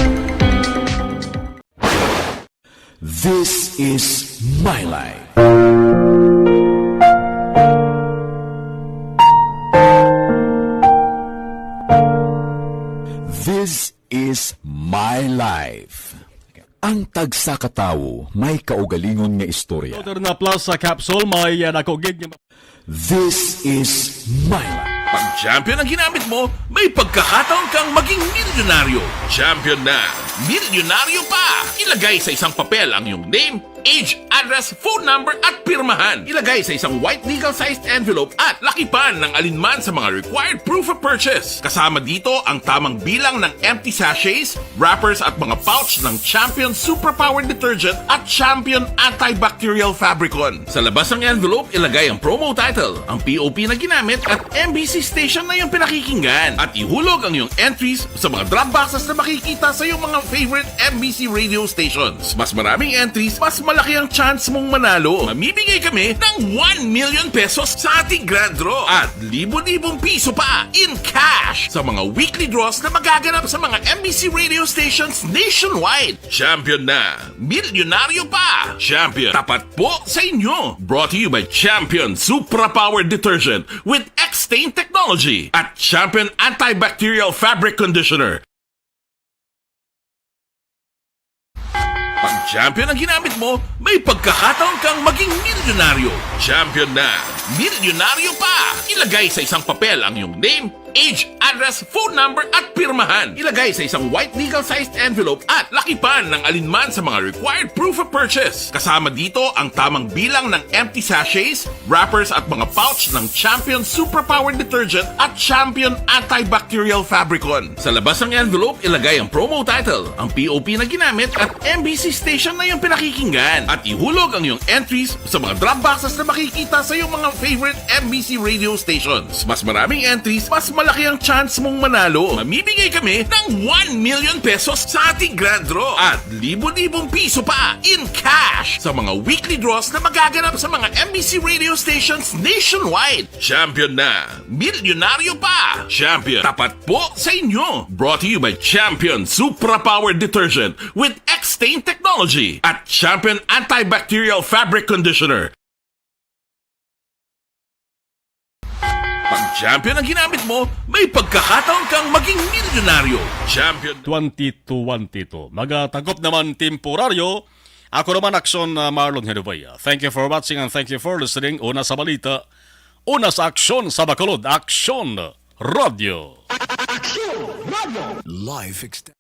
This is my life. This is my life. Ang tagsa ka tawo may kaugalingon nga istorya. Moderna Plus sa capsule may, ah, nakugid nga This is my life. Pag Champion ang ginamit mo, may pagkakataon kang maging milyonaryo. Champion na, milyonaryo pa! Ilagay sa isang papel ang iyong name, age, address, phone number, at pirmahan. Ilagay sa isang white legal-sized envelope at lakipan ng alinman sa mga required proof of purchase. Kasama dito ang tamang bilang ng empty sachets, wrappers at mga pouch ng Champion Superpower Detergent at Champion Antibacterial Fabricon. Sa labas ng envelope, ilagay ang promo title, ang P O P na ginamit at M B C station na iyong pinakikinggan. At ihulog ang iyong entries sa mga drop boxes na makikita sa iyong mga favorite M B C radio stations. Mas maraming entries, mas malaki ang chance mong manalo. Mamimigay kami ng one million pesos sa ating grand draw at libo-libong piso pa in cash sa mga weekly draws na magaganap sa mga M B C radio stations nationwide. Champion na! Milyonaryo pa! Champion, tapat po sa inyo! Brought to you by Champion Supra Power Detergent with X-Stain Technology at Champion Antibacterial Fabric Conditioner. Pag Champion ang ginamit mo, may pagkakataon kang maging milyonaryo. Champion na! Milyonaryo pa! Ilagay sa isang papel ang iyong name, age, address, phone number at pirmahan. Ilagay sa isang white legal-sized envelope at lakipan ng alinman sa mga required proof of purchase. Kasama dito ang tamang bilang ng empty sachets, wrappers at mga pouch ng Champion Superpower Detergent at Champion Antibacterial Fabricon. Sa labas ng envelope, ilagay ang promo title, ang P O P na ginamit at M B C station na iyong pinakikinggan. At ihulog ang iyong entries sa mga drop boxes na makikita sa iyong mga favorite M B C radio stations. Mas maraming entries, mas malaki ang chance mong manalo. Mamimigay kami ng one million pesos sa ating grand draw at libo-libong piso pa in cash sa mga weekly draws na magaganap sa mga M B C radio stations nationwide. Champion na! Milyonaryo pa! Champion, tapat po sa inyo! Brought to you by Champion Supra Power Detergent with X-Stain Technology at Champion Antibacterial Fabric Conditioner. Pag Champion ang ginamit mo, may pagkakataon kang maging milyonaryo. Champion. Twenty twenty-two. Magatagop naman temporaryo. Ako naman, Aksyon, uh, Marlon Henubay. Thank you for watching and thank you for listening. Una sa balita, una sa aksyon sa Bacolod, Aksyon Radio. Aksyon Radio. Life extended.